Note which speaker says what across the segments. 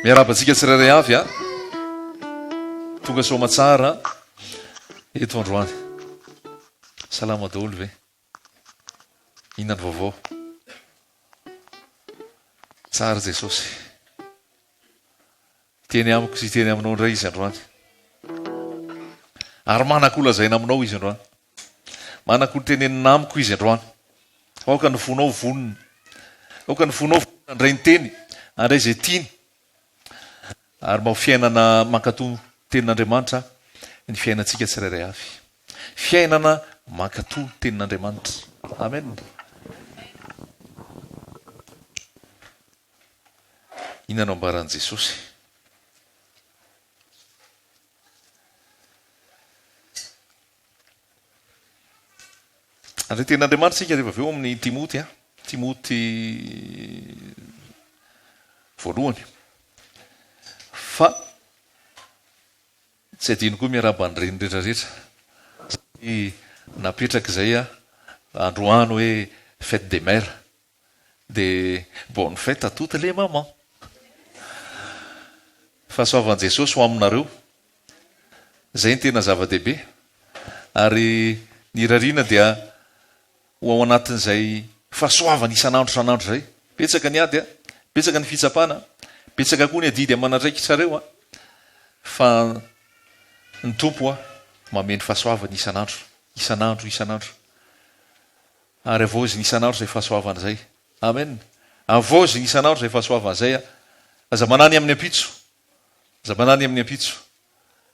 Speaker 1: Miarahaba antsika tsirairay avy a. Tonga soamatsara eto androany. Salama daholo ve? Inona ny vaovao? Tsara Jesosy. Hiteny amiko sy hiteny aminao indray Izy androany. Ary manan-ko lazaina aminao Izy androany. Manan-ko tenenina amiko Izy androany. Aoka ny fonao vonona. Aoka ny fonao vonona handray ny teny, handray izay tiany. Ary mba ho fiainana mankatò tenin'Andriamanitra ny fiainantsika tsirairay avy. Fiainana mankatò tenin'Andriamanitra. Amen. Inona no ambaran'i Jesosy? Handray tenin'Andriamanitra isika rehefa avy eo amin'ny Timoty, a. Timoty voalohany. Fa tsy adino koa miarahaba ny reny rehetra rehetra. Satria napetraka izay androany hoe fête des mères. Dia bonne fête à toutes les mamans. Fahasoavan'i Jesosy ho aminareo. Izay no tena zava-dehibe. Ary ny irariana dia ho ao anatin'izay fahasoavana isan'andro isan'andro izay. Betsaka ny ady, betsaka ny fitsapana, betsaka koa ny adidy aman'andraikitrareo fa ny Tompo mameno fahasoavana isan'andro, isan'andro, isan'andro. Ary havaoziny isan'andro izay fahasoavana izay. Amen. Havaoziny isan'andro izay fahasoavana izay. Aza manahy ny amin'ny ampitso. Aza manahy ny amin'ny ampitso.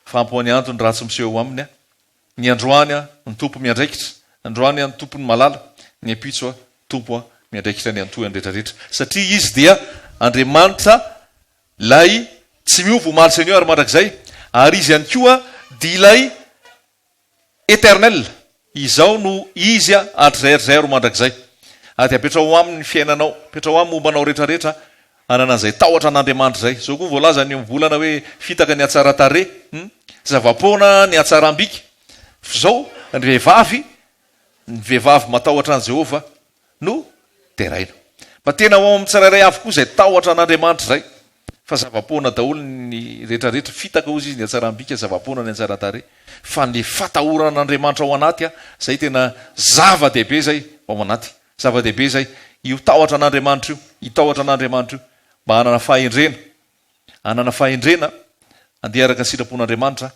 Speaker 1: Fa ampy ho an'ny andro ny ratsy miseho eo aminy. Ny androany ny Tompo miandraikitra. Androany ny Tompo no malala. Ny ampitso Tompo miandraikitra ny antohany rehetra rehetra. Satria Izy dia Andriamanitra ilay tsy miova omaly sy anio ary mandrakizay. Ary Izy ihany koa dia ilay Eternel, izao no izy hatrizay hatrizay ary ho mandrakizay. Ary dia apetraho aminy ny fiainanao, apetraho aminy momba anao rehetra rehetra, hanana an'izay tahotra an'Andriamanitra izay. Izao koa voalaza ny ohabolana hoe fitaka ny hatsaran-tarehy, hum, zava-poana ny hatsaram-bika. F'izao, ny vehivavy, ny vehivavy matahotra an'i Jehovah no deraina. Mba tena ho ao amin'ny tsirairay avy koa izay tahotra an'Andriamanitra izay. Fa zava-poana daholo ny rehetra rehetra, fitaka hozy izy ny hatsaram-bika, zava-poana ny hatsaran-tarehy. Fa ny fatahorana an'Andriamanitra ao anaty, izay tena zava-dehibe izay ao anaty. Zava-dehibe izay, io tahotra an'Andriamanitra io, io tahotra an'Andriamanitra io, mba hanana fahendrena, hanana fahendrena, handeha araka ny sitrapon'Andriamanitra,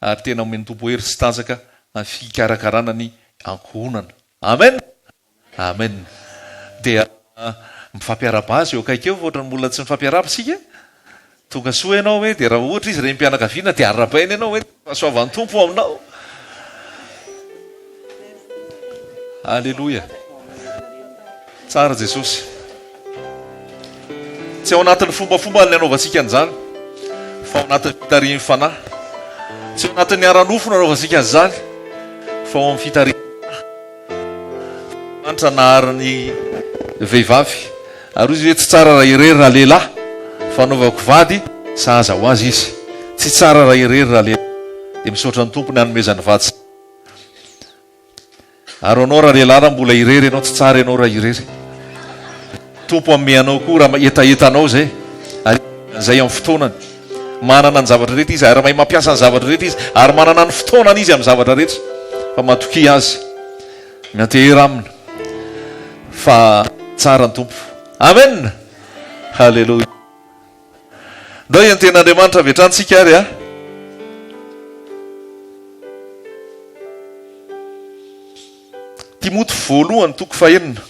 Speaker 1: ary tena omen'ny Tompo hery sy tanjaka amin'ny fikarakarana ny ankohonana. Amen! Amen. Dia mifampiarahaba azy eo akaiky eo fa ohatran'ny mbola tsy mifampiarahaba isika. Tonga soa ianao hoe dia raha ohatra izy renim-pianakaviana dia arahabaina ianao hoe fahasoavan'ny Tompo aminao. Aleloia. Tsara Jesosy. Tsy ao anatin'ny fombafomba ny anaovantsika an'izany fa ao anatin'ny fitarihin'ny Fanahy. Tsy ao anatin'ny ara-nofo no anaovantsika an'izany fa ao amin'ny fitarihin'ny Fanahy. Andriamanitra nahary ny vehivavy ary hoy izy hoe tsy tsara raha irery raha lehilahy fa anaovako vady sahaza ho azy izy. Tsy tsara raha irery raha lehilahy. Dia misaotra ny Tompo ny hanomezany vady sahaza. Ary ho anao raha lehilahy raha mbola irery ianao tsy tsara ianao raha irery. Tompo hanome anao koa raha hetahetanao izay ary izay amin'ny fotoanany. Manana ny zavatra rehetra izy ary mahay mampiasa ny zavatra rehetra izy ary manana ny fotoanany izy amin'ny zavatra rehetra. Fa matokia azy. Miantehera aminy. Fa tsara ny Tompo. Amen. Haleloia. Ndao hiantehin'Andriamanitra avy hatrany tsika ary a. Timoty voalohany toko fahenina.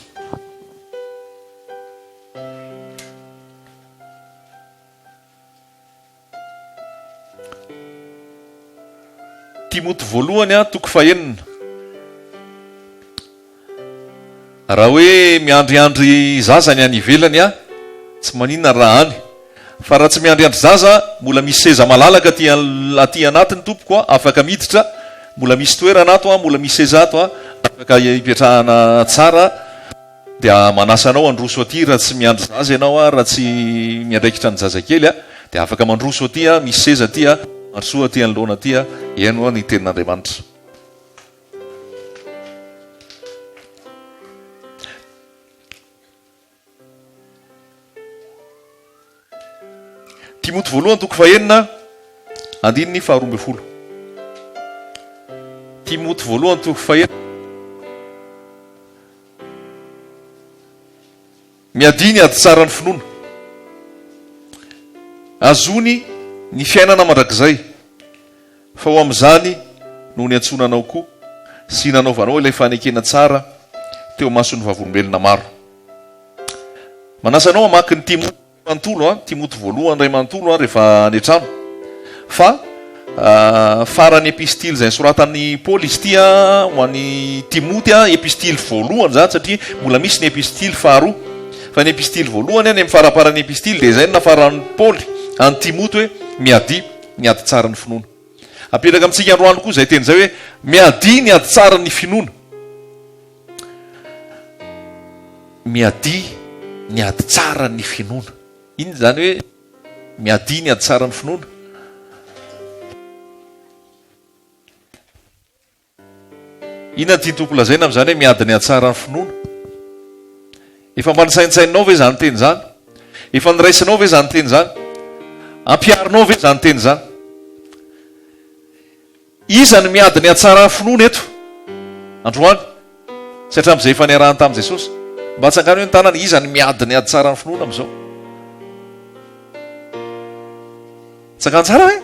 Speaker 1: Timoty voalohany a, toko fahenina. Raha hoe miandriandry zaza ny any ivelany a, tsy maninona raha any. Fa raha tsy miandriandry zaza, mbola misy seza malalaka aty aty anatiny tompoko a, afaka miditra, mbola misy toerana ato a, mbola misy seza ato a, afaka hipetrahana tsara. Dia manasa anao handroso aty raha tsy miandry zaza ianao a, raha tsy miandraikitra ny zazakely a, dia afaka mandroso aty a, misy seza aty a, mandrosoa aty anoloana aty a, hihaino ny tenin'Andriamanitra. Timoty voalohany toko fahenina andininy faharoa ambin'ny folo. Timoty voalohany toko fahenina. Miadia ny ady tsara ny finoana. Azony ny fiainana mandrakizay, fa ho amin'izany no niantsoana anao koa sy nanaovanao ilay fanekena tsara teo imason'ny vavolombelona maro. Manasa anao hamaky ny Timoty manontolo an, Timoty voalohany iray manontolo an, rehefa any an-trano. Fa faran'ny epistily izay nosoratan'i Paoly izy ity an, ho an'i Timoty an, epistily voalohany izany satria mbola misy ny epistily faharoa. Fa ny epistily voalohany any amin'ny faramparan'ny epistily dia izay no nafaran'i Paoly an'i Timoty hoe miadia ny ady tsara ny finoana. Apetraka amintsika androany koa izay teny izay hoe miadia ny ady tsara ny finoana. Miadia ny ady tsara ny finoana. Inona izany hoe miadia ny ady tsara ny finoana? Inona no tian'ny Tompo lazaina amin'izany hoe miady ny ady tsara ny finoana? Efa mba nisaintsaininao ve izany teny izany? Efa niraisinao ve izany teny izany? Ampiharinao ve izany teny izany? Iza no miady ny hatsaran'ny finoana eto androany sy hatramin'izay efa niarahany tamin'i Jesosy? Mba atsangano hoe ny tanana, iza no miady ny hatsaran'ny finoana amin'izao? Atsangano tsara ve?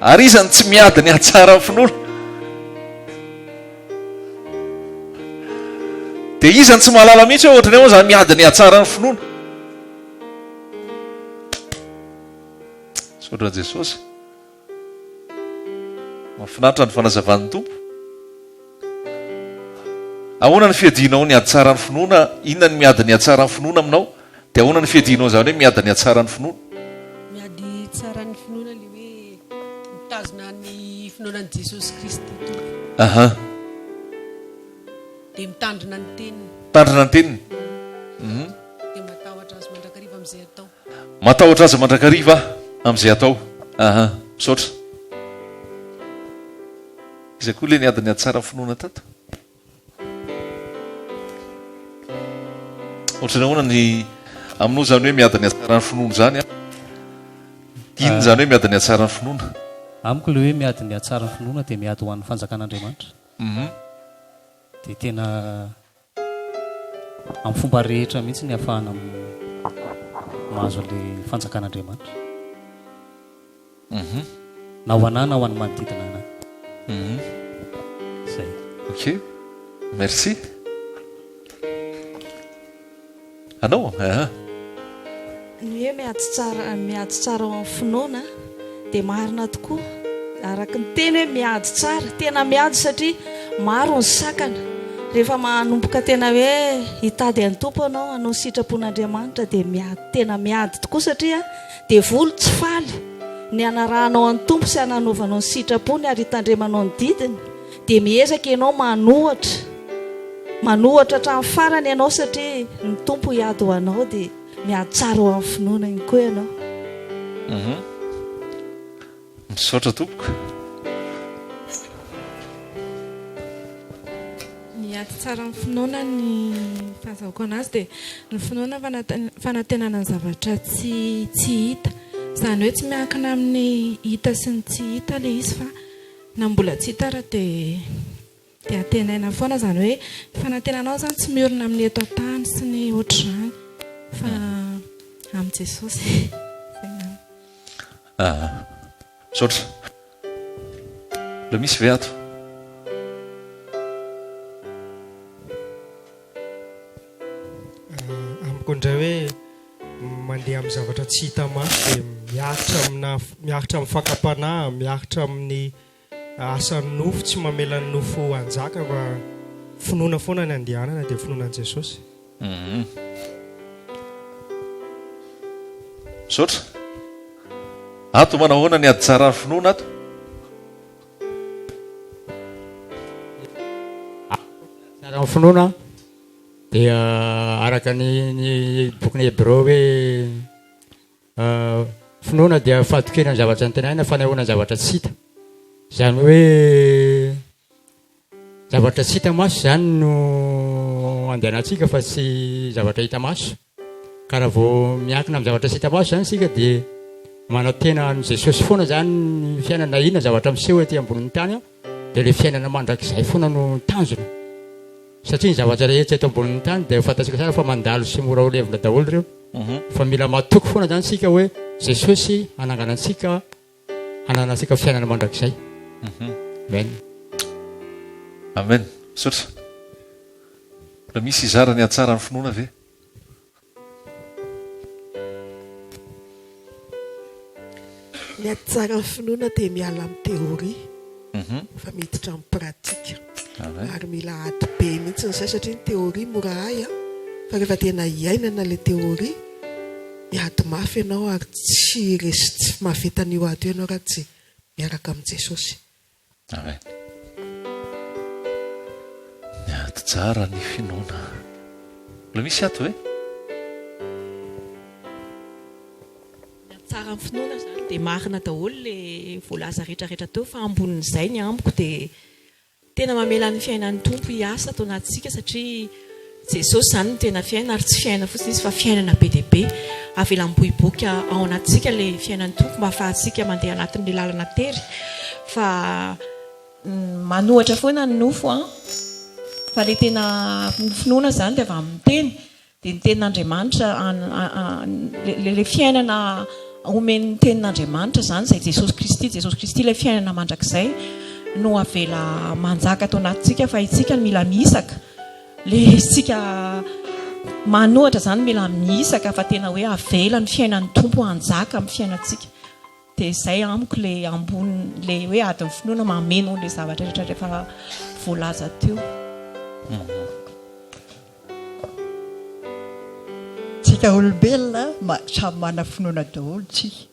Speaker 1: Ary iza no tsy miady ny hatsaran'ny finoana? Dia iza no tsy mahalala mihitsy hoe ohatran'ny ahoana izany miady ny hatsaran'ny finoana? Misaotra an'i Jesosy. Mahafinaritra ny fanazavan'ny Tompo. Ahoana ny fiadianao ny hatsaran'ny finoana? Inona ny miady ny hatsaran'ny finoana aminao? Dia ahoana ny fiadianao izany hoe miady ny hatsaran'ny finoana?
Speaker 2: Miady tsaran'ny finoana ilay hoe mitazona ny finoana an'i Jesosy Kristy Tompo.
Speaker 1: Aha.
Speaker 2: Dia mitandrina ny teniny.
Speaker 1: Mitandrina ny teniny. Mhm.
Speaker 2: Dia matahotra azy mandrakariva amin'izay atao.
Speaker 1: Matahotra azy mandrakariva amin'izay atao. Aha. Misaotra. Iza koa ilay niady ny hatsaran'ny finoana tato? Ohatran'ny ahoana ny aminao izany hoe miady ny hatsaran'ny finoana izany an? Inona izany hoe miady ny hatsaran'ny finoana?
Speaker 3: Amiko ilay hoe miady ny hatsaran'ny finoana dia miady ho an'ny fanjakan'Andriamanitra. Dia tena amin'ny fomba rehetra mihitsy ny ahafahana mahazo an'ilay fanjakan'Andriamanitra. Na ho anà na ho an'ny manodidina anà. Izay.
Speaker 1: Ok. Merci. Anao? Aha.
Speaker 4: Ny hoe miady tsara miady tsara ao amin'ny finoana dia marina tokoa. Araka ny teny hoe miady tsara, tena miady satria maro ny sakana. Rehefa manomboka tena hoe hitady an'ny Tompo ianao, hanao ny sitrapon'Andriamanitra dia miady, tena miady tokoa satria devoly tsy faly ny hanarahanao an'ny Tompo sy hananovanao ny sitrapony ary hitandremanao ny didiny. Dia miezaka ianao manohatra, manohatra hatramin'ny farany ianao satria ny Tompo hiady ho anao dia miady tsara ho amin'ny finoana ihany koa ianao.
Speaker 1: Uhum. Misaotra tompoko.
Speaker 5: Ny ady tsara amin'ny finoana ny fahazahoako anazy dia ny finoana fanantenana ny zavatra tsy tsy hita. Izany hoe tsy miankina amin'ny hita sy ny tsy hita ilay izy fa Na mbola tsy hita ara dia dia antenaina foana izany hoe ny fanantenanao izany tsy miorina amin'ny eto an-tany sy ny ohatr'izany fa amin'i Jesosy. Izay angamba.
Speaker 1: Ah, misaotra. Mbola misy ve ato?
Speaker 6: Amiko indray hoe mandeha amin'ny zavatra tsy hita maso dia miaritra amina miaritra amin'ny fakam-panahy, miaritra amin'ny asan'ny nofo, tsy mamela ny nofo hanjaka fa finoana foana ny andehanana dia finoana an'i Jesosy.
Speaker 1: Hum. Misaotra. Ato manao ahoana ny ady tsara ny finoana ato?
Speaker 7: Tsara ny finoana dia araka ny ny bokin'ny Hebreo hoe finoana dia fahatokiana ny zavatra antenaina, fanehoana ny zavatra tsy hita. Izany hoe zavatra tsy hita maso izany no. andehanantsika fa tsy zavatra hita maso. Ka raha vao miankina amin'ny zavatra tsy hita maso izany isika dia manantena an'i Jesosy foana izany ny fiainana na inona zavatra miseho ety ambonin'ny tany dia ilay fiainana mandrakizay foana no tanjona. Satria ny zavatra rehetra eto ambonin'ny tany dia fantatsika tsara fa mandalo sy mora ho levona daholo ireo. Fa mila matoky foana izany isika hoe Jesosy hanangana antsika hananantsika fiainana mandrakizay. Amen.
Speaker 1: Amen. Misaotra. Mbola misy hizara ny hatsaran'ny finoana ve?
Speaker 8: Ny hatsaran'ny finoana dia miala amin'ny théorie fa miditra amin'ny pratique. Ary mila ady be mihitsy izay satria ny théorie mora hay an, fa rehefa tena iainana ilay théorie, miady mafy ianao ary tsy resy tsy mahavita an'io ady io ianao raha tsy miaraka amin'i Jesosy.
Speaker 1: Amen. Miady tsara ny finoana. Mbola misy ato ve?
Speaker 4: Ny hatsaran'ny finoana izany dia marina daholo ilay voalaza rehetra rehetra teo fa ambonin'izay ny amiko dia tena mamela ny fiainan'ny Tompo hiasa ato anatintsika satria Jesosy izany no tena fiainana ary tsy fiainana fotsiny izy fa fiainana be dia be. Avela miboiboika ao anatintsika ilay fiainan'ny Tompo mba ahafahantsika mandeha anatin'ilay lalana tery fa manohatra foana ny nofo an! Fa ilay tena ny finoana izany dia avy amin'ny teny Dia ny tenin'Andriamanitra, ilay fiainana omen'ny tenin'Andriamanitra izany, izay Jesosy Kristy, Jesosy Kristy ilay fiainana mandrakizay no avela manjaka ato anatintsika fa isika no mila mihisaka. Ilay isika manohatra izany mila mihisaka fa tena hoe avela ny fiainan'ny Tompo hanjaka amin'ny fiainantsika. Dia izay amiko ilay ambony, ilay hoe adin'ny finoana mameno an'ilay zavatra rehetra rehefa voalaza teo.
Speaker 9: Tsika olombelona samy manana finoana daholo tsika,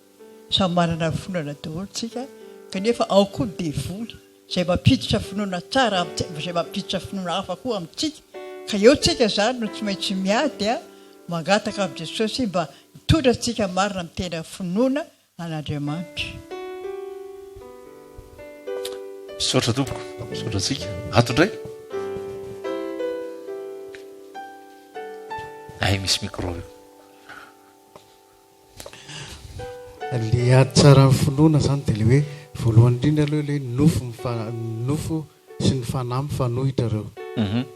Speaker 9: samy manana finoana daholo tsika, kanefa ao koa ny devoly izay mampiditra finoana tsara amintsika, izay mampiditra finoana hafa koa amintsika, ka eo tsika izany no tsy maintsy miady mangataka amin'i Jesosy mba hitondra antsika marina amin'ny tena finoana an'Andriamanitra.
Speaker 1: Misaotra tompoko, misaotra antsika. Ato indray. Ay misy micro io.
Speaker 10: Le ady tsara amin'ny finoana zany dia le hoe voalohany indrindra aloha le hoe nofo mifa- nofo sy ny fanahy mifanohitra ireo.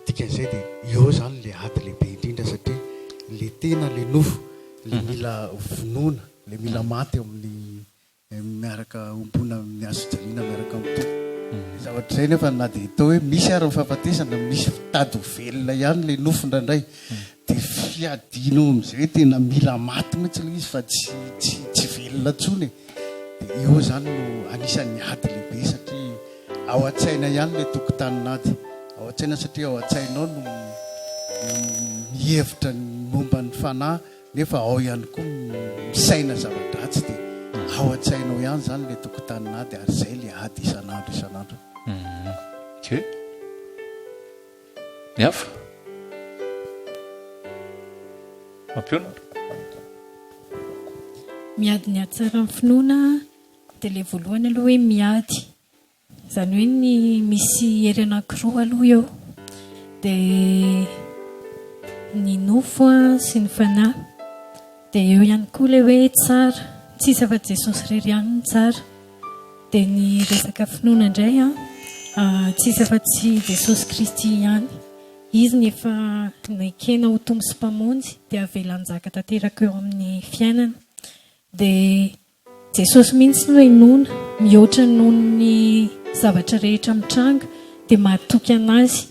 Speaker 10: Dikan'izay dia eo zany le ady lehibe indrindra satria le tena le nofo le mila vonoina Le mila maty eo amin'ny miaraka ombona amin'ny hazo fijaliana miaraka amin'ny Tompo. Izay zavatra izay nefa na dia atao hoe misy ary ny fahafatesana, misy fitady ho velona ihany ilay nofo indraindray. Dia fiadiana eo amin'izay hoe tena mila maty mihitsy ilay izy fa tsy tsy tsy velona intsony e. Dia eo izany no anisan'ny ady lehibe satria ao an-tsaina ihany ilay tokotanin'ady. Ao an-tsaina satria ao an-tsainao no mihevitra ny momba ny fanahy Nefa ao ihany koa ny misaina zava-dratsy dia ao an-tsainao ihany izany ilay tokotanin'ady ary izay ilay ady isan'andro isan'andro.
Speaker 1: Ok. Ny hafa? Mampionona?
Speaker 11: Miady ny hatsaran'ny finoana dia ilay voalohany aloha hoe miady. Izany hoe ny misy hery anankiroa aloha eo. Dia ny nofo sy ny fanahy. Dia eo ihany koa ilay hoe tsara. Tsisy afa-tsy Jesosy irery ihany no tsara. Dia ny resaka finoana indray an, tsisy afa-tsy Jesosy Kristy ihany. Izy no efa nekena ho Tompo sy Mpamonjy dia avela hanjaka tanteraka eo amin'ny fiainana. Dia Jesosy mihitsy no henoina, mihoatra noho ny zavatra rehetra mitranga dia mahatoky an'Azy.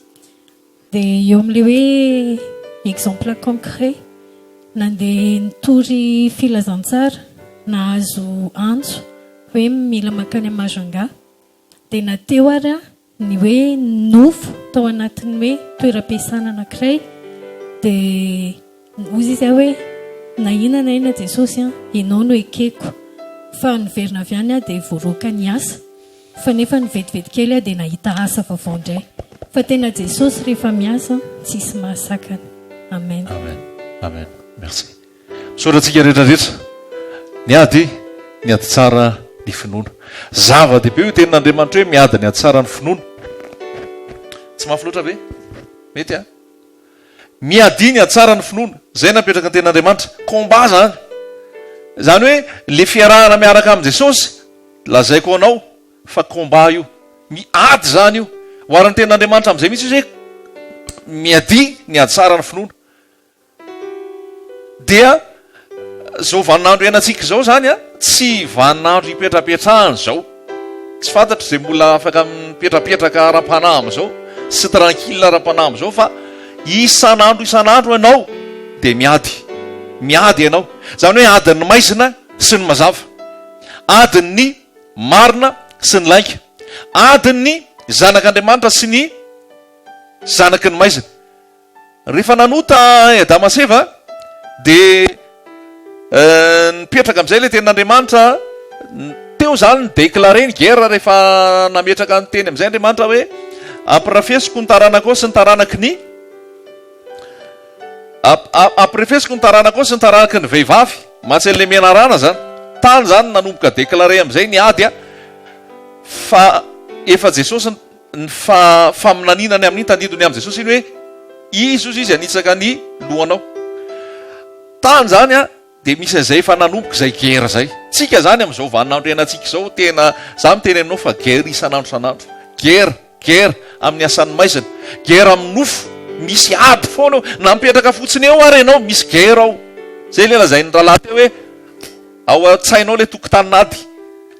Speaker 11: Dia eo amin'ilay hoe exemple concret, nandeha nitory filazantsara, nahazo antso hoe mila mankany Majunga. Dia na teo ary ny hoe nofo tao anatin'ny hoe toeram-piasana anankiray dia hozy izy aho hoe na inona na inona Jesosy an, ianao no ekeko. Fa niverina avy any aho dia voaroaka ny asa, fa nefa ny vetivety kely aho dia nahita asa vaovao indray. Fa tena Jesosy rehefa miasa tsisy mahasakana. Amen.
Speaker 1: Amen. Amen. Merci. Misaotra antsika rehetra rehetra niady ny ady tsara ny finoana. Zava-dehibe io tenin'Andriamanitra hoe miady ny ady tsara ny finoana. Tsy mafy loatra ve? Mety an? Miadia ny hatsara ny finoana. Izay napetraka ny tenin'Andriamanitra. Combat zany. Izany hoe le fiarahana miaraka amin'i Jesosy, lazaiko anao fa combat io. Miady zany io. Oharin'ny tenin'Andriamanitra amin'izay mihitsy izy hoe miadia ny hatsara ny finoana. Dia izao vaninandro iainantsika izao izany an, tsy vaninandro hipetrapetrahana izao. Tsy fantatro izay mbola afaka mipetrapetraka ara-panahy amin'izao sy tranquille ara-panahy amin'izao fa isan'andro isan'andro ianao dia miady. Miady ianao. Izany hoe adin'ny maizina sy ny mazava. Adin'ny marina sy ny lainga. Adin'ny zanak'Andriamanitra sy ny zanaky ny maizina. Rehefa nanota i Adama sy Eva dia nipetraka amin'izay ilay tenin'Andriamanitra, teo izany ni-déclarer ny guerre rehefa nametraka ny teny amin'izay Andriamanitra hoe ampirafesiko ny taranakao sy ny taranaky ny ampirefesiko ny taranakao sy ny taranaky ny vehivavy, mantsy an'ilay menarana izany. Tany izany nanomboka déclarer amin'izay ny ady fa efa Jesosy Ny fa faminaniana ny amin'iny tandindon'ny amin'i Jesosy iny hoe Izy ozy izy hanitsaka ny lohanao. Tany izany an, dia misy an'izay efa nanomboka izay guerre izay. Tsika izany amin'izao vaninandro iainantsika izao tena, za miteny aminao fa guerre isan'andro isan'andro. Guerre, guerre amin'ny asan'ny maizina, guerre amin'ny nofo, misy ady foana eo, na mipetraka fotsiny eo ary ianao misy guerre ao. Izay ilay lazain'ny rahalahy teo hoe Ao an-tsainao ilay tokotanin'ady.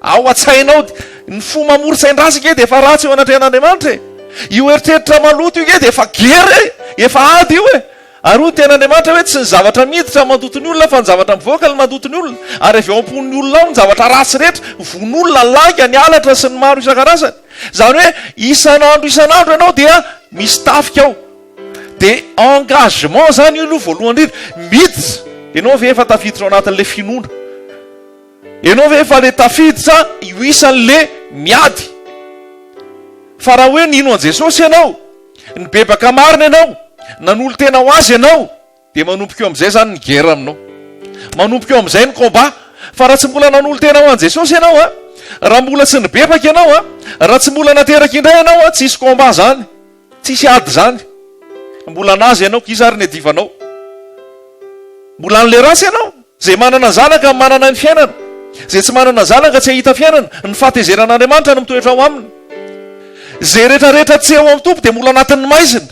Speaker 1: Ao an-tsainao, ny fo mamoron-tsain-dratsy ange dia efa ratsy eo anatrehan'Andriamanitra e. Io eritreritra maloto io ange dia efa guerre e, efa ady io e. Ary hoy ny tenin'Andriamanitra hoe tsy ny zavatra miditra mandoto ny olona fa ny zavatra mivoaka no mandoto ny olona. Ary avy ao am-pon'ny olona ao ny zavatra ratsy rehetra, vono olona, lainga, ny halatra sy ny maro isan-karazany. Izany hoe isan'andro isan'andro ianao dia misy tafika ao. Dia engagement zany io aloha voalohany indrindra, miditra, ianao ve efa tafiditra ao anatin'ilay finoana? Ianao ve efa le tafiditra io isan'le miady? Fa raha hoe nino an'i Jesosy ianao, nibebaka marina ianao, nanolo-tena ho Azy ianao, Dia manomboka eo amin'izay izany ny guerre aminao. Manomboka eo amin'izay ny combat. Fa raha tsy mbola nanolo-tena ho an'i Jesosy ianao a, raha mbola tsy nibebaka ianao a, raha tsy mbola nateraka indray ianao a, tsisy combat izany. Tsisy ady izany. Mbola an'azy ianao, k'iza ary ny adivanao? Mbola an'ilay ratsy ianao. Izay manana zanaka manana ny fiainana. Izay tsy manana zanaka tsy hahita fiainana. Ny fahatezeran'Andriamanitra no mitoetra ao aminy. Izay rehetra rehetra tsy eo amin'ny Tompo dia mbola anatin'ny maizina.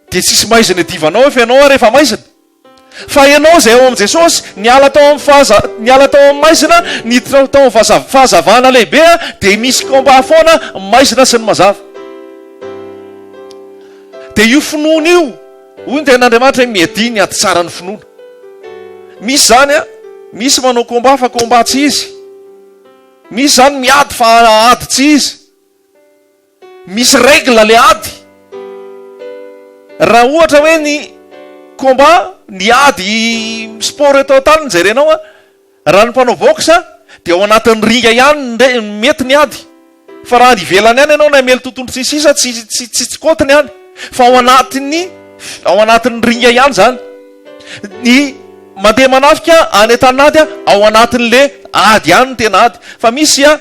Speaker 1: Dia tsisy maizina idivanao efa ianao ary efa maizina. Fa ianao izay ao amin'i Jesosy, niala tao amin'ny fahaza, niala tao amin'ny maizina, niditra tao amin'ny fahaza, fahazavana lehibe, dia misy combat foana, maizina sy ny mazava. Dia io finoana io, hoy ny tenin'Andriamanitra hoe miadia ny ady tsara ny finoana. Misy izany an, misy manao combat fa combat tsy izy. Misy izany miady fa ady tsy izy. Misy règle le ady. Raha ohatra hoe ny combat, ny ady sport eto an-tany no jerenao an, raha ny mpanao boxe dia ao anatin'ny ringa ihany ny mety ny ady. Fa raha any ivelany any ianao na hamely totohondry sy ny sisa tsy tsy tsy tsy kaoty ny any. Fa ao anatin'ny ao anatin'ny ringa ihany izany. Ny mandeha manafika any an-tanin'ady ao anatin'le ady ihany no tena ady. Fa misy an,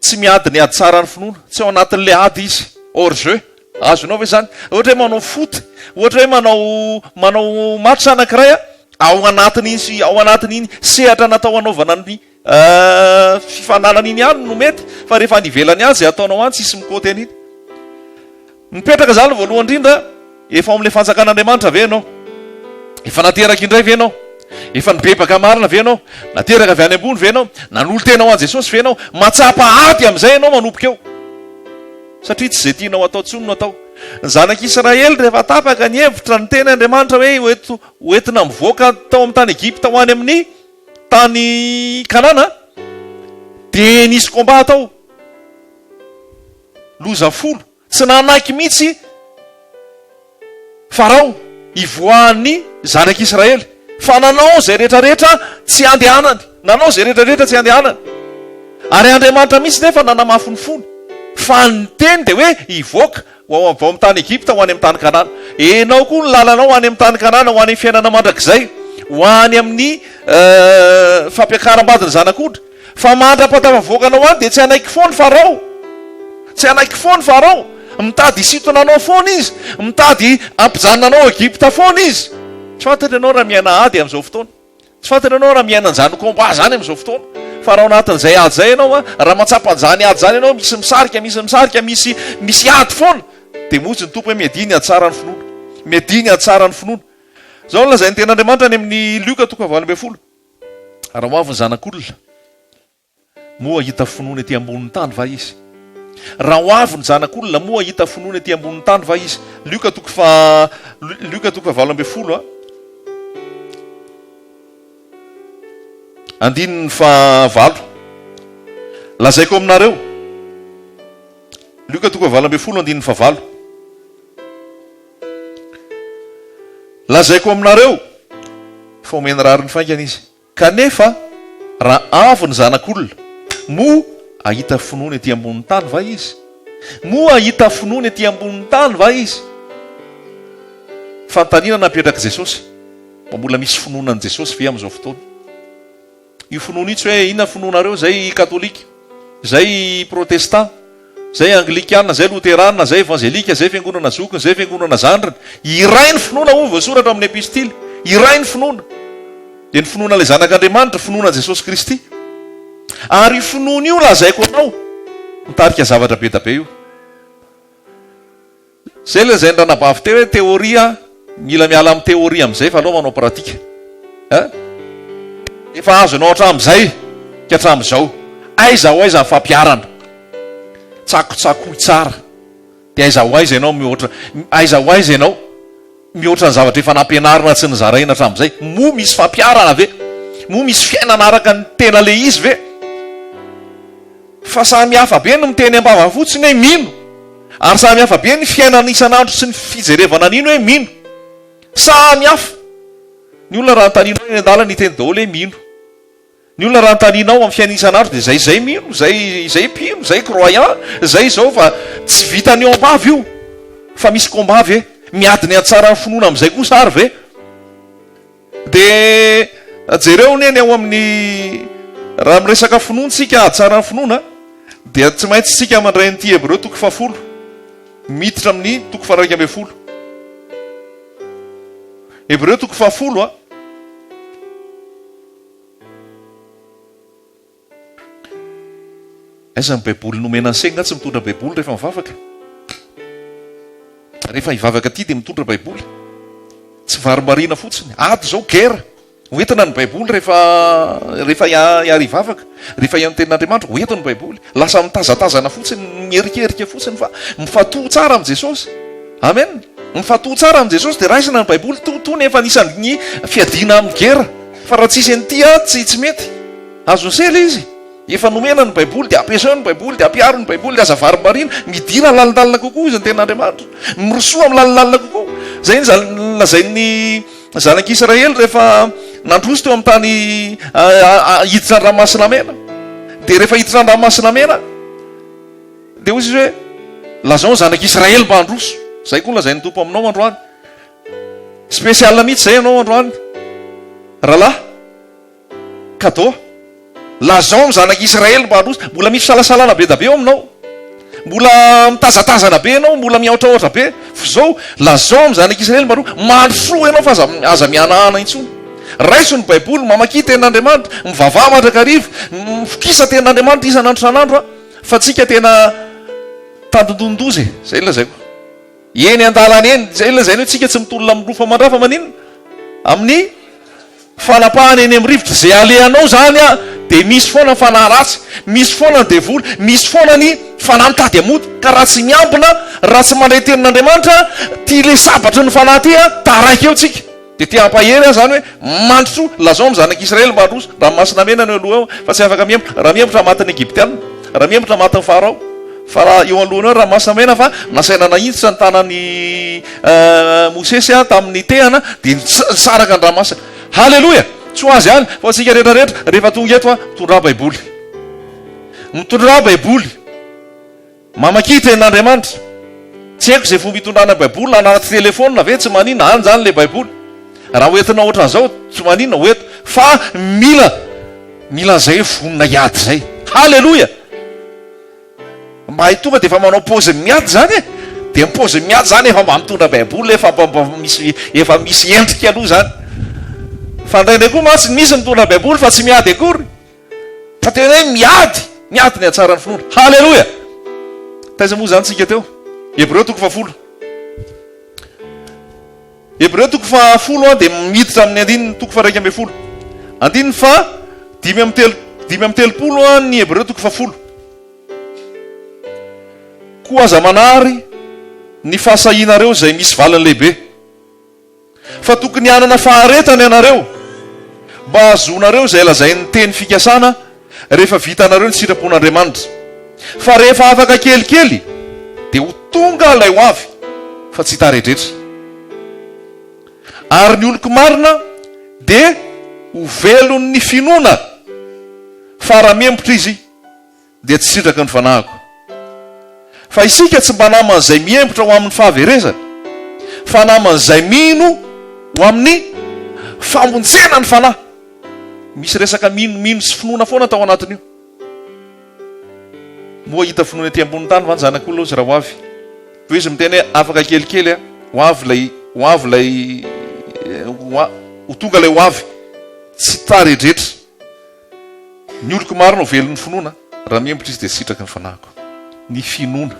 Speaker 1: Tsy miady ny ady tsara ny finoana. Tsy ao anatin'ilay ady izy. Hors jeu. Azonao ve izany? Ohatra hoe manao foot, ohatra hoe manao manao match anankiray ao anatin'iny sy ao anatin'iny sehatra natao hanaovana ny fifaninanana iny ihany no mety fa rehefa any ivelany any izay ataonao any tsisy mikaoty an'iny. Mipetraka izany voalohany indrindra, efa ao amin'ilay fanjakan'Andriamanitra ve ianao? Efa nateraka indray ve ianao? Efa nibebaka marina ve ianao? Nateraka avy any ambony ve ianao? Nanolo-tena ho an'i Jesosy ve ianao? Mahatsapa ady amin'izay ianao manomboka eo. Satria tsy izay tianao atao intsony no atao. Ny zanak'Israely rehefa tapaka ny hevitra, niteny Andriamanitra hoe hoeto hoentina mivoaka tao amin'ny tany Egypta ho any amin'ny tany Kanana, dia nisy combat tao. Loza folo. Tsy nanaiky mihitsy Farao hivoahan'ny zanak'Israely, fa nanao izay rehetra rehetra tsy handehanany. Nanao izay rehetra rehetra tsy handehanany. Ary Andriamanitra mihitsy nefa nanamafy ny fony, fa niteny dia hoe hivoaka ho ao avy ao amin'ny tany Egypta ho any amin'ny tany Kanana. Enao koa ny lalanao ho any amin'ny tany Kanana, ho any amin'ny fiainana mandrakizay, ho any amin'ny fampiakaram-badin'ny zanak'ondry. Fa mandra-pahatafavoakanao any dia tsy hanaiky foana Farao. Tsy hanaiky foana Farao. Mitady hisintona anao foana izy. Mitady hampijanona anao ao Egypta foana izy. Tsy fantatra ianao raha miaina ady amin'izao fotoana. Tsy fantatra ianao raha miaina an'izany combat izany amin'izao fotoana. Fa raha ao anatin'izay ady izay ianao, raha mahatsapa an'izany ady izany ianao, misy misarika, misy misarika, misy misy ady foana, dia moa ny Tompo hoe miadia ny hatsara ny finoana. Miadia ny hatsara ny finoana. Izao no lazain'ny Tenin'Andriamanitra any amin'ny Lioka toko faha-18. Raha ho avy ny Zanak'olona, moa hahita finoana ety ambonin'ny tany va izy? Raha ho avy ny Zanak'olona, moa hahita finoana ety ambonin'ny tany va izy? Lioka toko faha Lioka toko faha-18 a. Andininy fahavalo. Lazaiko aminareo. Lioka toko faha-18 andininy fahavalo. Lazaiko aminareo fa omeny rariny faingana izy. Kanefa raha avy ny Zanak'olona, moa hahita finoana ety ambonin'ny tany va izy? Moa hahita finoana ety ambonin'ny tany va izy? Fanontaniana napetrak'i Jesosy, mba mbola misy finoana an'i Jesosy ve amin'izao fotoana? Io finoana io tsy hoe inona finoanareo, izay katolika, izay protestant, izay anglikana, izay loterana, izay evanzelika, izay fiangonana zokiny, izay fiangonana zandriny. Iray ny finoana hoy voasoratra ao amin'ny epistily. Iray ny finoana. Dia ny finoana ilay Zanak'Andriamanitra, finoana an'i Jesosy Kristy. Ary io finoana io lazaiko anao, mitarika zavatra be da be io. Zay lazain'ny ranabavy teo hoe théorie mila miala amin'ny théorie amin'izay fa aleo manao pratique eh! Efa azonao hatramin'izay ka hatramin'izao, aiza ho aiza ny fampiharana? Tsakotsakoy tsara dia aiza ho aiza ianao mihoatra, aiza ho aiza ianao mihoatra ny zavatra efa nampianarina sy nozaraina hatramin'izay? Moa misy fampiharana ve? Moa misy fiainana araka ny tena le izy ve? Fa samy hafa be ny miteny am-bava fotsiny hoe mino, ary samy hafa be ny fiainana isan'andro sy ny fijerevana an'iny hoe mino. Samy hafa! Ny olona raha anontanianao eny an-dalana hiteny daholo hoe mino. Ny olona raha anontanianao amin'ny fiainana isan'andro dia izay izay mino, izay izay mpino, izay croyant, izay izao fa tsy vitan'ny eo am-bava io fa misy combat ve? Miady ny hatsaran'ny finoana amin'izay kosa ary ve? Dia jereo anie ny ao amin'ny, raha miresaka finoana isika, hatsaran'ny finoana, dia tsy maintsy isika mandray an'ity Hebreo toko fahafolo, miditra amin'ny toko faha-11. Hebreo toko fahafolo a. Aiza ny baiboly nomena an'i Segna tsy mitondra baiboly rehefa mivavaka? Rehefa hivavaka aty dia mitondra baiboly. Tsy varimbariana fotsiny. Ady izao, guerre. Ho entina ny baiboly rehefa rehefa hiary hivavaka. Rehefa hihaino tenin'Andriamanitra, ho ento ny baiboly. Lasa mitazatazana fotsiny, miherikerika fotsiny fa mifatoha tsara amin'i Jesosy. Amen. Mifatoha tsara amin'i Jesosy dia raisina ny baiboly toa toa ny efa anisan'ny fiadiana amin'ny guerre. Fa raha tsisy an'ity tsy tsy mety. Azon'i se ilay izy. Efa nomena ny baiboly dia ampiasao ny baiboly dia ampiaro ny baiboly dia aza varimbariana. Midira lalindalina kokoa izy ny tenin'Andriamanitra. Mirosoa amin'ny lalindalina kokoa. Izay ny lazain'ny zanak'Israely rehefa nandroso teo amin'ny tany hiditra ny ranomasina mena. Dia rehefa hiditra ny ranomasina mena dia hoy izy hoe lazao ny zanak'Israely mba handroso. Izay koa lazain'ny Tompo aminao androany. Spécial mihitsy izay ianao androany rahalahy. Cadeau. Lazao amin'ny zanak'i Israely mba handroso. Mbola misy fisalasalana be da be ao aminao. Mbola mitazatazana be ianao, mbola mihaotraotra be. Fa izao, lazao amin'ny zanak'i Israely mba handroso. Mandrosoa ianao fa aza, aza mihanahana intsony. Raiso ny Baiboly, mamakia tenin'Andriamanitra, mivavaha mandrakariva, mifokisa tenin'Andriamanitra isan'andro isan'andro an. Fa tsika tena tandindon-doza e. Izay no lazaiko. Eny an-dalana eny, izay lazaina hoe tsika tsy mitolona amin'ny nofo aman-dra fa maninona? Amin'ny fanapahana eny amin'ny rivotra. Izay alehanao izany an, dia misy foana ny fanahy ratsy, misy foana ny devoly, misy foana ny fanahy mitady hamoty. Ka raha tsy miambina, raha tsy mandray tenin'Andriamanitra, ity ilay sabatry ny fanahy ity an, taraiky eo tsika. Dia te hampahery aho izany hoe, mandrosoa, lazao amin'ny zanak'Israely mba handroso, ranomasina mena no eo aloha eo, fa tsy afaka mihemotra, raha mihemotra matin'ny Egyptiana, raha mihemotra matin'ny Farao, fa raha eo alohany eo ranomasina mena fa nasaina nahinjitra ny tanan'i Mosesy tamin'ny tehana dia nisaraka ny ranomasina. Haleloia! Tsy ho azy ihany, fa ho antsika rehetra rehetra, rehefa tonga eto, mitondrà Baiboly. Mitondrà Baiboly. Mamakia tenin'Andriamanitra. Tsy haiko izay fomba itondrana baiboly na anaty telephone ve tsy maninona, any izany ilay baiboly. Raha ho entina ohatran'izao tsy maninona ho eto fa mila mila an'izay hoe vonona hiady izay. Haleloia! Mahay tonga dia efa manao pause miady izany e! Dia ny paozy miady izany efa mba mitondra baiboly, efa mba mba misy efa misy endrika aloha izany. Fa indraindray koa mantsy misy mitondra baiboly fa tsy miady akory. Fa tena hoe miady, miady ny hatsaran'ny finoana. Haleloia! Taiza moa izany tsika teo? Hebreo toko fahafolo. Hebreo toko fahafolo an dia miditra amin'ny andininy toko faha 11. Andininy faha 35 an ny Hebreo toko fahafolo. Koa aza manary ny fahasahianareo izay misy valiny lehibe. Fa tokony hanana faharetana ianareo mba hahazoanareo izay lazain'ny teny fikasana rehefa vitanareo ny sitrapon'Andriamanitra. Fa rehefa afaka kelikely dia ho tonga ilay ho avy fa tsy hitaredretra. Ary ny oloko marina dia ho velon'ny finoana fa raha miembotra izy dia tsy sitraky ny fanahiko. Fa isika tsy mba naman'izay miembotra ho amin'ny fahaverezana, fa naman'izay mino ho amin'ny famonjena ny fanahy. Misy resaka mino mino sy finoana foana tao anatin'io. Moa hita finoana ety ambonin'ny tany va ny zanak'olona hozy raha ho avy? Toy izy miteny hoe afaka kelikely ho avy ilay ho avy ilay ho tonga ilay ho avy. Tsy taredretra. Ny oloko marina ho velon'ny finoana, raha miembotra izy dia sitraky ny fanahiko. Ny finoana.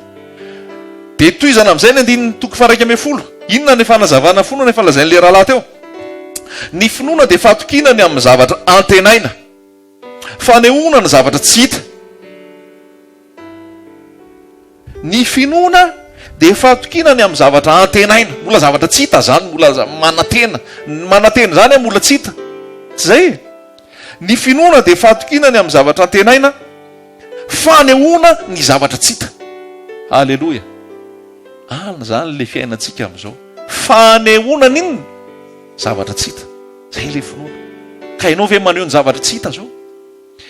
Speaker 1: Dia tohizana amin'izay ny andininy toko faha-11. Inona ny fanazavana finoana efa lazain'ilay rahalahy teo? Ny finoana dia fahatokiana ny amin'ny zavatra antenaina, fanehoana ny zavatra tsy hita. Ny finoana dia fahatokiana ny amin'ny zavatra antenaina. Mbola zavatra tsy hita izany, mbola manantena. Ny manantena izany mbola tsy hita. Tsy izay e? Ny finoana dia fahatokiana ny amin'ny zavatra antenaina, fanehoana ny zavatra tsy hita. Aleloia. Any izany ilay fiainantsika amin'izao. Fanehoana ny inona? Zavatra tsy hita. Izay ilay finoana. Ka ianao ve maneho ny zavatra tsy hita izao?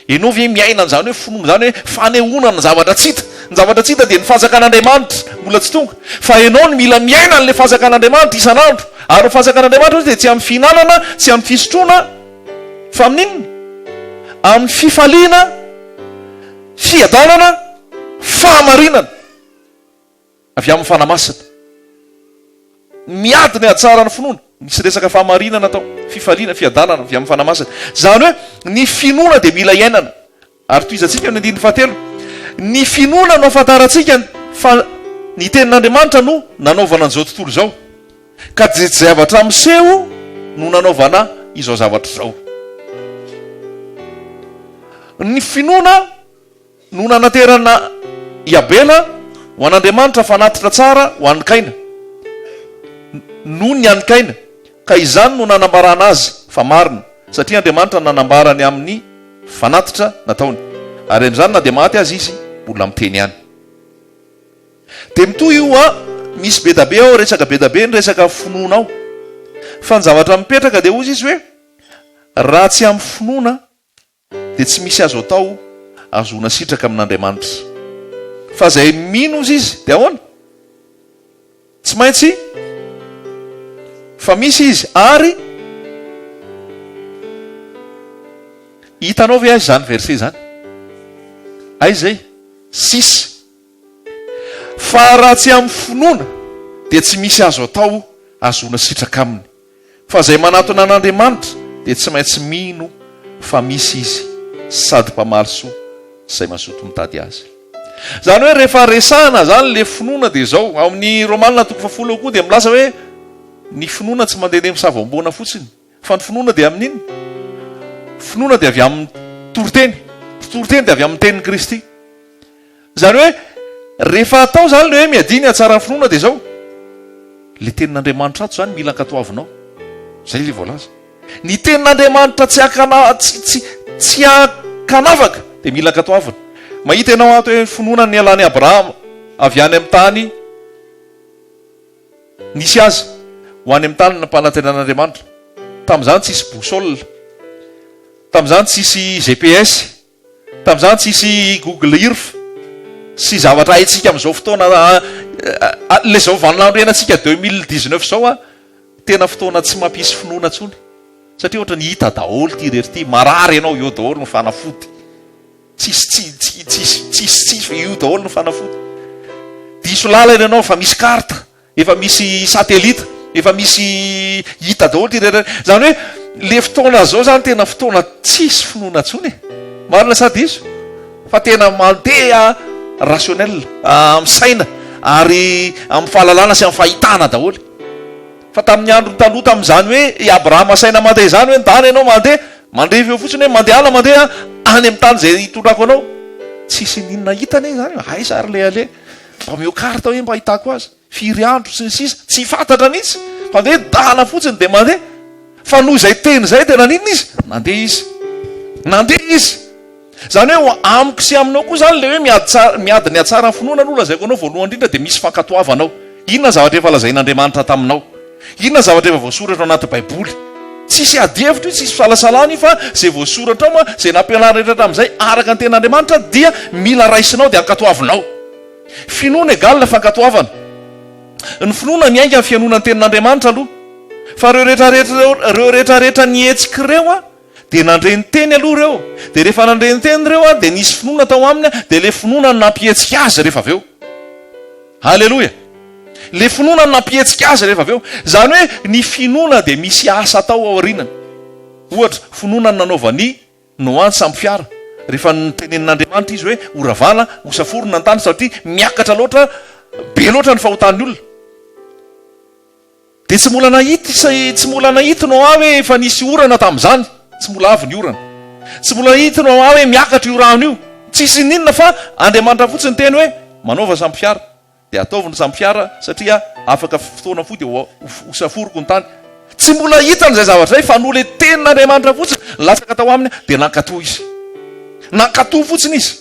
Speaker 1: Ianao ve miaina an'izany hoe finoana izany hoe fanehoana ny zavatra tsy hita? Ny zavatra tsy hita dia ny fanjakan'Andriamanitra mbola tsy tonga. Fa ianao no mila miaina an'ilay fanjakan'Andriamanitra isan'andro. Ary ny fanjakan'Andriamanitra hozy dia tsy amin'ny fihinanana, tsy amin'ny fisotroana, fa amin'inona? Amin'ny fifaliana, fiadanana, fahamarinana. Avy amin'ny Fanahy Masina. Miady ny hatsaran'ny finoana. Nisy resaka fahamarinana tao, fifaliana, fiadanana avy amin'ny Fanahy Masina. Izany hoe ny finoana dia mila iainana. Ary tohizantsika amin'ny andininy fahatelo. Ny finoana no ahafantarantsika fa ny tenin'Andriamanitra no nanaovana an'izao tontolo izao. Ka dia tsy zavatra miseho no nanaovana izao zavatra izao. Ny finoana No nanaterana i Abela ho an'Andriamanitra fanatitra tsara ho an'i Kaina, noho ny an'i Kaina, ka izany no nanambarana azy fa marina, satria Andriamanitra nanambara ny amin'ny fanatitra nataony. Ary amin'izany na dia maty aza izy, mbola miteny ihany. Dia mitohy io an, misy bedabe ao, resaka bedabe ny resaka finoana ao. Fa ny zavatra mipetraka dia hozy izy hoe, raha tsy amin'ny finoana, dia tsy misy azo atao ahazoana sitraka amin'Andriamanitra. Fa izay mino ozy izy dia ahoana? Tsy maintsy fa misy izy ary hitanao ve aiza izany verset izany? Aiza izay? Six. Fa raha tsy amin'ny finoana dia tsy misy azo atao ahazoana sitraka aminy. Fa izay manatona an'Andriamanitra dia tsy maintsy mino fa misy Izy sady mpamaly soa izay mazoto mitady Azy. Izany hoe rehefa resahana izany ilay finoana dia izao, ao amin'ny Romana toko fahafolo ao koa dia milaza hoe ny finoana tsy mandehandeha misavoamboana fotsiny fa ny finoana dia amin'inona? Finoana dia avy amin'ny toriteny, toriteny dia avy amin'ny tenin'i Kristy. Izany hoe rehefa atao izany ilay hoe miadia ny hatsaran'ny finoana dia izao, ilay tenin'Andriamanitra ato izany mila ankatoavinao. Izay ilay voalaza. Ny tenin'Andriamanitra tsy akana tsy tsy tsy ankanavaka dia mila ankatoavina. Mahita ianao ato hoe finoana ny nialan'i Abrahama avy any amin'ny tany nisy azy ho any amin'ny tany nampanantenan'Andriamanitra. Tamin'izany tsisy boussole. Tamin'izany tsisy GPS. Tamin'izany tsisy Google Earth sy zavatra haintsika amin'izao fotoana ilay izao vaninandro iainantsika 2019 izao a, tena fotoana tsy mampisy finoana intsony satria ohatran'ny hita daholo ity irery ity, marary ianao eo daholo ny fanafody, tsisy tsy tsy tsisy tsisy tsisy fa io daholo ny fanafody. Diso lalana ianao fa misy carte, efa misy satellite, efa misy hita daholo ity rehetra rehetra. Izany hoe le fotoana zao zany tena fotoana tsisy finoana intsony e. Marina sa diso? Fa tena mandeha rationnel, amin'ny saina ary amin'ny fahalalana sy amin'ny fahitana daholo. Fa tamin'ny andro taloha tamin'izany hoe i Abrahama asaina mandeha izany hoe ndana ianao mandeha, mandre feo fotsiny hoe mandehana mandeha any amin'ny tany izay hitondrako anao. Tsisy n'inona hita anie izany eo, aiza ary ilay aleha? Mba omeo carte hoe mba ahitako azy. Firy andro sy ny sisa, tsy fantatra mihitsy fa hoe dana fotsiny dia mandeha. Fa noho izay teny izay dia naninona izy? Nandeha izy. Nandeha izy. Izany hoe amiko sy aminao koa izany ilay hoe miady tsara, miady ny hatsaran'ny finoana aloha lazaiko anao voalohany indrindra dia misy fankatoavana ao. Inona ny zavatra efa lazain'Andriamanitra taminao? Inona ny zavatra efa voasoratra ao anaty Baiboly? Tsisy adihevitra io, tsisy fisalasalana io fa izay voasoratra ao, izay nampianarina rehetra hatramin'izay araka ny tenin'Andriamanitra dia mila raisinao dia ankatoavinao. Finoana égale fankatoavana. Ny finoana miainga amin'ny fihainoana ny tenin'Andriamanitra aloha. Fa ireo rehetra rehetra ireo, ireo rehetra rehetra nihetsika ireo an, dia nandre ny teny aloha ireo. Dia rehefa nandre ny teny ireo an, dia nisy finoana tao aminy an, dia ilay finoana no nampihetsika azy rehefa avy eo. Aleloia! Ilay finoana no nampihetsika azy rehefa avy eo. Izany hoe ny finoana dia misy asa atao ao aorianany. Ohatra, finoana no nanaovan'i Noa ny sambo fiara, rehefa notenenin'Andriamanitra izy hoe horavana, hosaforina ny tany satria miakatra loatra, be loatra ny fahotan'ny olona. Dia tsy mbola nahita tsy mbola nahita Noa hoe efa nisy orana tamin'izany, tsy mbola avy ny orana. Tsy mbola nahita Noa hoe miakatra io rano io. Tsisy n'inona fa Andriamanitra fotsiny niteny hoe manaova sambo fiara. Dia ataovy ny sambo fiara satria afaka fotoana fohy dia ho saforiko ny tany. Tsy mbola hitany izay zavatra izay fa noho ilay tenin'Andriamanitra fotsiny nilatsaka tao aminy dia nankatò izy. Nankatò fotsiny izy.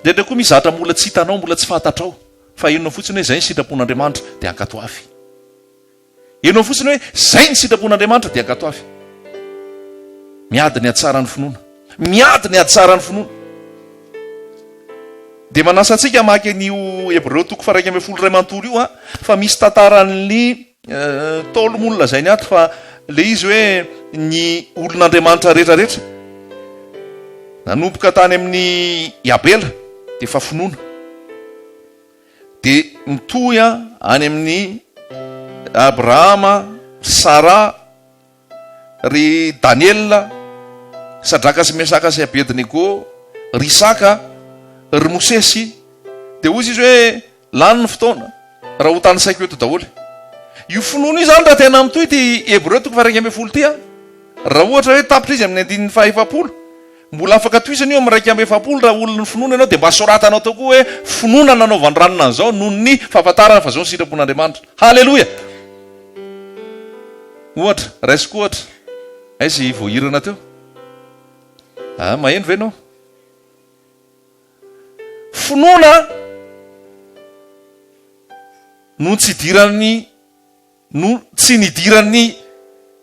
Speaker 1: Indraindray koa misy zavatra mbola tsy hitanao, mbola tsy fantatrao fa henonao fotsiny hoe izay ny sitrapon'Andriamanitra dia ankatoavy. Henonao fotsiny hoe izay ny sitrapon'Andriamanitra dia ankatoavy. Miady ny hatsaran'ny finoana. Miady ny hatsaran'ny finoana. Dia manasa antsika hamaky an'io Hebreo toko faha 11 iray manontolo io fa misy tantaran'ny Ntaolo moa no lazainy ato fa ilay izy hoe ny olon'Andriamanitra rehetra rehetra nanomboka tany amin'ny i Abela dia efa finoana. Dia mitohy any amin'i Abrahama, Sara, ry Daniela, Sadraka sy Mesaka sy Abednego, ry Isaka, ry Mosesy. Dia hoy izy hoe lany ny fotoana raha ho tanisaiko eto daholo. Io finoana io izany raha tena mitohy ity Hebreo toko faha 11 ity an, raha ohatra hoe tapitra izy amin'ny andininy faha 40, Mbola afaka tohizana io amin'ny 41 raha olon'ny finoana ianao dia mba soratanao tao koa hoe finoana nanaovany ranona an'izao noho ny fahafantarana fa izao ny sitrapon'Andriamanitra. Haleloia! Ohatra, raisiko ohatra. Aiza i Voahirana teo? Ah, maheno ve ianao? Finoana no tsy idiran'ny no tsy nidiran'ny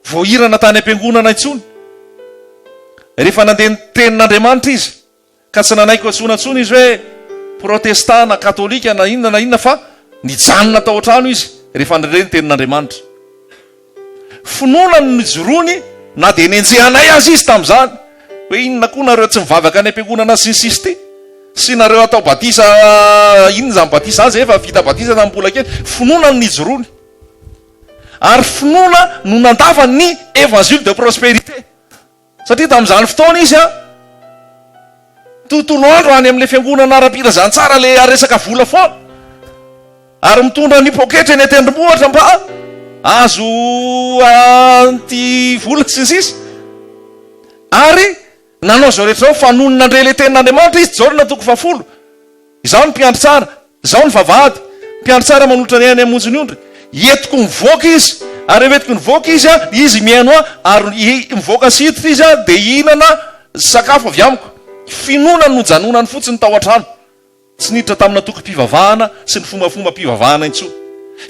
Speaker 1: voahirana tany am-piangonana intsony. Rehefa nandeha ny tenin'Andriamanitra izy, ka tsy nanaiky antsoina intsony izy hoe protestà na katolika na inona na inona fa nijanona tao an-trano izy rehefa nandre ny tenin'Andriamanitra. Finoana no nijoroany na dia nenjehanay aza izy tamin'izany hoe inona koa nareo tsy mivavaka any am-piangonana sy ny sisa ity. Sy nareo atao batisa inona izany batisa izany zay efa vita batisa tamin'ny mbola kely. Finoana no nijoroany. Ary finoana no nandavany ny évangile de prospérité. Satria tamin'izany fotoana izy an, tontolo andro any amin'ilay fiangonana ara-pilazantsara ilay resaka vola foana. Ary mitondra ny poketra eny an-tendrombohitra mba azo an'ity vola sy ny sisa. Ary Nanao izao rehetra izao fa nony nandre ilay tenin'Andriamanitra izy, Jaona toko fahafolo, Izaho no mpiandry tsara, izaho no vavahady, mpiandry tsara manolotra ny ainy hamonjy ny ondry, entiko mivoaka izy, ary rehefa entiko nivoaka izy, izy mihaino ahy, ary mivoaka sy hiditra izy, dia hihinana sakafo avy amiko. Finoana no nijanonany fotsiny tao an-trano. Tsy niditra tamina tokim-pivavahana sy ny fombafombam-pivavahana intsony.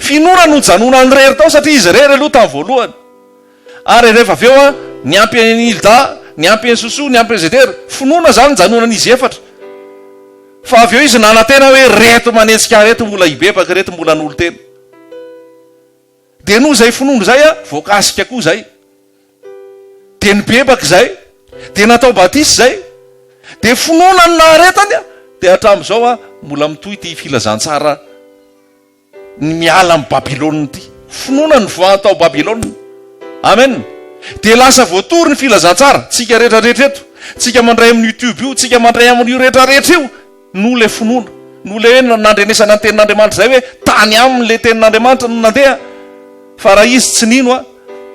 Speaker 1: Finoana no nijanonany irery tao satria izy irery aloha tamin'ny voalohany. Ary rehefa avy eo niampy an'i Hilda, niampy an'i Sosoa, niampy an'i Zedera. Finoana izany nijanonan'izy efatra. Fa avy eo izy nanantena hoe reto manenjika ahy reto mbola hibebaka, reto mbola hanolo-tena. Dia noho izay finoana izay, voakasika koa izay. Dia nibebaka izay, dia natao batisa izay, dia finoana no naharetany, Dia hatramin'izao a, mbola mitohy ity filazantsara ny miala amin'i Babylona ity. Finoana nivoahany tao Babylona. Amen. Dia lasa voatory ny filazantsara. Tsika rehetra rehetra eto, tsika mandray amin'ny YouTube io, tsika mandray amin'io rehetra rehetra io, noho ilay finoana, noho ilay hoe nandrenesana ny tenin'Andriamanitra izay hoe tany aminy ilay tenin'Andriamanitra no nandeha. Fa raha izy tsy nino a,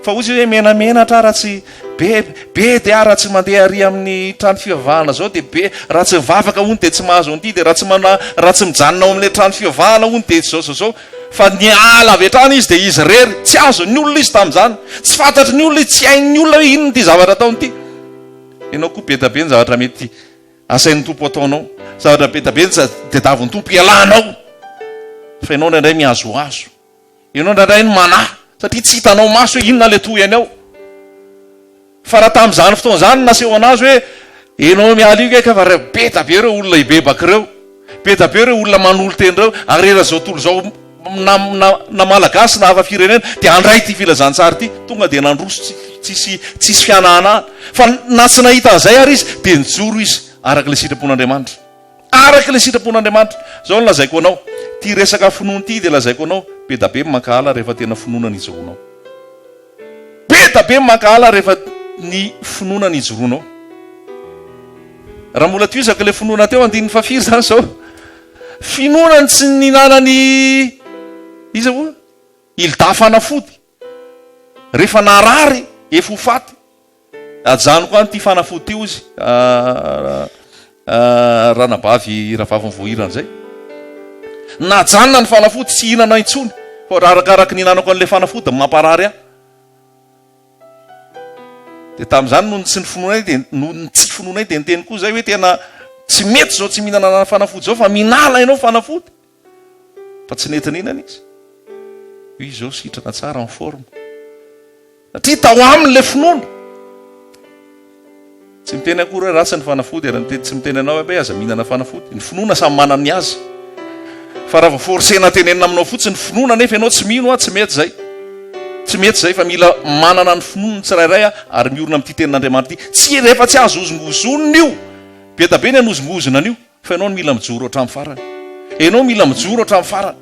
Speaker 1: fa hoy izy hoe menamenatra aho raha tsy be be dia aho raha tsy mandeha ary amin'ny trano fivavahana zao dia be raha tsy mivavaka hono dia tsy mahazo an'ity dia raha tsy mana raha tsy mijanona ao amin'ilay trano fivavahana hono dia zao zao zao fa niala avy hatrany izy dia izy irery tsy azon'ny olona izy tamin'izany tsy fantatry ny olona izy tsy hain'ny olona hoe inona ity zavatra ataony ity ianao koa be dia be ny zavatra mety asain'ny Tompo ataonao zavatra be dia be ny tadiavin'ny Tompo ialanao fa ianao indraindray mihazohazo Ianao indraindray no manahy satria tsy hitanao maso hoe inona ilay tohiny ao. Fa raha tamin'izany fotoana izany no naseho anazy hoe ianao miala io kay fa be da be ireo olona hibebaka ireo, be da be ireo olona manolo-tena ireo ary eran'izao tontolo izao na na na malagasy na hafa firenena dia handray ity filazantsara ity, tonga dia nandroso tsy tsisy tsisy fianahanahana. Fa na tsy nahita an'izay ary izy dia nijoro izy araka ilay sitrapon'Andriamanitra. Araka ilay sitrapon'Andriamanitra. Izao no lazaiko anao, ity resaka finoana ity dia lazaiko anao, be da be ny mankahala rehefa tena finoana ny ijoroanao. Be da be ny mankahala rehefa ny finoana ny ijoroanao. Raha mbola tohizako ilay finoana teo, andininy fahafiry izany izao? Finoana ny tsy nihinanan'i iza moa? Hilda fanafody. Rehefa narary, efa ho faty. Ajanoko any ity fanafody ity hozy ranabavy rahavavy mivoahirana izay. Najanona ny fanafody tsy hihinana intsony fa arakaraky ny hihinanako an'ilay fanafody no mamparary ahy. Dia tamin'izany noho ny tsy ny finoanay dia noho ny tsy finoanay dia niteny koa izay hoe tena tsy mety izao tsy mihinana fanafody izao fa mihinala ianao fanafody. Fa tsy nety nihinana izy. Io izy izao sitrana tsara en forme. Satria tao aminy ilay finoana. Tsy miteny akory hoe ratsy ny fanafody ary miteny tsy miteny anao hoe aza mihinana fanafody. Ny finoana samy manana ny azy. Fa raha vao forcena tenenina aminao fotsiny ny finoana nefa ianao tsy mino tsy mety izay. Tsy mety izay fa mila manana ny finoany ny tsirairay ary miorina amin'ity tenin'Andriamanitra ity. Tsy rehefa tsy azo hozongozonina io. Be dia be ny hanozongozona an'io. Fa ianao no mila mijoro hatramin'ny farany. Ianao mila mijoro hatramin'ny farany.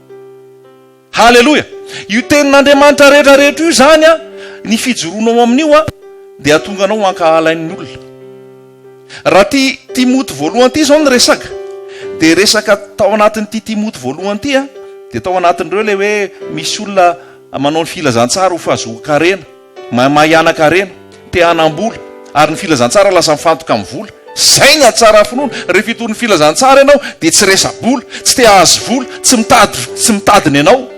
Speaker 1: Haleloia! Io tenin'Andriamanitra rehetra rehetra io izany an, ny fijoroanao amin'io an, dia hahatonga anao ho ankahalain'ny olona. Raha ity Timoty voalohany ity izao no resaka, dia resaka tao anatin'ity Timoty voalohany ity an, dia tao anatin'ireo ilay hoe misy olona manao ny filazantsara ho fahazoan-karena. Mahay hanan-karena, te hanam-bola, ary ny filazantsara lasa mifantoka amin'ny vola. Izay ny hatsaran'ny finoana. Rehefa hitory ny filazantsara ianao dia tsy resa-bola, tsy te hahazo vola, tsy mitady tsy mitady ny anao.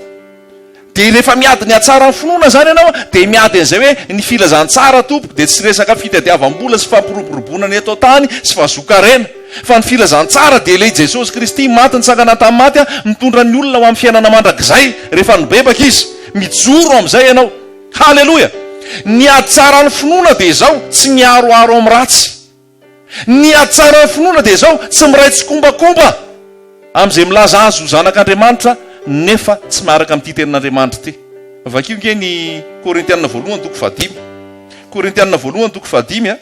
Speaker 1: Dia rehefa miady ny hatsaran'ny finoana izany ianao dia miady an'izay hoe ny filazantsara tompoko dia tsy resaka fitadiavam-bola sy fampiroboroboana ny eto an-tany sy fahazoan-karena. Fa ny filazantsara dia ilay Jesosy Kristy maty nitsangana tamin'ny maty mitondra ny olona ho amin'ny fiainana mandrakizay rehefa nibebaka izy. Mijoro amin'izay ianao. Haleloia! Ny hatsaran'ny finoana dia izao, tsy miharoharo amin'ny ratsy. Ny hatsaran'ny finoana dia izao, tsy miray tsikombakomba amin'izay milaza azy ho zanak'Andriamanitra nefa tsy miaraka amin'ity tenin'Andriamanitra ity. Vakio ange ny Korintiana voalohany toko fahadimy. Korintiana voalohany toko fahadimy a.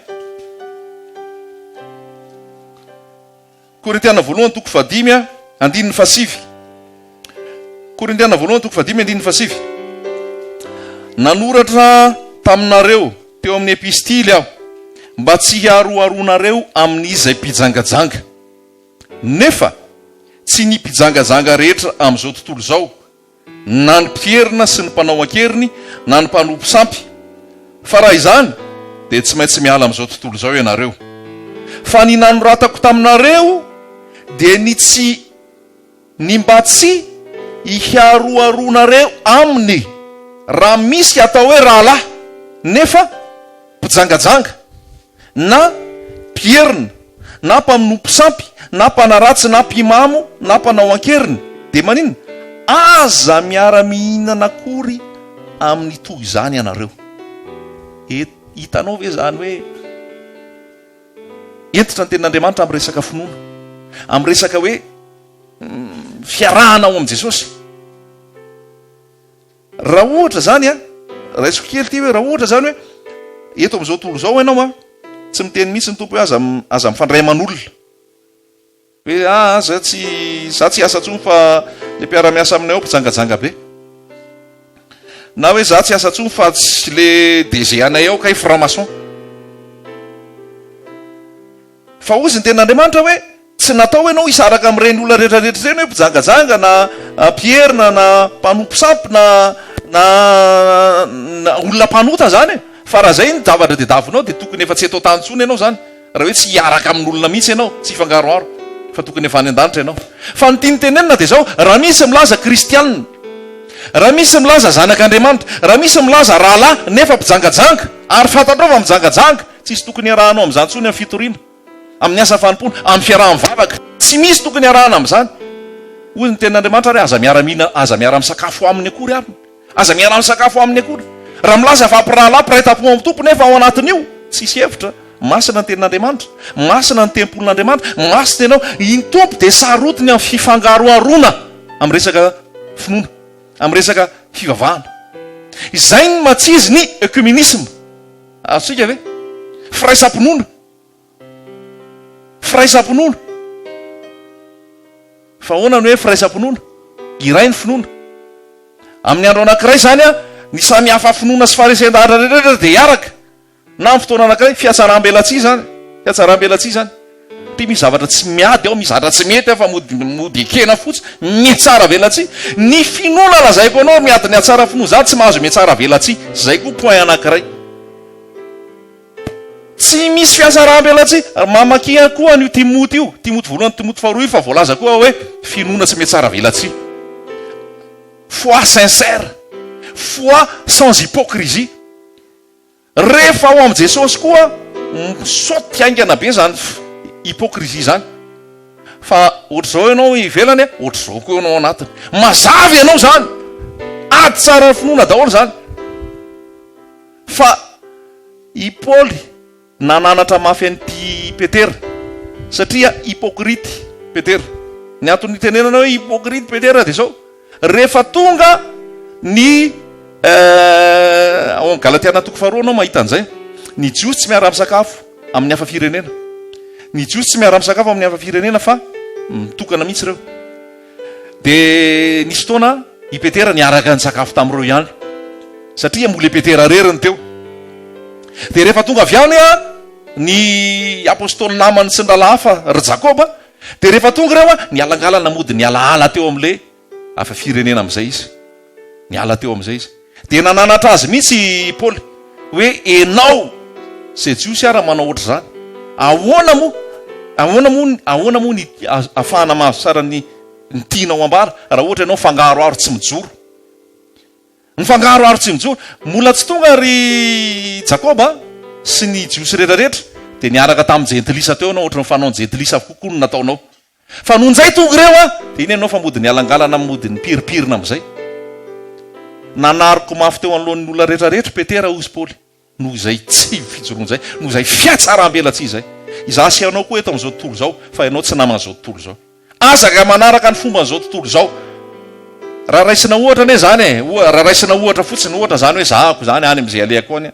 Speaker 1: Korintiana voalohany toko fahadimy andininy fahasivy. Korintiana voalohany toko fahadimy andininy fahasivy. Nanoratra taminareo teo amin'ny epistily aho mba tsy hiharoharoanareo amin'izay mpijangajanga. Nefa tsy ny mpijangajanga rehetra amin'izao tontolo izao na ny mpierina sy ny mpanao an-keriny, na ny mpanompo sampy, fa raha izany dia tsy maintsy miala amin'izao tontolo izao ianareo. Fa ny nanoratako taminareo dia ny tsy ny mba tsy hiharoharoanareo aminy, raha misy atao hoe rahalahy, nefa mpijangajanga, na mpierina, na mpanompo sampy, na mpanaratsy, na mpimamo, na mpanao an-keriny, dia maninona? Aza miara-mihinana akory amin'ny toy izany ianareo. Et, hitanao ve izany hoe hentitra ny tenin'Andriamanitra amin'ny resaka finoana, amin'ny resaka hoe fiarahana ao amin'i Jesosy? Raha ohatra izany an, raisiko kely ity hoe raha ohatra izany hoe eto amin'izao tontolo izao ianao an, tsy miteny mihitsy ny Tompo hoe aza aza mifandray aman'olona. Hoe aa za tsy za tsy hiasa intsony fa le mpiara-miasa aminay ao mpijangajanga be. Na hoe za tsy hiasa intsony fa tsy le DG anay ao kay franc-maçon. Fa hozy ny tenin'Andriamanitra hoe tsy natao ianao hisaraka amin'ireny olona rehetra rehetra ireny hoe mpijangajanga na mpierina na mpanompo sampy na na olona mpanota zany e. Fa raha zay ny zavatra tediavinao dia tokony efa tsy eto an-tany intsony ianao zany. Raha hoe tsy hiaraka amin'olona mihitsy ianao, tsy hifangaroharo, fa tokony efa any an-danitra ianao. Fa ny tiany tenenina dia izao, raha misy milaza kristianina, raha misy milaza zanak'Andriamanitra, raha misy milaza rahalahy nefa mpijangajanga, ary fantatrao fa mijangajanga, tsisy tokony hiarahanao amin'izany intsony amin'ny fitoriana, amin'ny asa fanompoana, amin'ny fiaraha-mivavaka. Tsy misy tokony hiarahana amin'izany. Hoy ny tenin'Andriamanitra ary, aza miara-mihina, aza miara-misakafo aminy akory ary. Aza miara-misakafo aminy akory. Raha milaza fa mpirahalahy mpiray tampo amin'ny Tompo nefa ao anatin'io, tsisy hevitra. Masina ny tenin'Andriamanitra. Masina ny tempolin'Andriamanitra. Masina ianao. Ny Tompo dia sarotiny amin'ny fifangaroharoana amin'ny resaka finoana, amin'ny resaka fivavahana. Izay ny matsizy ny œcuménisme. Azontsika ve? Firaisam-pinoana. Firaisam-pinoana. Fa ahoana ny hoe firaisam-pinoana? Iray ny finoana. Amin'ny andro anankiray izany an, ny samy hafa finoana sy faharesen-dahatra rehetra rehetra dia hiaraka. Na amin'ny fotoana anankiray, fihatsaram-belatsihy izany. Fihatsaram-belatsihy izany. Satria misy zavatra tsy miady ao, misy zavatra tsy mety ao fa mody mody ekena fotsiny. Mihatsaravelatsihy. Ny finoana lazaiko anao miady ny hatsara finoana izany tsy mahazo mihatsaravelatsihy. Izay koa point anankiray. Tsy misy fihatsarambelatsihy. Mamakia koa an'io Timoty io, Timoty voalohany, Timoty faharoa io fa voalaza koa hoe finoana tsy mihatsaravelatsihy. Foi sincère, foi sans hypocrisie. Rehefa ao amin'i Jesosy koa misaoty haingana be izany hypocrisie izany. Fa ohatr'izao ianao ivelany, ohatr'izao koa ianao anatiny. Mazava ianao izany. Ady tsara ny finoana daholo izany. Fa i Paoly nananatra mafy an'i Petera, satria hypocrite Petera. Ny antony nitenenana hoe hypocrite Petera dia izao, rehefa tonga ny ao amin'ny Galatiana toko faharoa anao mahita an'izay, ny Jiosy tsy miara-misakafo amin'ny hafa firenena. Ny Jiosy tsy miara-misakafo amin'ny hafa firenena fa mitokana mihitsy ireo. Dia nisy fotoana i Petera niaraka nisakafo tamin'ireo ihany, satria mbola i Petera irery no teo. Dia rehefa tonga avy any ny apostoly namany sy ny rahalahy hafa, ry Jakoba, dia rehefa tonga ireo, nialangalana mody nialahala teo amin'ilay hafa firenena amin'izay izy. Niala teo amin'izay izy. Dia nananatra azy mihitsy i Paoly hoe, Enao izay Jiosy ara manao ohatr'izany, ahoana moa, ahoana moa, ahoana moa ny ahafahana mahazo tsara ny ny tianao ambara raha ohatra ianao mifangaroharo tsy mijoro? Mifangaroharo tsy mijoro. Mbola tsy tonga ry Jakoba sy ny Jiosy rehetrarehetra, dia niaraka tamin'ny Jentilisa teo ianao, ohatran'ny fanaon'ny Jentilisa avokoa koa no nataonao. Fa nony zay tonga ireo a, dia iny ianao fa mody nialangalana mody nipirimpirina amin'izay. Nanariko mafy teo anoloan'ny olona rehetra rehetra Petera hozy Paoly, noho izay tsy fijoroana izay, noho izay fihatsaram-belatsihy izay. Izaho sy ianao koa eto amin'izao tontolo izao, fa ianao tsy naman'izao tontolo izao. Aza ka manaraka ny fomban'izao tontolo izao. Raha raisina ohatra anie izany e, raha raisina ohatra fotsiny, ohatra izany hoe zahako izany any amin'izay alehako any,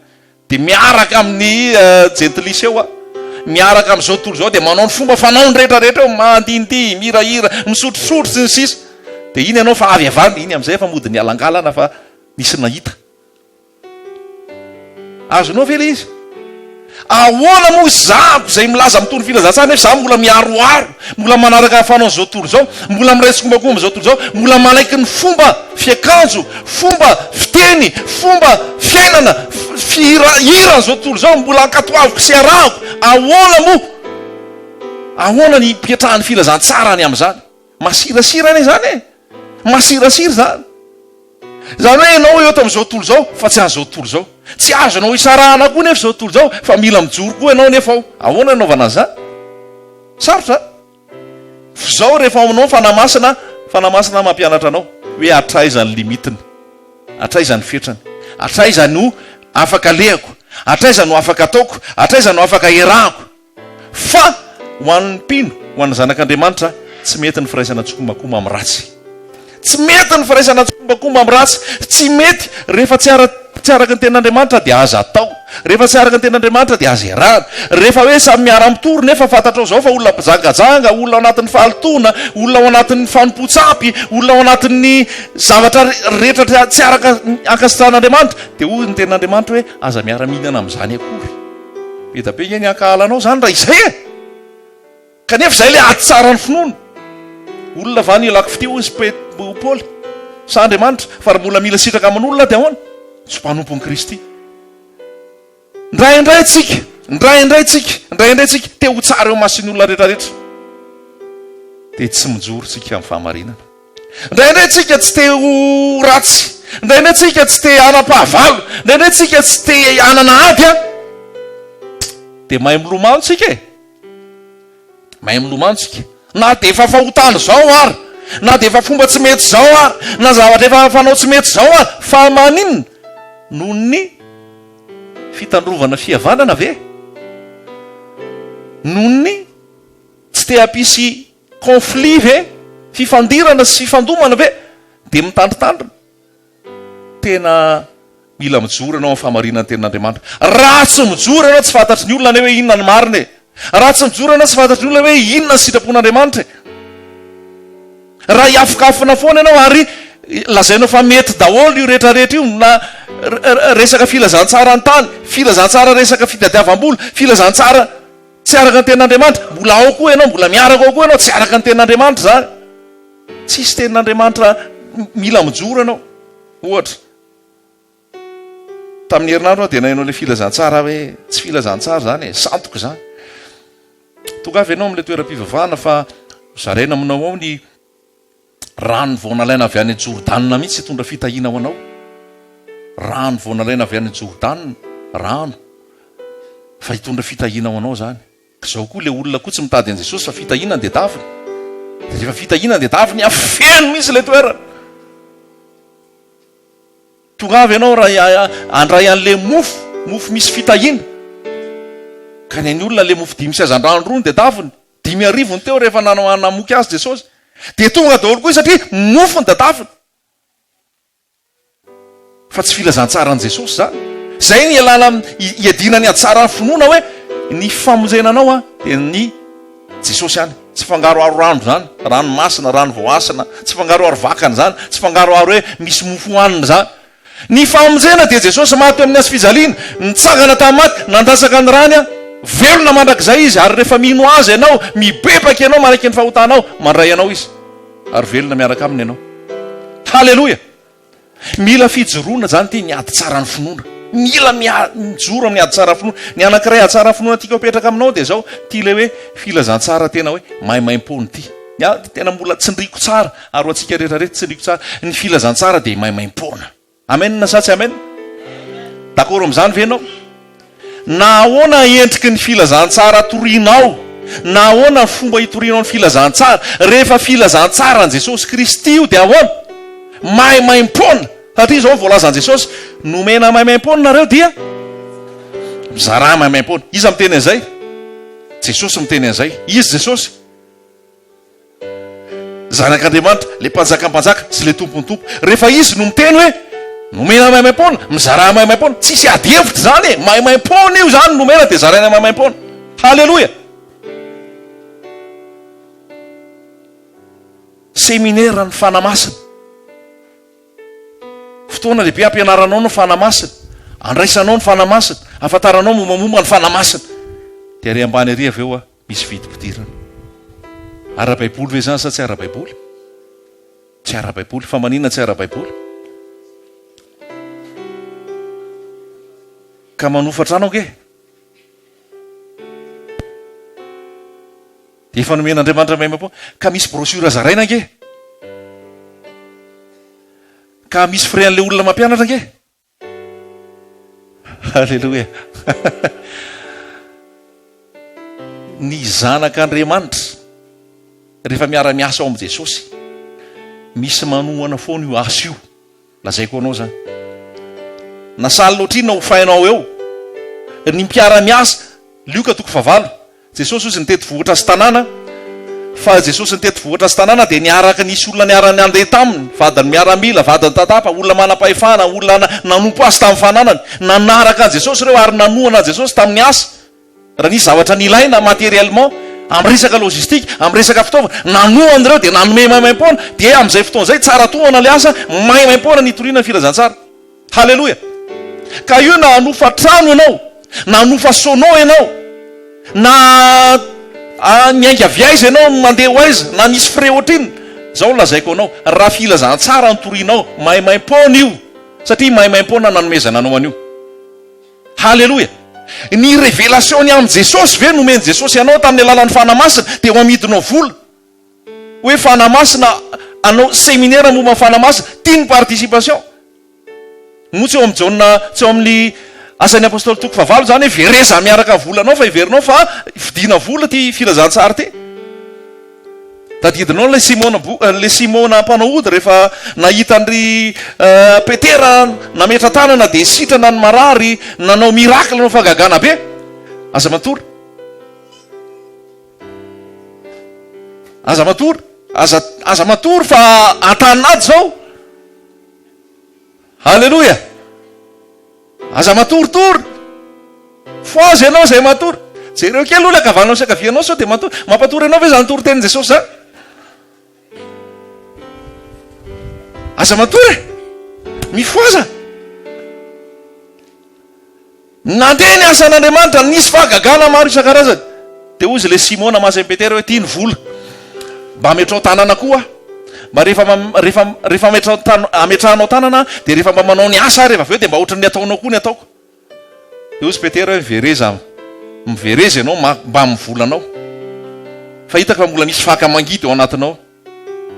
Speaker 1: Dia miaraka amin'ny jentilisa eo aho, miaraka amin'izao tontolo izao, dia manao ny fomba fanaony rehetra rehetra eo, mandindihy, mihirahira, misotrosotro sy ny sisa. Dia iny ianao fa avy avy any, iny amin'izay efa mody nialangalana fa nisy nahita. Azonao ve ilay izy? Ahoana moa izaho izay milaza mitory filazantsara nefa izaho mbola miharoharo, mbola manaraka ny fanaon'izao tontolo izao, mbola miray tsikombakomba amin'izao tontolo izao, mbola manaiky ny fomba fiakanjo, fomba fiteny, fomba fiainana, fihira, hiran'izao tontolo izao, mbola ankatoaviko sy arahako, ahoana moa? Ahoana ny hipetrahan'ny filazantsara any amin'izany? Masirasira anie izany e! Masirasira izany. Izany hoe ianao eto amin'izao tontolo izao fa tsy an'izao tontolo izao. Tsy azonao isarahana koa nefa izao tontolo izao fa mila mijoro koa ianao nefa ao. Ahoana ny anaovana an'izany? Sarotra an? F'izao rehefa ao aminao ny Fanahy Masina, Fanahy Masina mampianatra anao hoe hatraiza ny limite-ny, hatraiza ny fetrany, hatraiza no afaka alehako, hatraiza no afaka ataoko, hatraiza no afaka iarahako. Fa ho an'ny mpino, ho an'ny zanak'Andriamanitra, tsy mety ny firaisana tsikombakomba amin'ny ratsy. Tsy mety ny firaisana tsikombakomba amin'ny ratsy. Tsy mety rehefa tsy ara. tsy araka ny tenin'Andriamanitra dia aza atao. Rehefa tsy araka ny tenin'Andriamanitra dia aza iarahana. Rehefa hoe samy miara-mitory nefa fantatrao izao fa olona mpijangajanga, olona ao anatin'ny fahalotoana, olona ao anatin'ny fanompoan-tsampy, olona ao anatin'ny zavatra rehetra tsy araka ankasitrahan'Andriamanitra dia hoy ny tenin'Andriamanitra hoe aza miara-mihinana amin'izany akory. Be dia be nge ny hankahala anao izany raha izay e! Kanefa izay ilay ady tsara ny finoana. Olona va no ialako fitia hoy i Paoly? Sa Andriamanitra? Fa raha mbola mila sitraka aman'olona dia ahoana? Tsy mpanompon'i Kristy. Indraindray tsika, indraindray tsika, indraindray tsika te ho tsara eo imason'ny olona rehetra rehetra. Dia tsy mijoro tsika amin'ny fahamarinana. Indraindray tsika tsy te ho ratsy. Indraindray tsika tsy te hanam-pahavalo. Indraindray tsika tsy te hanana ady an. Dia mahay milomano tsika e. Mahay milomano tsika. Na dia efa fahotana izao ary, na dia efa fomba tsy mety izao ary, na zavatra efa fanao tsy mety izao ary, fa maninona? Noho ny fitandrovana fihavanana ve? Noho ny tsy te hampisy conflit ve? Fifandirana sy fifandomana ve? Dia mitandrintandrina. Tena mila mijoro ianao amin'ny fahamarinan'ny tenin'Andriamanitra. Raha tsy mijoro ianao tsy fantatry ny olona anie hoe inona ny marina e. Raha tsy mijoro ianao tsy fantatry ny olona hoe inona ny sitrapon'Andriamanitra e. Raha hiafokafona foana ianao ary lazainao fa mety daholo io rehetra rehetra io na resaka filazantsara an-tany, filazantsara resaka fitadiavam-bola, filazantsara tsy araka ny tenin'Andriamanitra, mbola ao koa ianao, mbola miaraka ao koa ianao, tsy araka ny tenin'Andriamanitra izany. Tsisy tenin'Andriamanitra mila mijoro ianao. Ohatra, tamin'ny herinandro aho dia naheno ilay filazantsara hoe tsy filazantsara izany e, sandoka izany. Tongava ianao amin'ilay toeram-pivavahana fa zaraina aminao ao ny rano vao nalaina avy any Jordana mihitsy hitondra fitahiana ho anao. Rano vao nalaina avy any Jordana, rano fa hitondra fitahiana ho anao izany. Zao koa le olona koa tsy mitady an'i Jesosy fa fitahiana no diadaviny. Dia rehefa fitahiana no diadaviny, afeno mihitsy ilay toerana. Tongava ianao raha handray an'le mofo, mofo misy fitahiana. Ka ny an'ny olona le mofo dimy sy hazandrano roa no diadaviny. 5000 ny teo rehefa nanao namoky azy Jesosy. Dia tonga daholo koa izy satria mofo no diadaviny. Fa tsy filazantsaran'i Jesosy izany. Izay ny ialana iadiana ny hatsaran'ny finoana hoe ny famonjena anao an dia ny Jesosy ihany. Tsy fangaroharo rano izany, rano masina, rano voahasina, tsy fangaroharo vakana izany, tsy fangaroharo hoe misy mofo hohanina izany. Ny famonjena dia Jesosy maty teo amin'ny hazo fijaliana, nitsangana tamin'ny maty, nandatsaka ny rany an, velona mandrakizay Izy ary rehefa mino Azy ianao, mibebaka ianao, manaiky ny fahotanao, mandray anao Izy ary velona miaraka Aminy ianao. Haleloia! Mila fijoroana izany ity ny ady tsaran'ny finoana. Mila mijoro amin'ny ady tsaran'ny finoana. Ny anankiray ady tsaran'ny finoana tiako apetraka aminao dia izao, ity ilay hoe filazantsara tena hoe maimaimpoana ity. Ny ahy tena mbola tsindriako tsara ary ho antsika rehetra rehetra tsindriako tsara, ny filazantsara dia maimaimpoana. Amen sa tsy amen? D'accord amin'izany ve ianao? Na ahoana endriky ny filazantsara torianao, na ahoana ny fomba hitorianao ny filazantsara, rehefa filazantsaran'i Jesosy Kristy io dia ahoana? Maimaimpoana! Satria izao no voalazan'i Jesosy, nomena maimaimpoana nareo dia mizarà maimaimpoana. Iza miteny an'izay? Jesosy miteny an'izay. Iza Jesosy? Zanak'Andriamanitra, ilay Mpanjakan'ny mpanjaka sy ilay Tompon'ny tompo. Rehefa Izy no miteny hoe, Nomena maimaimpoana, mizarà maimaimpoana, tsisy ady hevitra izany e! Maimaimpoana io izany, nomena dia zaraina maimaimpoana. Haleloia! Seminera ny Fanahy Masina. Fotoana lehibe hampianaranao ny Fanahy Masina, andraisanao ny Fanahy Masina, ahafantaranao mombamomba ny Fanahy Masina. Dia ary ambany ary avy eo a. Misy vidim-pidirana. Ara-baiboly ve izany sa tsy ara-baiboly? Tsy ara-baiboly. Fa maninona tsy ara-baiboly? Ka manofa trano ange. Dia efa nomen'Andriamanitra maimaimpoana. Ka misy brochure zaraina ange. Ka misy frais an'ilay olona mampianatra ange. Aleloia. Ny zanak'Andriamanitra rehefa miara-miasa ao amin'i Jesosy, misy manohana foana io asa io. Lazaiko anao izany. Na saly loatra inona ho fainao eo. Ny mpiara-miasa, Lioka toko fahavalo, Jesosy hozy nitety vohitra sy tanàna. Fa Jesosy nitety vohitra sy tanàna dia niaraka nisy olona niara-nandeha taminy, vadin'ny miaramila, vadin'ny tatapa, olona manam-pahefana, olona nanompo azy tamin'ny fananany. Nanaraka an'i Jesosy ireo ary nanohana an'i Jesosy tamin'ny asa. Raha nisy zavatra nilaina matériellement, amin'ny resaka logistique, amin'ny resaka fitaovana, nanohana ireo dia nanome maimaimpoana, dia amin'izay fotoana izay tsara tohana ilay asa, maimaimpoana nitoriana ny filazantsara. Haleloia! Ka io na hanofa trano ianao, na hanofa sono ianao, na niainga avy aiza ianao mandeha ho aiza, na nisy frais ohatrinona, izao no lazaiko anao, raha filazantsara no torianao, maimaimpoana io, satria maimaimpoana nanomezana anao an'io. Haleloia! Ny révélation ny amin'i Jesosy ve nomen'i Jesosy anao tamin'ny alalan'ny Fanahy Masina dia ho amidinao vola? Hoe Fanahy Masina hanao séminaire momba ny Fanahy Masina, tia ny participation. Moa tsy ao amin'ny Jaona, tsy ao amin'ny Asan'ny Apostoly toko fahavalo izany hoe vereza miaraka amin'ny volanao fa heverinao fa vidiana vola ity filazantsara ity. Tadidinao ilay Simona bo, ilay Simona mpanao ody rehefa nahita an-dry Petera nametra-tanana dia sitrana ny marary, nanao miracle, nanao fahagagana be. Aza matory. Aza matory. Aza, aza matory fa an-tanin'ady izao. Haleloia! Aza matoritory! Fohaza ianao izay matory. Jereo kely aloha ilay ankavananao sy ankavianao sao dia matory. Mampatory anao ve izany toritenin'i Jesosy izany? Aza matory e! Mifohaza! Nandeha ny asan'Andriamanitra, nisy fahagagana maro isan-karazany. Dia hoy izy ilay Simona masin'i Petera hoe, Ity ny vola, mba ametraho tanana koa aho. Mba rehefa rehefa rehefa ametraho tan ametrahanao tanana aho, dia rehefa mba manao ny asa aho rehefa avy eo dia mba ohatran'ny ataonao koa ny ataoko. Dia hoy izy Petera hoe, Mivereza, mivereza ianao mbamin'ny volanao. Fa hitako fa mbola misy faka mangidy ao anatinao.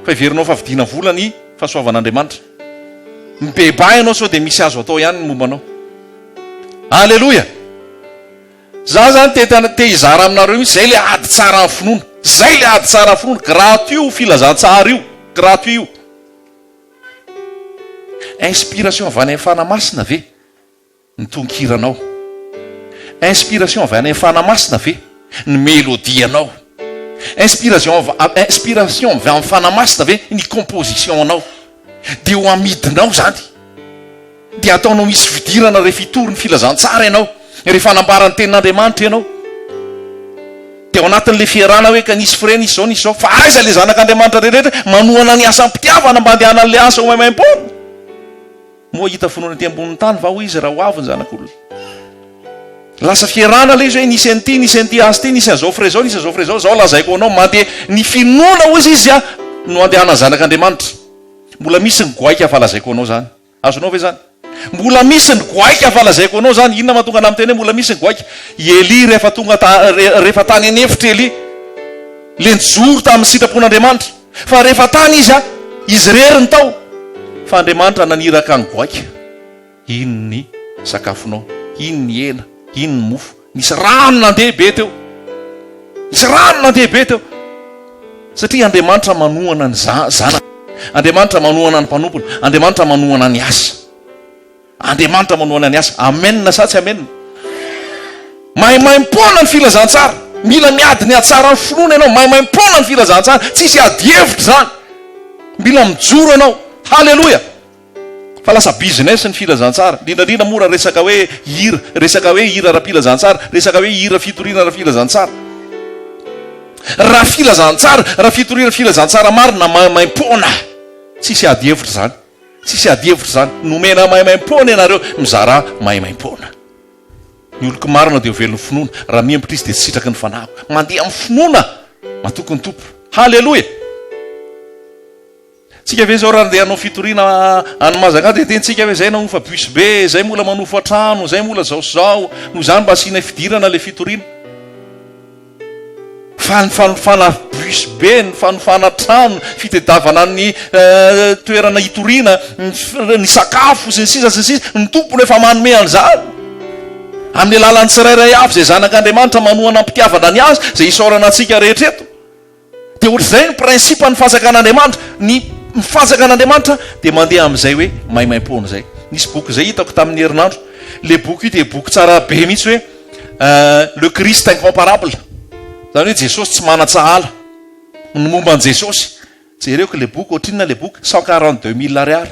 Speaker 1: Fa heverinao fa vidiana vola ny fahasoavan'Andriamanitra. Mibebaha ianao sao dia misy azo atao ihany ny momba anao. Aleloia! Za zany te te hizara aminareo mihitsy, zay le ady tsara ny finoana. Zay le ady tsara ny finoana, gratuit io filazantsara io, gratuit io. Inspiration avy any amin'ny Fanahy Masina ve? Ny tononkiranao. Inspiration avy any amin'ny Fanahy Masina ve ny mélodie-nao? Inspiration inspiration avy amin'ny Fanahy Masina ve ny composition-nao? Dia ho amidinao izany. Dia ataonao misy fidirana rehefa hitory ny filazantsara ianao, rehefa hanambara ny tenin'Andriamanitra ianao. Dia ao anatin'ilay fiarahana hoe ka nisy frais, nisy izao, nisy izao. Fa aiza ilay zanak'Andriamanitra rehetra manohana ny asam-pitiavana mba handehanan'ilay asa ho maimaimpoana? Moa hahita finoana ety ambonin'ny tany va hoy izy raha ho avy ny zanak'olona? Lasa fierana ilay izy hoe nisy an'ity, nisy an'ity asa ity, nisy an'izao frais izao, nisy an'izao frais izao, izao lazaiko anao mandeha ny finoana hoy izy a no andehanan'ny zanak'Andriamanitra. Mbola misy ny goaika fa lazaiko anao izany. Azonao ve izany? Mbola misy ny goaika fa lazaiko anao izany. Inona mahatonga anah miteny hoe mbola misy ny goaika? I Elia rehefa tonga ta, rehefa tany an'efitra Elia, le nijoro tamin'ny sitrapon'Andriamanitra. Fa rehefa tany izy a, izy irery ny tao, fa Andriamanitra naniraka ny goaika, iny ny sakafonao, iny ny hena, iny ny mofo, nisy rano nandeha be teo, nisy rano nandeha be teo, satria Andriamanitra manohana ny zanany, Andriamanitra manohana ny mpanompony, Andriamanitra manohana ny asa. Andriamanitra manohana ny asa. Amen sa tsy amen? Maimaimpoana ny filazantsara. Mila miady ny hatsaran'ny finoana ianao. Maimaimpoana ny filazantsara. Tsisy ady hevitra izany. Mila mijoro ianao. Haleloia! Fa lasa business ny filazantsara. Indrindra indrindra moa raha resaka hoe hira, resaka hoe hira ara-pilazantsara, resaka hoe hira fitoriana ara-filazantsara. Raha filazantsara, raha fitoriana filazantsara marina maimaimpoana. Tsisy ady hevitra izany. Tsisy ady hevitra izany. Nomena maimaimpoana ianareo, mizarà maimaimpoana. Ny oloko marina dia ho velon'ny finoana, raha miembotra izy dia tsy sitraky ny fanahiko. Mandeha amin'ny finoana, matoky ny Tompo. Haleloia! Tsika ve izao raha andeha hanao fitoriana any Mazanga dia tentsika hoe zay nahofa bus be, zay mbola manofa trano, zay mbola zao sy zao, noho izany mba asiana fidirana ilay fitoriana. Fa ny fanofana bus be, ny fanofana trano, fitedavana ny toerana hitoriana, ny sakafo sy ny sisa sy ny sisa, ny Tompo no efa manome an'izany. Amin'ny alalan'ny tsirairay avy izay zanak'Andriamanitra manohana am-pitiavana ny azy, izay isaorana antsika rehetra eto. Dia ohatr'izay ny principe ny fanjakan'Andriamanitra. Ny ny fanjakan'Andriamanitra dia mandeha amin'izay hoe maimaimpoana izay. Nisy boky izay hitako tamin'ny herinandro. Ilay boky io dia boky tsara be mihitsy hoe Le Christ incomparable. Izany hoe Jesosy tsy manan-tsahala. Ny momba an'i Jesosy. Jereko ilay boky, ohatrinona ilay boky? 142 mille ariary.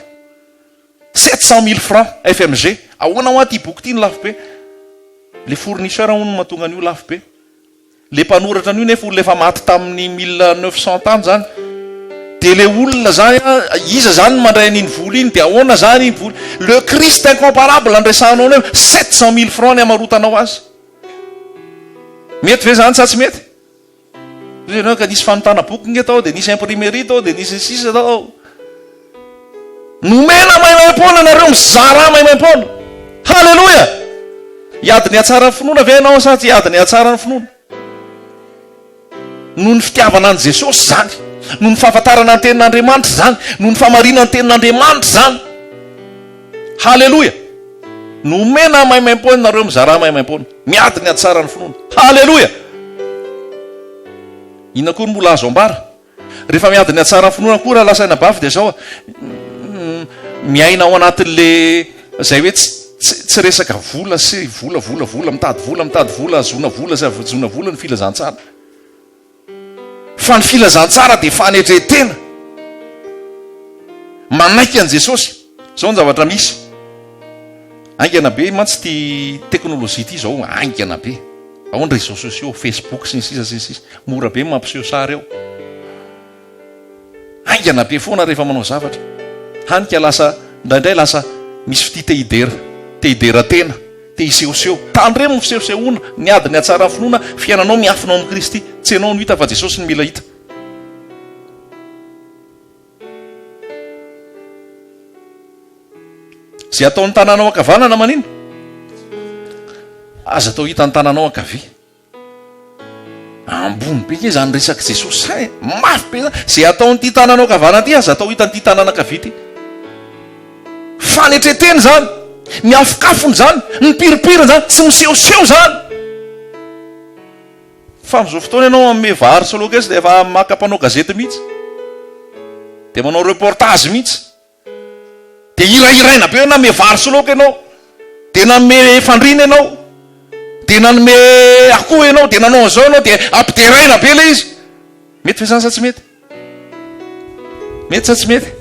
Speaker 1: 700 mille francs FMG. Ahoana hoa ity boky ity no lafo be? Ilay fournisseur hono no mahatonga an'io lafo be. Le mpanoratra an'io nefa olona efa maty tamin'ny 1900 tany zany. De le olona zany an, iza zany no mandray an'iny vola iny, de ahoana zany iny vola, le Christ incomparable no resahanao an'io, 700 mille francs ny hamarotanao azy. Mety ve zany sa tsy mety? Hoy ianao ka nisy fanontana boky nge tao, de nisy imprimerie tao, de nisy ny sisa tao. Nomena maimaimpoana nareo, mizarà maimaimpoana. Haleloia! Hiady ny hatsaran'ny finoana ve ianao sa tsy hiady ny hatsaran'ny finoana? Noho ny fitiavana an'i Jesosy izany, noho ny fahafantarana ny tenin'Andriamanitra izany, noho ny famarinan'ny tenin'Andriamanitra izany. Haleloia! Nomena maimaimpoana nareo, mizarà maimaimpoana. Miady ny hatsaran'ny finoana. Haleloia! Inona koa no mbola azo ambara? Rehefa miady ny hatsaran'ny finoana koa raha lasa anabavy dia zao miaina ao anatin'le zay hoe tsy tsy resaka vola sy vola vola vola mitady vola mitady vola ahazoana vola sy ahazoana vola ny filazantsara fa ny filazantsara dia fanetren-tena manaiky an'i Jesosy zao ny zavatra misy haingana be mantsy ity teknolojia ity zao haingana be Ao ny réseaux sociaux, Facebook sy ny sisa sy ny sisa. Mora be ny mampiseho sary ao. Haingana be foana rehefa manao zavatra. Hany ka lasa indraindray lasa misy fitia te hidera, te hidera tena, te hisehoseho. Tandremo ny fisehosehoana, ny ady ny hatsaran'ny finoana, fiainanao miafina ao amin'i Kristy. Tsy ianao no hita fa Jesosy no mila hita. Izay ataon'ny tananao ankavanana manino? Aza atao hitan'ny tananao ankavia. Ambony be nge izany resak'i Jesosy izany e. Mafy be izany. Izay ataon'ity tananao ankavanana ity aza atao hitan'ity tanana ankavia ity. Fanetretena izany. Ny afokafony izany, ny piripiriny izany, tsy misehoseho izany. Fa amin'izao fotoana ianao manome vary sy laoka dia efa maka mpanao gazety mihitsy. Dia manao reportage mihitsy. Dia hirahiraina be hoe nanome vary sy laoka ianao. Dia nanome fandriana ianao. Dia nanome akoho ianao. Dia nanao an'izao ianao. Dia ampideraina be ilay izy. Mety ve izany sa tsy mety? Mety sa tsy mety?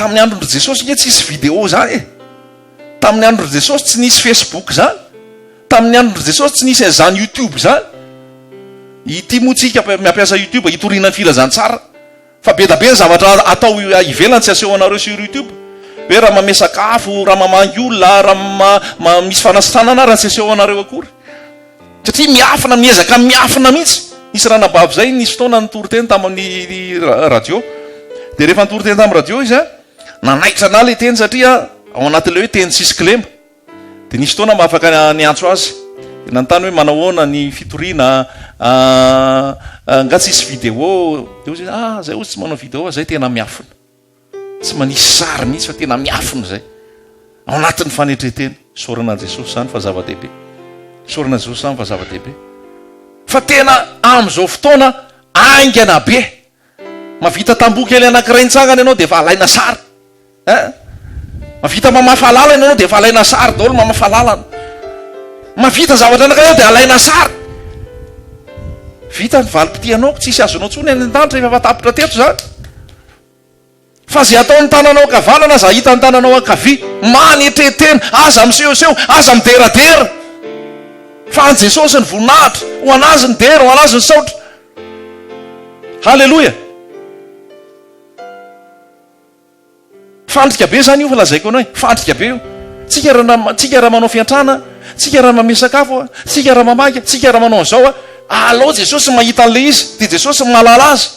Speaker 1: Tamin'ny andron-dry Jesosy nge tsisy vidéo zany e. Tamin'ny andron-dry Jesosy tsy nisy Facebook zany. Tamin'ny andron-dry Jesosy tsy nisy an'izany YouTube zany. Ity moa tsika mampiasa YouTube hitoriana ny filazantsara. Fa be da be ny zavatra atao ivelany tsy aseho anareo sur YouTube. Hoe raha manome sakafo, raha mamangy olona, raha misy fanasitranana ary tsy aseho anareo akory. Satria miafina, miezaka miafina mihitsy. Nisy ranabavy izay nisy fotoana nitory teny tamin'ny radio. Dia rehefa nitory teny tamin'ny radio izy, nanaitra an'ahy ilay teny satria ao anatin'ilay hoe teny tsisy kilema. Dia nisy fotoana mba afaka niantso azy. Dia nanontany hoe manao ahoana ny fitoriana, angaha tsisy vidéo? Dia hoy izy, ah, zay hozy tsy manao vidéo fa zay tena miafina. Tsy manisy sary mihitsy fa tena miafina izay. Ao anatin'ny fanetren-tena. Isaorana an'i Jesosy izany fa zava-dehibe. Isaorana an'i Jesosy izany fa zava-dehibe. Fa tena amin'izao fotoana haingana be. Mahavita tamboho kely anankiray nitsangana ianao dia efa alaina sary. Hein? Mahavita mamafa lalana ianao dia efa alaina sary daholo mamafa lalana. Mahavita zavatra anankiray ianao dia alaina sary. Vita ny valim-pitianao, tsisy azonao intsony any an-danitra efa efa tapitra teto izany. Fa izay ataon'ny tananao ankavanana aza hitan'ny tananao ankavia. Manetre-tena, aza misehoseho, aza mideradera. Fa an'i Jesosy ny voninahitra, ho an'Azy ny dera, ho an'Azy ny saotra. Haleloia! Fandrika be izany io fa lazaiko anao e, fandrika be io. Tsika raha tsika raha manao fiantrana, tsika raha manome sakafo, tsika raha mamaky, tsika raha manao an'izao, alao Jesosy mahita an'ilay izy, dia Jesosy mahalala azy.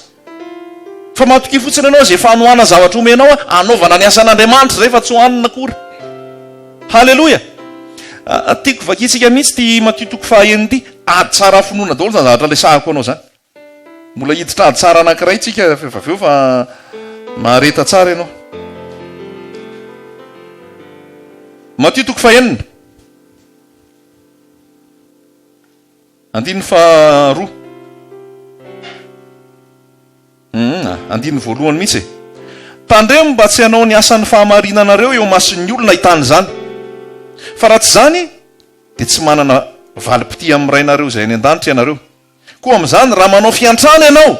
Speaker 1: Fa matokia fotsiny ianao izay fanohanana zavatra omenao hanaovana ny asan'Andriamanitra izay fa tsy hohanina akory. Haleloia! Tiako vakintsika mihitsy ity Matio toko fahaenina ity. Ady tsara finoana daholo izany zavatra resahako anao izany. Mbola hiditra ady tsara anankiray tsika rehefa avy eo fa mahareta tsara ianao. Matio toko fahenina. Andininy faharoa. Humm, andininy voalohany mihitsy e. Tandremo mba tsy hanao ny asan'ny fahamarinanareo eo imason'ny olona ahitana izany. Fa raha tsy izany dia tsy manana. valim-pitia amin'ny Rainareo izay any an-danitra ianareo. Koa amin'izany, raha manao fiantrana ianao,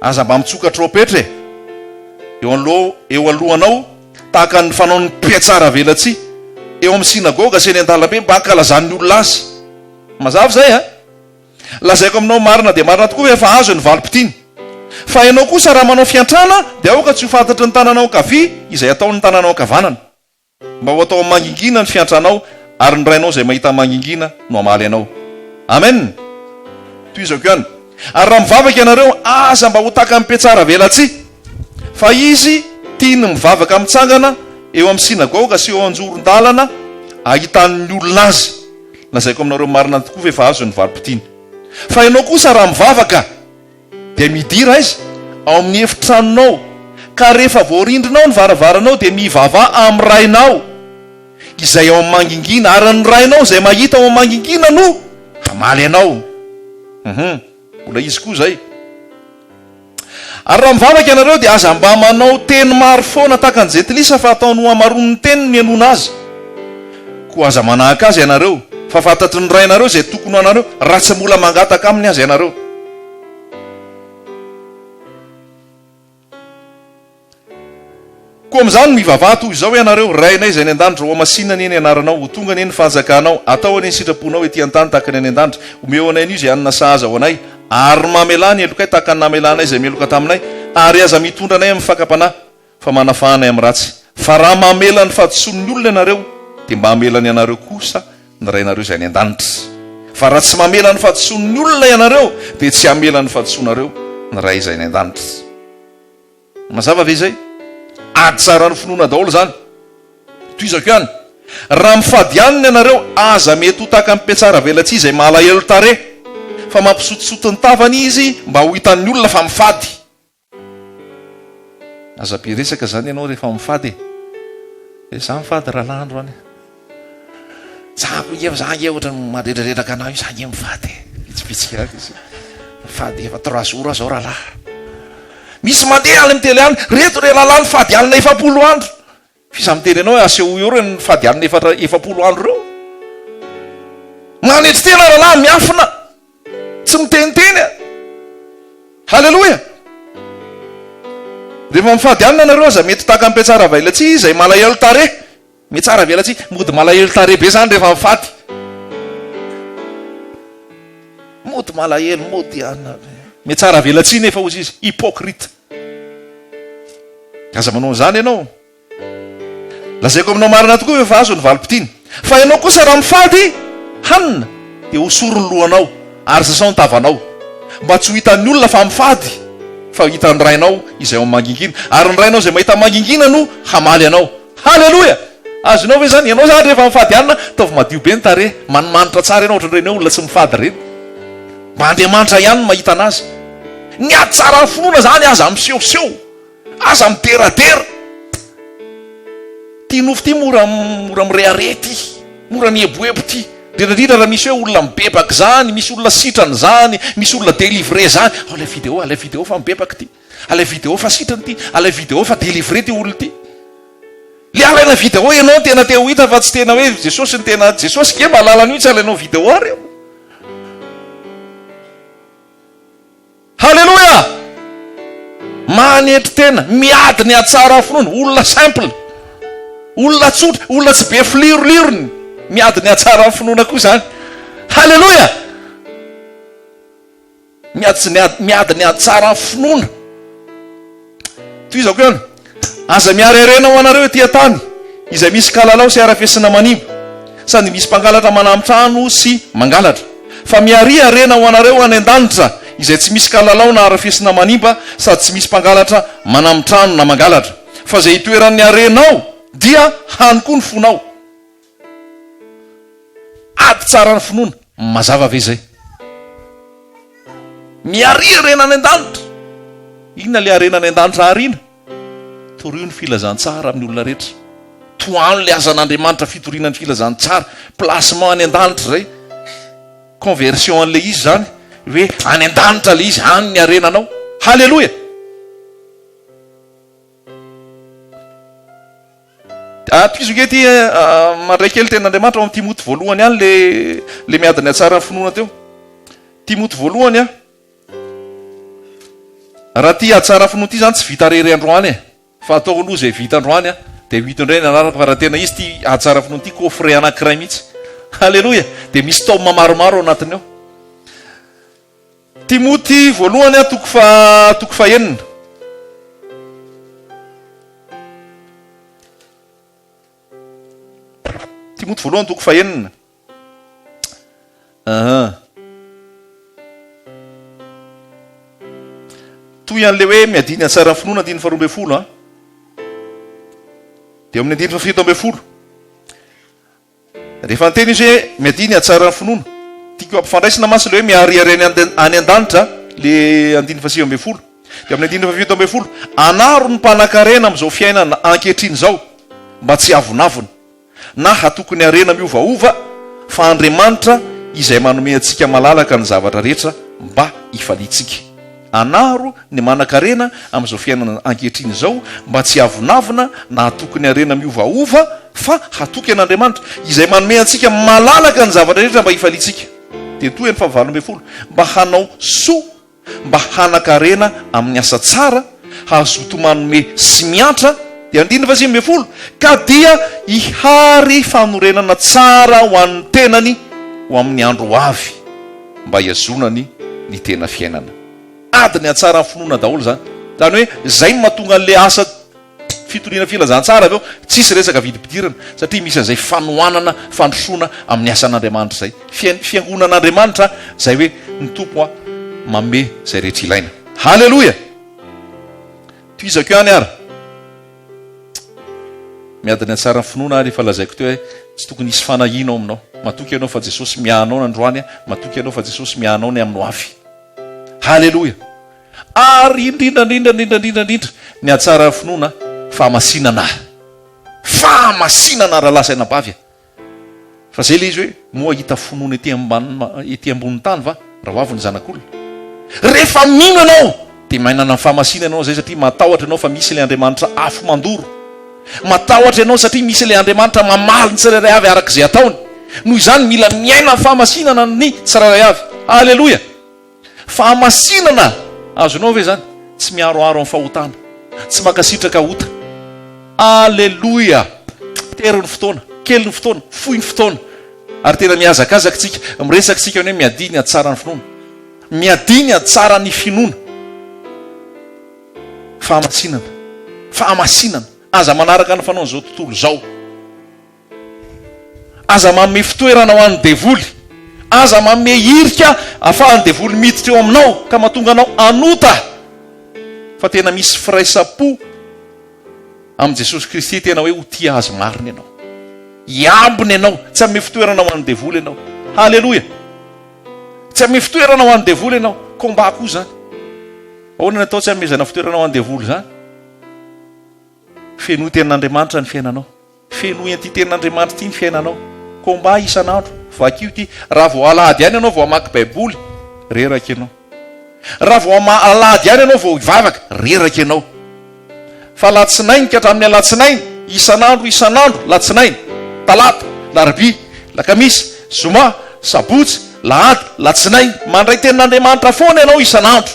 Speaker 1: aza mba mitsoka trompetra e! Eo anlo, eo alohanao, tahaka ny fanaon'ny mpihatsaravelatsihy eo amin'ny synagoga sy eny an-dalambe mba hankalazan'ny olona azy. Mazava izay an? Lazaiko aminao marina dia marina tokoa fa efa azo ny valim-pitiany. Fa ianao kosa raha manao fiantrana, dia aoka tsy ho fantatry ny tananao ankavia izay ataon'ny tananao ankavanana. Mba ho atao mangingina ny fiantranao ary ny Rainao izay mahita mangingina no hamaly anao. Amen! Tohizako ihany. Ary raha mivavaka ianareo, aza mba ho takan'ny mpiatsara velatsihy, fa izy tia ny mivavaka mitsangana eo amin'ny synagoga sy eo anjoron-dalana ahitan'ny olona azy. Lazaiko aminareo marina tokoa fa efa azony ny valim-pitiany. Fa ianao kosa raha mivavaka, Dia midira aiza? Ao amin'ny efitranonao. Ka rehefa voarindrinao ny varavaranao dia mivavaha amin'ny Rainao izay ao amin'ny mangingina, ary ny Rainao izay mahita ao amin'ny mangingina no hamaly anao. Hum, mbola izy koa izay. Ary raha mivavaka ianareo dia aza mba manao teny maro foana tahaka ny jentilisa fa ataony ho hamaroan'ny teny no mihainoana azy. Koa aza manahaka azy ianareo, fa fantatry ny Rainareo izay tokony ho anareo raha tsy mbola mangataka aminy aza ianareo. Koa amin'izany mivavaha toy izao ianareo, Rainay izay any an-danitra, hohamasinina anie ny anaranao, ho tonga anie ny fanjakanao, atao anie ny sitraponao ety an-tany tahaka ny any an-danitra. Omeo anay anio izay hanina sahaza ho anay, ary mamelà ny helokay tahaka ny namelanay izay meloka taminay, ary aza mitondra anay amin'ny fakam-panahy, Fa manafaha anay amin'ny ratsy. Fa raha mamela ny fahadisoan'ny olona ianareo, dia mba hamela ny anareo kosa ny Rainareo izay any an-danitra. Fa raha tsy mamela ny fahadisoan'ny olona ianareo, dia tsy hamela ny fahadisoanareo ny Ray izay any an-danitra. Mazava ve izay? Ady tsara ny finoana daholo izany. Tohizako ihany. Raha mifady hanina ianareo, aza mety ho tahaka ny mpihatsaravelatsihy izay malahelo tarehy, fa mampisotisoty ny tavany izy mba ho hitan'ny olona fa mifady. Aza be resaka zany ianao rehefa mifady e! Hoe za mifady rahalahy androany e! Za koa nge za nge ohatran'ny mandredraredraka anah io za nge mifady e! Vitsivitsy ihany izy. Mifady efa trois jours aho zao rahalahy. Misy mandeha any amin'ny tele any, reto re rahalahy nifady alina 40 andro. F'iza miteny anao hoe asehoy eo ireny nifady alina efatra 40 andro ireo? Manetry tena rahalahy miafina. Tsy miteniteny a! Haleloia! Rehefa mifady hanina nareo aza mety tahaka ny mpiatsara velatsihy izay malahelo tarehy. Miatsara velatsihy, mody malahelo tarehy be zany rehefa mifady. Mody malahelo, mody hanina. Miatsara velatsihy nefa hozy izy, hypocrite. Aza manao an'izany ianao. Lazaiko aminao marina tokoa fa efa azo ny valim-pitiany. Fa ianao kosa raha mifady hanina dia hosory ny lohanao ary sasao ny tavanao, mba tsy ho hitan'ny olona fa mifady, fa ho hitan'ny Rainao izay ao amin'ny mangingina, ary ny Rainao izay mahita mangingina no hamaly anao. Haleloia! Azonao ve izany? Ianao izany rehefa mifady hanina, ataovy madio be ny tarehy, manimanitra tsara ianao ohatran'ireny hoe olona tsy mifady ireny. Mba Andriamanitra ihany no mahita an'azy. Ny hatsaran'ny finoana izany aza misehoseho. Aza mideradera. Ty nofo ty mora mora mirehareha ty, mora mieboebo ty. Indrindra indrindra raha misy hoe olona mibebaka zany, misy olona sitrana zany, misy olona délivré zany. Ao ilay vidéo, alay vidéo fa mibebaka ty. Alay vidéo fa sitrana ty, alay vidéo fa délivré ty olona ty. Le alaina vidéo ianao no tena te ho hita fa tsy tena hoe Jesosy no tena Jesosy nge mahalala an'io tsy alainao vidéo ary eo. Haleloia! Manetry tena, miady ny hatsara finoana, olona simple, olona tsotra, olona tsy be filirolirony, miady ny hatsara finoana koa izany. Haleloia! Miady miady ny hatsara finoana. Tohizako ihany. Aza mihary harena ho anareo ety an-tany, izay misy kalalao sy harafesina manimba, sady misy mpangalatra manami-trano sy mangalatra. Fa miharia harena ho anareo any an-danitra, izay tsy misy kalalao na harafesina manimba, sady tsy misy mpangalatra manami-trano na mangalatra. Fa izay itoeran'ny harenao, dia hany koa ny fonao. Ady tsara ny finoana. Mazava ve izay? Miharia harena any an-danitra. Inona ilay harena any an-danitra hariana? Torio ny filazantsara amin'ny olona rehetra. Tohano ilay asan'Andriamanitra fitoriana ny filazantsara. Placement any an-danitra izay. Conversion an'ilay izy izany. Hoe any an-danitra ilay izy, any ny harenanao. Haleloia! Atokiso ange ity mandray kely tenin'Andriamanitra ao amin'ny Timoty voalohany ihany le le miady ny hatsaran'ny finoana teo. Timoty voalohany a. Raha ity hatsaran'ny finoana ity izany tsy vita rery androany e. Fa atao aloha izay vita androany a, dia ho hita indray ny anarako fa raha tena izy ity hatsaran'ny finoana ity coffret anankiray mihitsy. Haleloia! Dia misy tome maromaro ao anatiny ao. Timoty voalohany a, toko faha toko fahenina. Timoty voalohany toko fahenina. Aha. Toy an'ilay hoe miadia ny hatsaran'ny finoana andininy faharoa ambin'ny folo an. Dia eo amin'ny andininy fahafito ambin'ny folo. Rehefa niteny izy hoe miadia ny hatsaran'ny finoana. Tiako hampifandraisina mantsy ilay hoe miharihary any an-danitra ilay andininy fahasivy ambin'ny folo. Dia amin'ny andininy fahafito ambin'ny folo, anaro ny mpanankarena amin'izao fiainana ankehitriny izao mba tsy hiavonavona. na hatoky ny harena miovaova fa Andriamanitra izay manome antsika malalaka ny zavatra rehetra mba hifaliantsika. Anaro ny manan-karena amin'izao fiainana ankehitriny izao mba tsy hiavonavona na hatoky ny harena miovaova fa hatoky an'Andriamanitra izay manome antsika malalaka ny zavatra rehetra mba hifaliantsika. Dia tohiny faha 18, mba hanao soa mba hanan-karena amin'ny asa tsara, hazoto manome sy miantra, dia andininy faha-19, ka dia hihary fanorenana tsara ho an'ny tenany ho amin'ny andro ho avy, mba hihazonany ny tena fiainana. Ady ny hatsaran'ny finoana daholo izany. Izany hoe izay no mahatonga an'ilay asa Fitoriana filazantsara avy eo, tsisy resaka vidim-pidirana satria misy an'izay fanohanana fandrosoana amin'ny asan'Andriamanitra izay. Fiain, fiangonan'Andriamanitra izay hoe ny Tompo a manome izay rehetra ilaina. Haleloia! Tohizako ihany ary. Miady ny hatsaran'ny finoana ary efa lazaiko teo hoe tsy tokony hisy fanahiana ao aminao. Matoky ianao fa Jesosy miahy anao androany, matoky ianao fa Jesosy miahy anao ny amin'ny ho avy. Haleloia! Ary indrindra indrindra indrindra indrindra indrindra ny hatsaran'ny finoana fahamasinana. Fahamasinana rahalahy sy anabavy a! Fa zay le izy hoe moa hahita finoana ety ambany ety ambonin'ny tany va raha ho avy ny zanak'olona? Rehefa mino ianao dia manana ny fahamasinana ianao zay satria matahotra ianao fa misy ilay Andriamanitra afo mandoro. Matahotra ianao satria misy ilay Andriamanitra mamaly ny tsirairay avy araka izay ataony. Noho izany mila miaina ny fahamasinana ny tsirairay avy. Aleloia! Fahamasinana! Azonao ve izany? Tsy miharoharo amin'ny fahotana. Tsy mankasitraka ota. Aleloia! Tery ny fotoana, kely ny fotoana, fohy ny fotoana. Ary tena mihazakazaka isika, miresaka isika ny hoe miadia ny hatsaran'ny finoana. Miadia ny hatsaran'ny finoana. Fahamasinana. Fahamasinana. Aza manaraka ny fanaon'izao tontolo izao. Aza manome fitoerana ho an'ny devoly. Aza manome hirika ahafahan'ny devoly miditra eo aminao ka mahatonga anao hanota. Fa tena misy firaisam-po amin'i Jesosy Kristy tena hoe ho tia Azy marina ianao. Hiambina ianao, tsy hanome fitoerana ho an'ny devoly ianao. Haleloia! Tsy hanome fitoerana ho an'ny devoly ianao. Combat koa izany. Ahoana ny atao tsy hanomezana fitoerana ho an'ny devoly izany? Fenoy tenin'Andriamanitra ny fiainanao. Fenoy an'ity tenin'Andriamanitra ity ny fiainanao. Combat isan'andro. Vakio ity. Raha vao alahady ihany ianao vao hamaky Baiboly, reraka ianao. Raha vao alahady ihany ianao vao hivavaka, reraka ianao. Fa alatsinainy ka hatramin'ny alatsinainy, isan'andro isan'andro, latsinainy, talata, larobia, lakamisy, zoma, sabotsy, lahady, latsinainy, mandray tenin'Andriamanitra foana ianao isan'andro.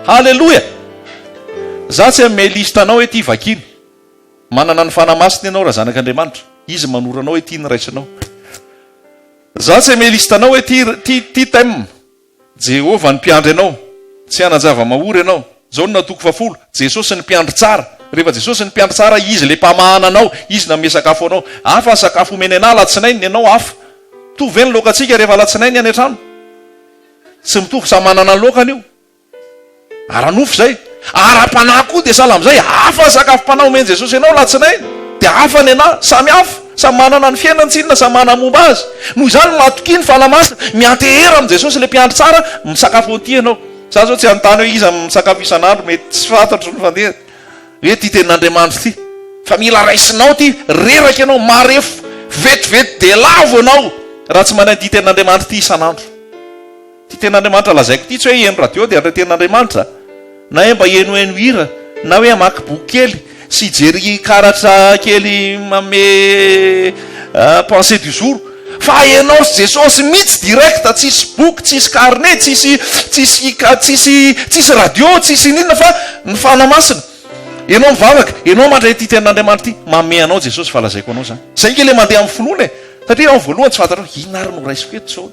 Speaker 1: Haleloia! Za tsy hanome liste anao hoe ity vakina. Manana ny Fanahy Masina ianao raha zanak'Andriamanitra. Izy manoro anao hoe ity ny raisinao. Za tsy hanome liste anao hoe ity ity ity thème. Jehovah ny mpiandry anao. Tsy hanan-java-mahory ianao. Jaona toko fahafolo, Jesosy ny mpiandry tsara. Rehefa Jesosy ny mpiandry tsara, Izy ilay mpamahana anao, Izy nanome sakafo anao. Hafa ny sakafo omeny anah alatsinainy, ny anao hafa. Mitovy ve ny laokantsika rehefa alatsinainy any an-trano? Tsy mitovy, samy manana ny laokany io. Ara-nofo izay. Ara-panahy koa dia sahala amin'izay. Hafa ny sakafom-panahy omen'i Jesosy anao alatsinainy, dia hafa ny anà. Samy hafa. Samy manana ny fiainany tsinona, samy manana ny momba azy. Noho izany, matokia ny Fanahy Masina. Miantehera amin'i Jesosy ilay mpiandry tsara, misakafo an'ity ianao. Izaho izao tsy hanontany hoe iza misakafo isan'andro, mety tsy fantatro ny fandehany. Hoe ity tenin'Andriamanitra ity. Fa mila raisinao ity. Reraka ianao, marefo vetivety dia lavo ianao raha tsy manao ity tenin'Andriamanitra ity isan'andro. Ity tenin'Andriamanitra lazaiko ity tsy hoe heno radio dia handray tenin'Andriamanitra, na hoe mba henoheno hira, na hoe hamaky boky kely. sy hijery karatra kely manome pensée du jour fa ianao sy Jesosy mihitsy direct, tsisy boky, tsisy carnet, tsisy tsisy tsisy tsisy radio, tsisy ininona fa ny Fanahy Masina. Ianao mivavaka, ianao mandray ity tenin'Andriamanitra ity, manome anao Jesosy fa lazaiko anao izany. Izay ange ilay mandeha amin'ny finoana e! Satria amin'ny voalohany tsy fantatrao, inona ary no raisiko eto izao?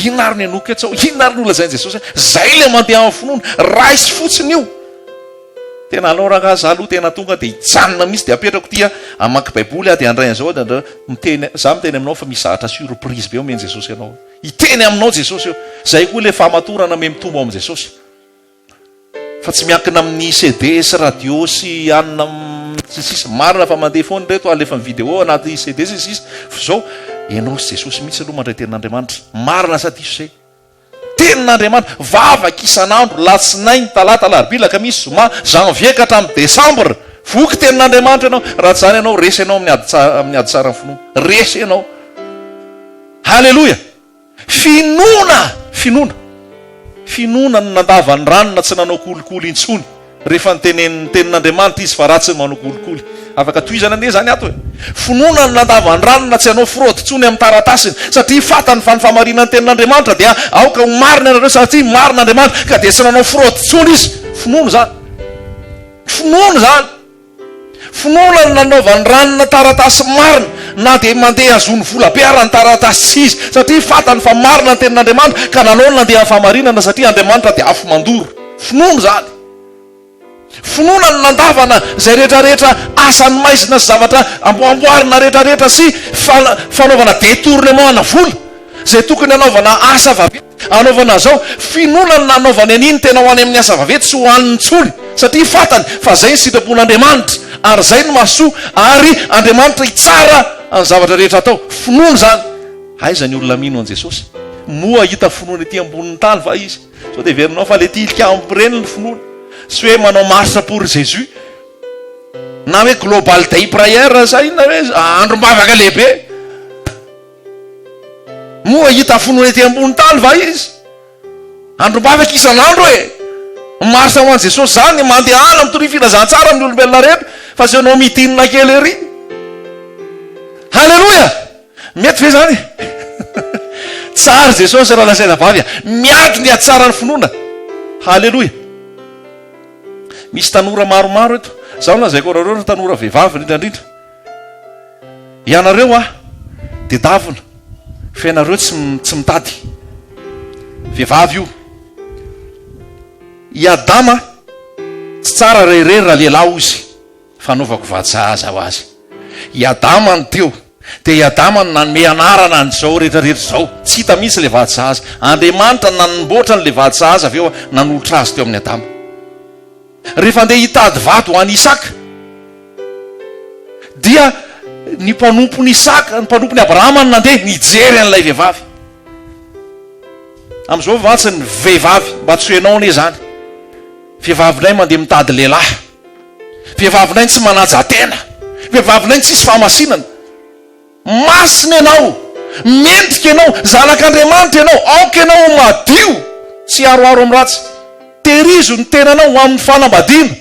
Speaker 1: Inona ary no henoiko eto izao? Inona ary no holazain'i Jesosy ahy? Izay ilay mandeha amin'ny finoana, raiso fotsiny io. Tena alao rangahy za aloha tena tonga dia hijanona mihitsy dia apetrako ity hamaky baiboly aho dia handray an'izao aho dia handray miteny za miteny aminao fa misy zavatra surprise be omen'i Jesosy anao. Hiteny aminao Jesosy eo. Zay koa ilay fahamatorana me mitombo ao amin'i Jesosy. Fa tsy miankina amin'ny CD sy radio sy anona sy ny sisa. Marina fa mandeha foana ireto alefa ny vidéo anaty CD sy ny sisa. Fa izao ianao sy Jesosy mihitsy aloha mandray tenin'Andriamanitra. Marina sa diso izay? Tenin'Andriamanitra, vavaka isan'andro, latsinainy, talata, alarobia, alakamisy, zoma, janvier ka hatramin'ny décembre. Voky tenin'Andriamanitra ianao, raha tsy izany ianao resy ianao amin'ny ady tsara, amin'ny ady tsaran'ny finoana. Resy ianao. Haleloia! Finoana! Finoana! Finoana no nandavan'ny ranona tsy nanao kolikoly intsony. Rehefa nitenenin'ny tenin'Andriamanitra izy fa ratsy ny manao kolikoly. Afaka tohizana anie izany ato e. Finoana no nandavany ranona tsy hanao fraude intsony amin'ny taratasiny satria fantany fa ny fahamarinan'ny tenin'Andriamanitra dia aoka ho marina ianareo satria marina Andriamanitra ka dia tsy nanao fraude intsony izy. Finoana izany. Finoana izany. Finoana no nanaovany ranona taratasy marina na dia mandeha hazoany vola be ara ny taratasy tsy izy satria fantany fa marina ny tenin'Andriamanitra ka nanao ny nandeha amin'ny fahamarinana satria Andriamanitra dia afo mandoro. Finoana izany. Finoana no nandavana izay rehetra rehetra asan'ny maizina sy zavatra amboamboarina rehetra rehetra sy fanaovana detournement ana vola izay tokony hanaovana asa vaventy. Anaovana azao, finoana no nanaovany an'iny tena ho any amin'ny asa vaventy tsy ho aniny intsony satria fantany fa zay ny sitrapon'Andriamanitra ary zay no mahasoa ary Andriamanitra hitsara ny zavatra rehetra atao. Finoana izany. Aiza ny olona mino an'i Jesosy? Moa hahita finoana ety ambonin'ny tany va izy? Sao dia heverinao fa le tilikambo ireny ny finoana? Sy hoe manao marche pour Jésus? Na hoe global day prayer sa inona hoe androm-bavaka lehibe? Moa hahita finoana ety ambony tany va izy? Androm-bavaka isan'andro e! Marsa ho an'i Jesosy izany, mandehana mitoria filazantsara amin'ny olombelona rehetra, fa tsy ianao midinina kely ery. Haleloia! Mety ve izany? Tsara Jesosy raha lazaina vavy a! Miady ny hatsaran'ny finoana. Haleloia! Misy tanora maromaro eto. Izaho lazaiko anareo ry tanora vehivavy indrindra indrindra. Ianareo a dia davina fa ianareo tsy tsy mitady vehivavy io. I Adama tsy tsara raha irery raha lehilahy hozy fa anaovako vady sahaza ho azy. I Adama no teo dia i Adama no nanome anarana an'izao rehetra rehetra izao. Tsy hita mihitsy ilay vady sahaza. Andriamanitra nanamboatra an'ilay vady sahaza avy eo nanolotra azy teo amin'i Adama. Rehefa handeha hitady vady ho an'i Isaka, dia ny mpanompon'i Isaka, ny mpanompon'i Abrahama no nandeha nijery an'ilay vehivavy. Amin'izao mantsy ny vehivavy, mba tsy ho ianao anie izany. Vehivavinay mandeha mitady lehilahy. Vehivavinay tsy manaja tena. Vehivavinay tsisy fahamasinana. Masina ianao, mendrika ianao, zanak'Andriamanitra ianao, aoka ianao ho madio, tsy hiharoharo amin'ny ratsy. Tehirizo ny tenanao ho amin'ny fanambadiana.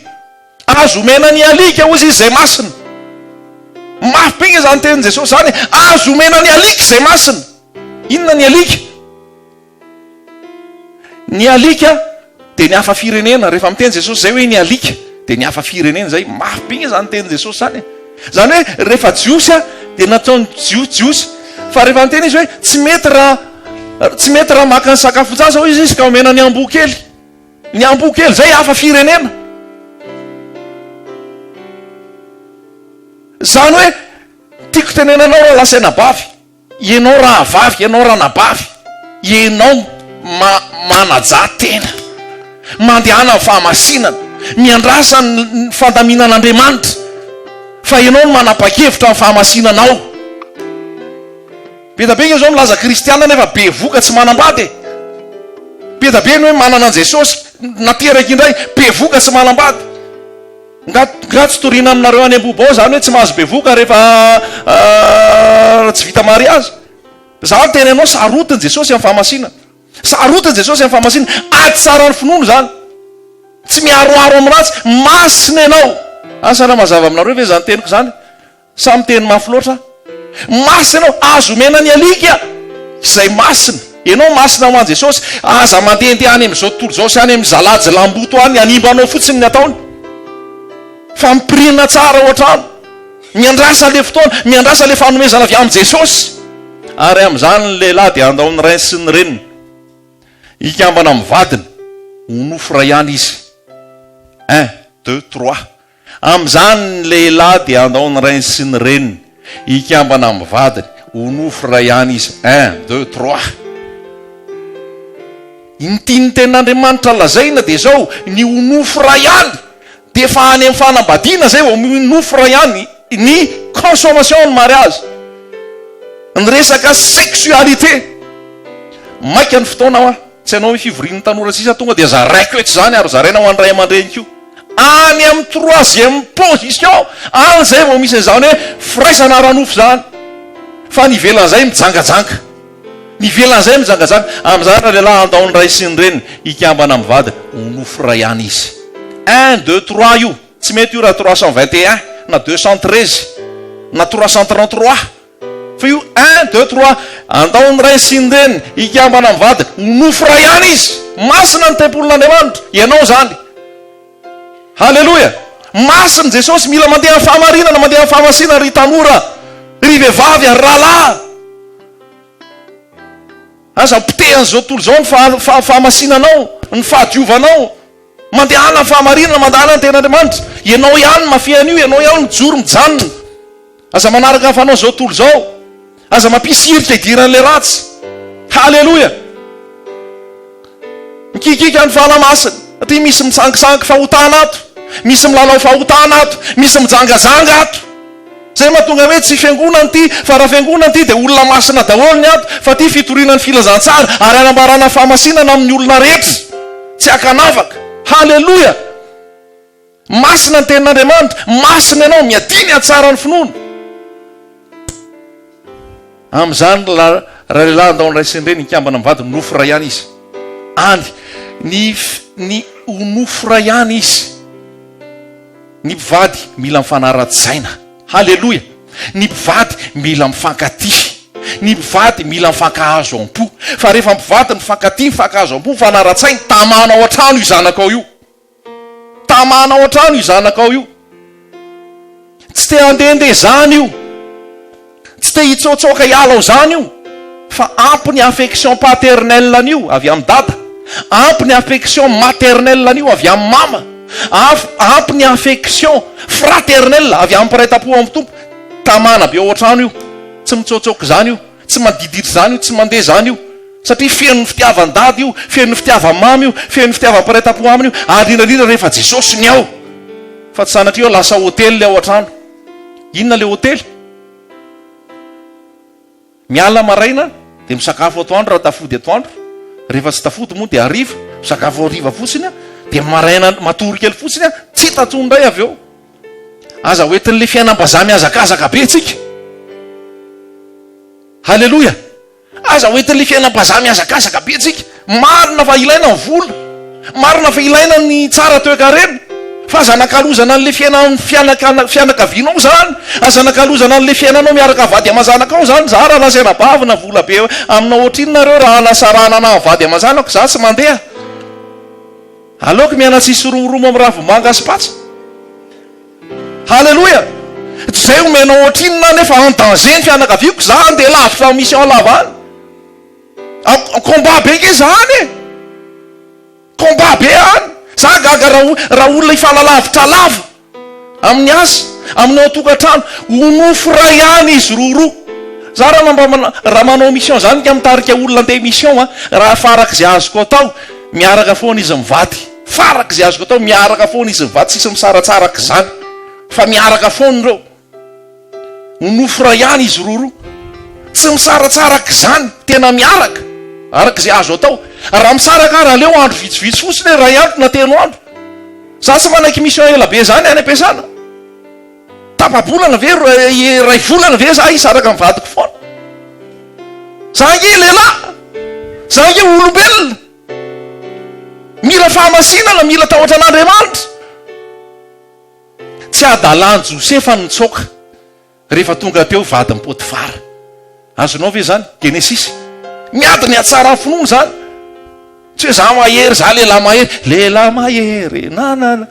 Speaker 1: Azo omena ny alika, hozy izy, izay masina. Mafy be nge izany tenin'i Jesosy izany e! Azo omena ny alika izay masina. Inona ny alika? Ny alika dia ny hafa firenena, rehefa miteny Jesosy izay hoe ny alika dia ny hafa firenena izay, mafy be nge izany tenin'i Jesosy izany e! Izany hoe rehefa Jiosy aho dia nataony Jiosy Jiosy, fa rehefa niteny izy hoe tsy mety raha tsy mety raha maka ny sakafon-jaza hoy izy ka omena ny amboa kely, ny amboa kely izay hafa firenena. Izany hoe tiako tenenanao raha lasa anabavy. Ianao rahavavy, ianao ranabavy, ianao ma, manajà tena. Mandehana amin'ny fahamasinana. Miandrasa ny fandaminan'Andriamanitra. Fa ianao no manapa-kevitra amin'ny fahamasinanao. Be dia be nge zao milaza kristiana nefa bevoka tsy manambady e. Be dia be ny hoe manana an'i Jesosy, nateraka indray, bevoka tsy manambady. Nga nga tsy toriana aminareo any Ambohibao zany hoe tsy mahazo bevoka rehefa tsy vita mariazy? Za miteny anao sarotiny Jesosy amin'ny fahamasinana. Sarotiny Jesosy amin'ny fahamasinana. Ady tsara ny finoana izany. Tsy miharoharo amin'ny ratsy. Masina ianao. Asa raha mazava aminareo ve izany teniko izany? Sa miteny mafy loatra aho? Masina ianao, azo omena ny alika izay masina. Ianao masina ho an'i Jesosy. Aza mandehandeha any amin'izao tontolo izao sy any amin'ny zalajy lamboto any, hanimba anao fotsiny ny ataony. Fa mipirina tsara ao an-trano. Miandrasa ilay fotoana, miandrasa ilay fanomezana avy amin'i Jesosy. Ary amin'izany ny lehilahy dia handao ny rainy sy ny reniny, hikambana amin'ny vadiny, ho nofo iray ihany izy. Un, deux, trois. Amin'izany ny lehilahy dia handao ny rainy sy ny reniny, hikambana amin'ny vadiny, ho nofo iray ihany izy. Un, deux, trois. Ny tian'ny Tenin'Andriamanitra lazaina dia izao, ny ho nofo iray ihany dia efa any amin'ny fanambadiana izay vao nofo iray ihany, ny consommation ny mariage, ny resaka sexualité. Maika ny fotoana hoa, tsy hanao fivorian'ny tanora sisa tonga dia zaraiko eto izany ary zaraina ho an'ny ray aman-dreny koa. Any amin'ny troisième position any izay vao misy an'izany hoe firaisana ara-nofo izany. Fa ny ivelan'izay mijangajanga. Ny ivelan'izay mijangajanga. Amin'izany ralehilahy handao ny ray sy ny reniny, hikambana amin'ny vadiny, ho nofo iray ihany izy. Un, deux, trois io. Tsy mety io raha 321 na 213 na 333. Fa io un, deux, trois, andao ny ray sy ny reniny, hikambana amin'ny vadiny, ho nofo iray ihany izy. Masina ny tempolin'Andriamanitra. Ianao izany. Haleloia! Masina Jesosy, mila mandeha amin'ny fahamarinana, mandeha amin'ny fahamasinana ry tanora, ry vehivavy ary rahalahy. Aza potehan'izao tontolo izao ny fahamasinanao, ny fahadiovanao. Mandehana amin'ny fahamarinana, mandahana ny tenin'Andriamanitra. Ianao ihany no mafy an'io, ianao ihany no mijoro, mijanona. Aza manaraka ny fanao izao tontolo izao. Aza mampisy hirika hidiran'ilay ratsy. Haleloia! Mikikiaka ny Fanahy Masina. Satria misy misangisangy fahotana ato. Misy milalao fahotana ato. Misy mijangajanga ato. Izay mahatonga hoe tsy fiangonana ity, fa raha fiangonana ity dia olona masina daholo ny ato, fa ity fitoriana ny filazantsara ary hanambarana fahamasinana amin'ny olona rehetra. Tsy ankanavaka. Haleloia! Masina ny tenin'Andriamanitra, masina ianao, miadia ny hatsaran'ny finoana. Amin'izany ralehilahy andao ny ray sy ny reny hikambana amin'ny vadiny, nofo iray ihany izy. Any, ny, ny ho nofo iray ihany izy. Ny mpivady mila mifanara-tsaina. Haleloia! Ny mpivady mila mifankatia. Ny mpivady mila mifankahazo am-po. Fa rehefa mpivady mifankatia, mifankahazo am-po, mifanara-tsaina, tamana ao an-trano io zanakao io. Tamana ao an-trano io zanakao io. Tsy te handehandeha izany io. Tsy te hitsaotsaoka hiala ao izany io. Fa ampy ny affection paternelle an'io avy amin'i dada. Ampy ny affection maternelle an'io avy amin'i mama. Ampy ny affection fraternelle avy amin'ny mpiray tampo amin'ny Tompo. Tamana be ao an-trano io. Tsy mitsaotsaoka izany io. Tsy mandididry izany io, tsy mandeha izany io. Satria feno ny fitiavan-dada io, feno ny fitiava-mama io, feno ny fitiavam-piray tampo aminy io, ary indrindra indrindra rehefa Jesosy ny ao. Fa tsy sanatria hoe lasa hotely ilay ao an-trano. Inona ilay hotely? Miala maraina dia misakafo atoandro raha tafody atoandro, rehefa tsy tafody moa dia hariva, misakafo hariva fotsiny dia maraina matory kely fotsiny, tsy hita intsony indray avy eo. Aza hoentin'ilay fiainam-bazaha mihazakazaka be tsika. Haleloia! Aza hoentin'ilay fiainam-bazaha mihazakazaka be tsika. Marina fa ilaina ny vola. Marina fa ilaina ny tsara toekarena. Fa aza anakalozana an'ilay fiainan'ny fianakavianao izany. Aza anakalozana an'ilay fiainanao miaraka vady aman-janakao izany. Za raha lasa anabavy na vola be aminao ohatrinona nareo raha anasarahana anah vady aman-janako za tsy mandeha. Aleoko miaina tsisy romoromo amin'ny ravimanga sy patsa. Haleloia! Tsy zay omenao ohatrinona aho nefa en danger ny fianakaviako, za andeha lavitra en mission lava any. En combat be nge za any e! Combat be any! Za gaga raha raha olona hifanalavitra lava. Amin'ny asa, amin'ny ao an-tokantrano, ho nofo iray ihany izy roroa. Za raha mba raha manao mission zany ka mitarika olona andeha mission a, raha farak'izay azoko atao, miaraka foana izy mivady. Farak'izay azoko atao, miaraka foana izy mivady, tsisy misaratsaraka izany fa miaraka foana ireo. Ho nofo iray ihany izy roroa. Tsy misaratsaraka izany, tena miaraka, araka izay azo atao. Raha misaraka ary aleo andro vitsivitsy fotsiny hoe iray andro na telo andro. Za tsy manaiky mission ela be zany any ampiasana. Tapa-bolana ve, iray volana ve za hisaraka amin'ny vadiko foana? Za ange lehilahy, za ange olombelona. Mila fahamasinana, mila tahotra an'Andriamanitra. Tsy adalan'i Josefa ny nitsoaka rehefa tonga teo vadin'i Potifara. Azonao ve izany? Genesisy. Miady ny hatsaran'ny finoana izany. Tsy hoe za mahery, za lehilahy mahery. Lehilahy mahery, na na na.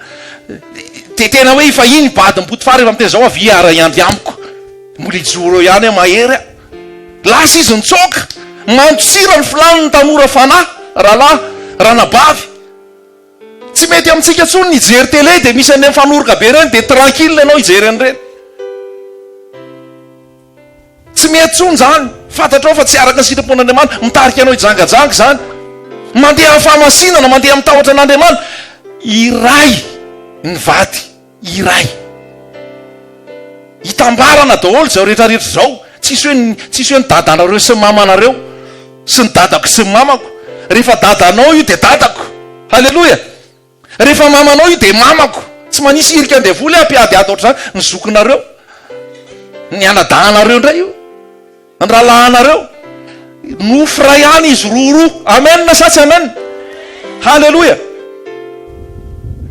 Speaker 1: Dia tena hoe efa iny vadin'i Potifara efa miteny izao, avia hiara-hiandry amiko. Mbola hijoro eo ihany aho, mahery aho. Lasa izy nitsoaka. Mandosira ny filàny ny tanora fanahy, rahalahy, ranabavy. Tsy mety amintsika intsony ny hijery télé dia misy an'ireny fanoroka be ireny dia tranquille ianao hijery an'ireny. Tsy mety intsony izany. Fantatrao fa tsy araka ny sitrapon'Andriamanitra. Mitarika anao hijangajanga izany. Mandeha amin'ny fahamasinana, mandeha amin'ny tahotra an'Andriamanitra. Iray ny vady. Iray. Itambarana daholo izao rehetra rehetra izao. Tsisy hoe tsisy hoe ny dadanareo sy ny mamanareo sy ny dadako sy ny mamako. Rehefa dadanao io dia dadako. Haleloia. Rehefa mamanao io dia mamako. Tsy manisy hirika an-devoly aho hampiadiady ohatr'izany ny zokinareo. Ny anadahinareo indray io. Ny rahalahinareo. Nofo iray ihany izy roroa. Amen sa tsy amen? Haleloia.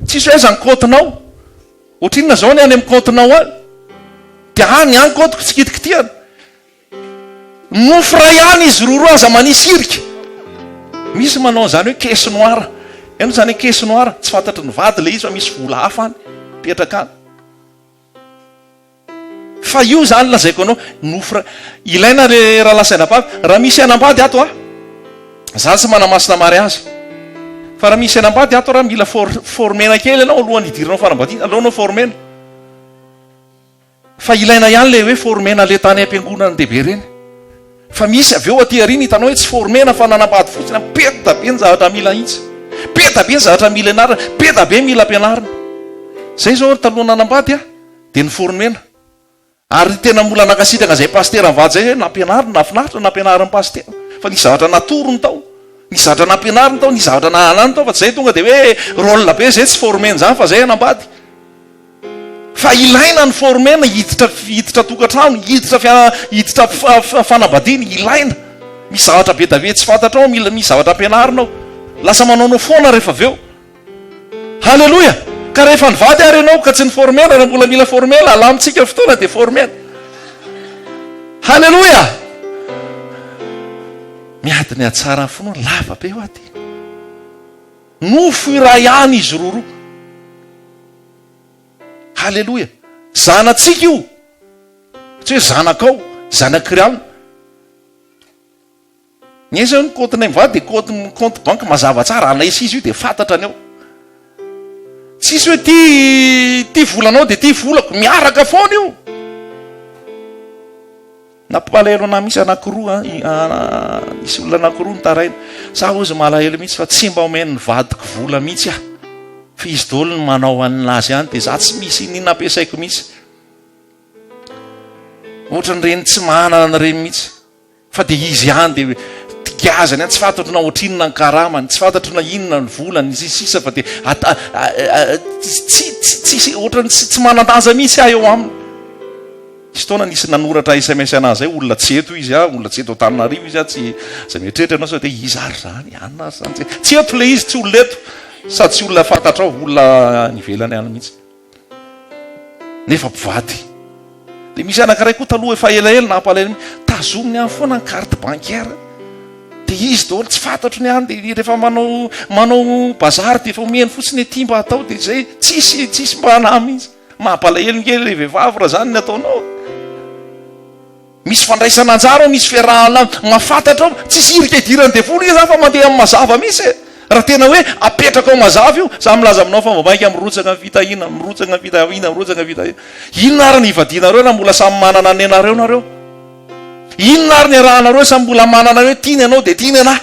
Speaker 1: Tsisy hoe aiza ny kaontinao. Ohatrinona izao ny any amin'ny kaontinao any? Dia any any kaontiko tsy kitikitihana. Nofo iray ihany izy roroa, aza manisy hirika. Misy manao an'izany hoe caisse noire. Hainao izany hoe caisse noire? Tsy fantatry ny vady ilay izy fa misy vola hafa any, mipetraka any. Fa io izany lazaiko anao, nofy ra, ilaina re rahalahy sy anabavy, raha misy hanambady ato a, za tsy manamasina mariazy, fa raha misy hanambady ato raha mila for, formena kely ianao alohan'ny hidiranao fanambadiana, aleo anao formena. Fa ilaina ihany ilay hoe formena le tany am-piangonana lehibe ireny. Fa misy avy eo aty aoriana hitanao hoe tsy formena fa nanambady fotsiny, be dia be ny zavatra mila ahitsy, be dia be ny zavatra mila ianarana, be dia be mila ampianarina. Zay izao taloha nanambady aho. Dia niformena. Ary tena mbola nankasitraka izay pasitera mivady izay hoe nampianariny, nahafinaritra ny nampianarin'ny pasitera. Fa nisy zavatra natorony tao, nisy zavatra nampianariny tao, nisy zavatra nahalany tao fa tsy izay tonga dia hoe rôle be izay tsy formena izany fa izay hanambady. Fa ilaina ny formena hiditra hiditra tokantrano, hiditra fia hiditra fanambadiana, ilaina. Misy zavatra be dia be tsy fantatrao, mila misy zavatra ampianarina ao. Lasa manaonao foana rehefa avy eo. Haleloia! Ka rehefa nivady ary ianao ka tsy ni-former-na, raha mbola mila former-na, alamintsika ny fotoana dia former-na. Haleloia! Miady ny hatsaran'ny finoana, lava be hoa ty. Nofo iray ihany izy roroa. Haleloia! Zanatsika io. Tsy hoe zanakao, zanak'i Riana. Ny aiza io ny compte-nay mivady dia compte compte banque mazava tsara, anay sisa io dia fantatra ny ao. Tsisy hoe ty ty volanao dia ty volako, miaraka foana io. Nampalahelo anah mihitsy anakiroa an, nisy olona anakiroa nitaraina. Za hozy malahelo mihitsy fa tsy mba omen'ny vadiko vola mihitsy aho. Fa izy daholo no manao an'azy any dia za tsy misy iniana ampiasaiko mihitsy. Ohatran'ireny tsy manana ireny mihitsy. Fa dia izy ihany dia giazany ihany, tsy fantatro na ohatrinona ny karamany, tsy fantatro na inona ny volany, sy ny sisa fa dia tsy tsy tsy ohatran'ny tsy tsy manan-danja mihitsy aho eo aminy. Nisy fotoana nisy nanoratra sms anahy izay, olona tsy eto izy a, olona tsy eto Antananarivo izy a, tsy izay mieritreritra ianao sao dia iza ary izany, anona ary izany, tsy eto ilay izy, tsy olona eto, sady tsy olona fantatrao, olona any ivelany any mihitsy. Nefa mpivady. Dia misy anankiray koa taloha efa elaela nampalahelo mihitsy, tazominy any foana ny carte bancaire. Dia izy daholo tsy fantatro ny any, dia rehefa manao manao bazary dia efa omeny fotsiny ety mba atao dia izay, tsisy tsisy mba anahy mihitsy. Mampalahelo nge ilay vehivavy raha izany ny ataonao. Misy fandraisana anjara ao, misy fiarahana mahafantatra ao, tsisy hirika idiran'ny devoly izy zany fa mandeha amin'ny mazava mihitsy e! Raha tena hoe apetraka ao mazava io, za milaza aminao fa vao mainka mirotsaka ny fitahiana, mirotsaka ny fitahiana, mirotsaka ny fitahiana. Inona ary ny hivadianareo raha mbola samy manana ny anareo nareo? Inona ary ny iarahanareo samy mbola manana hoe tiany ianao dia tiany anah?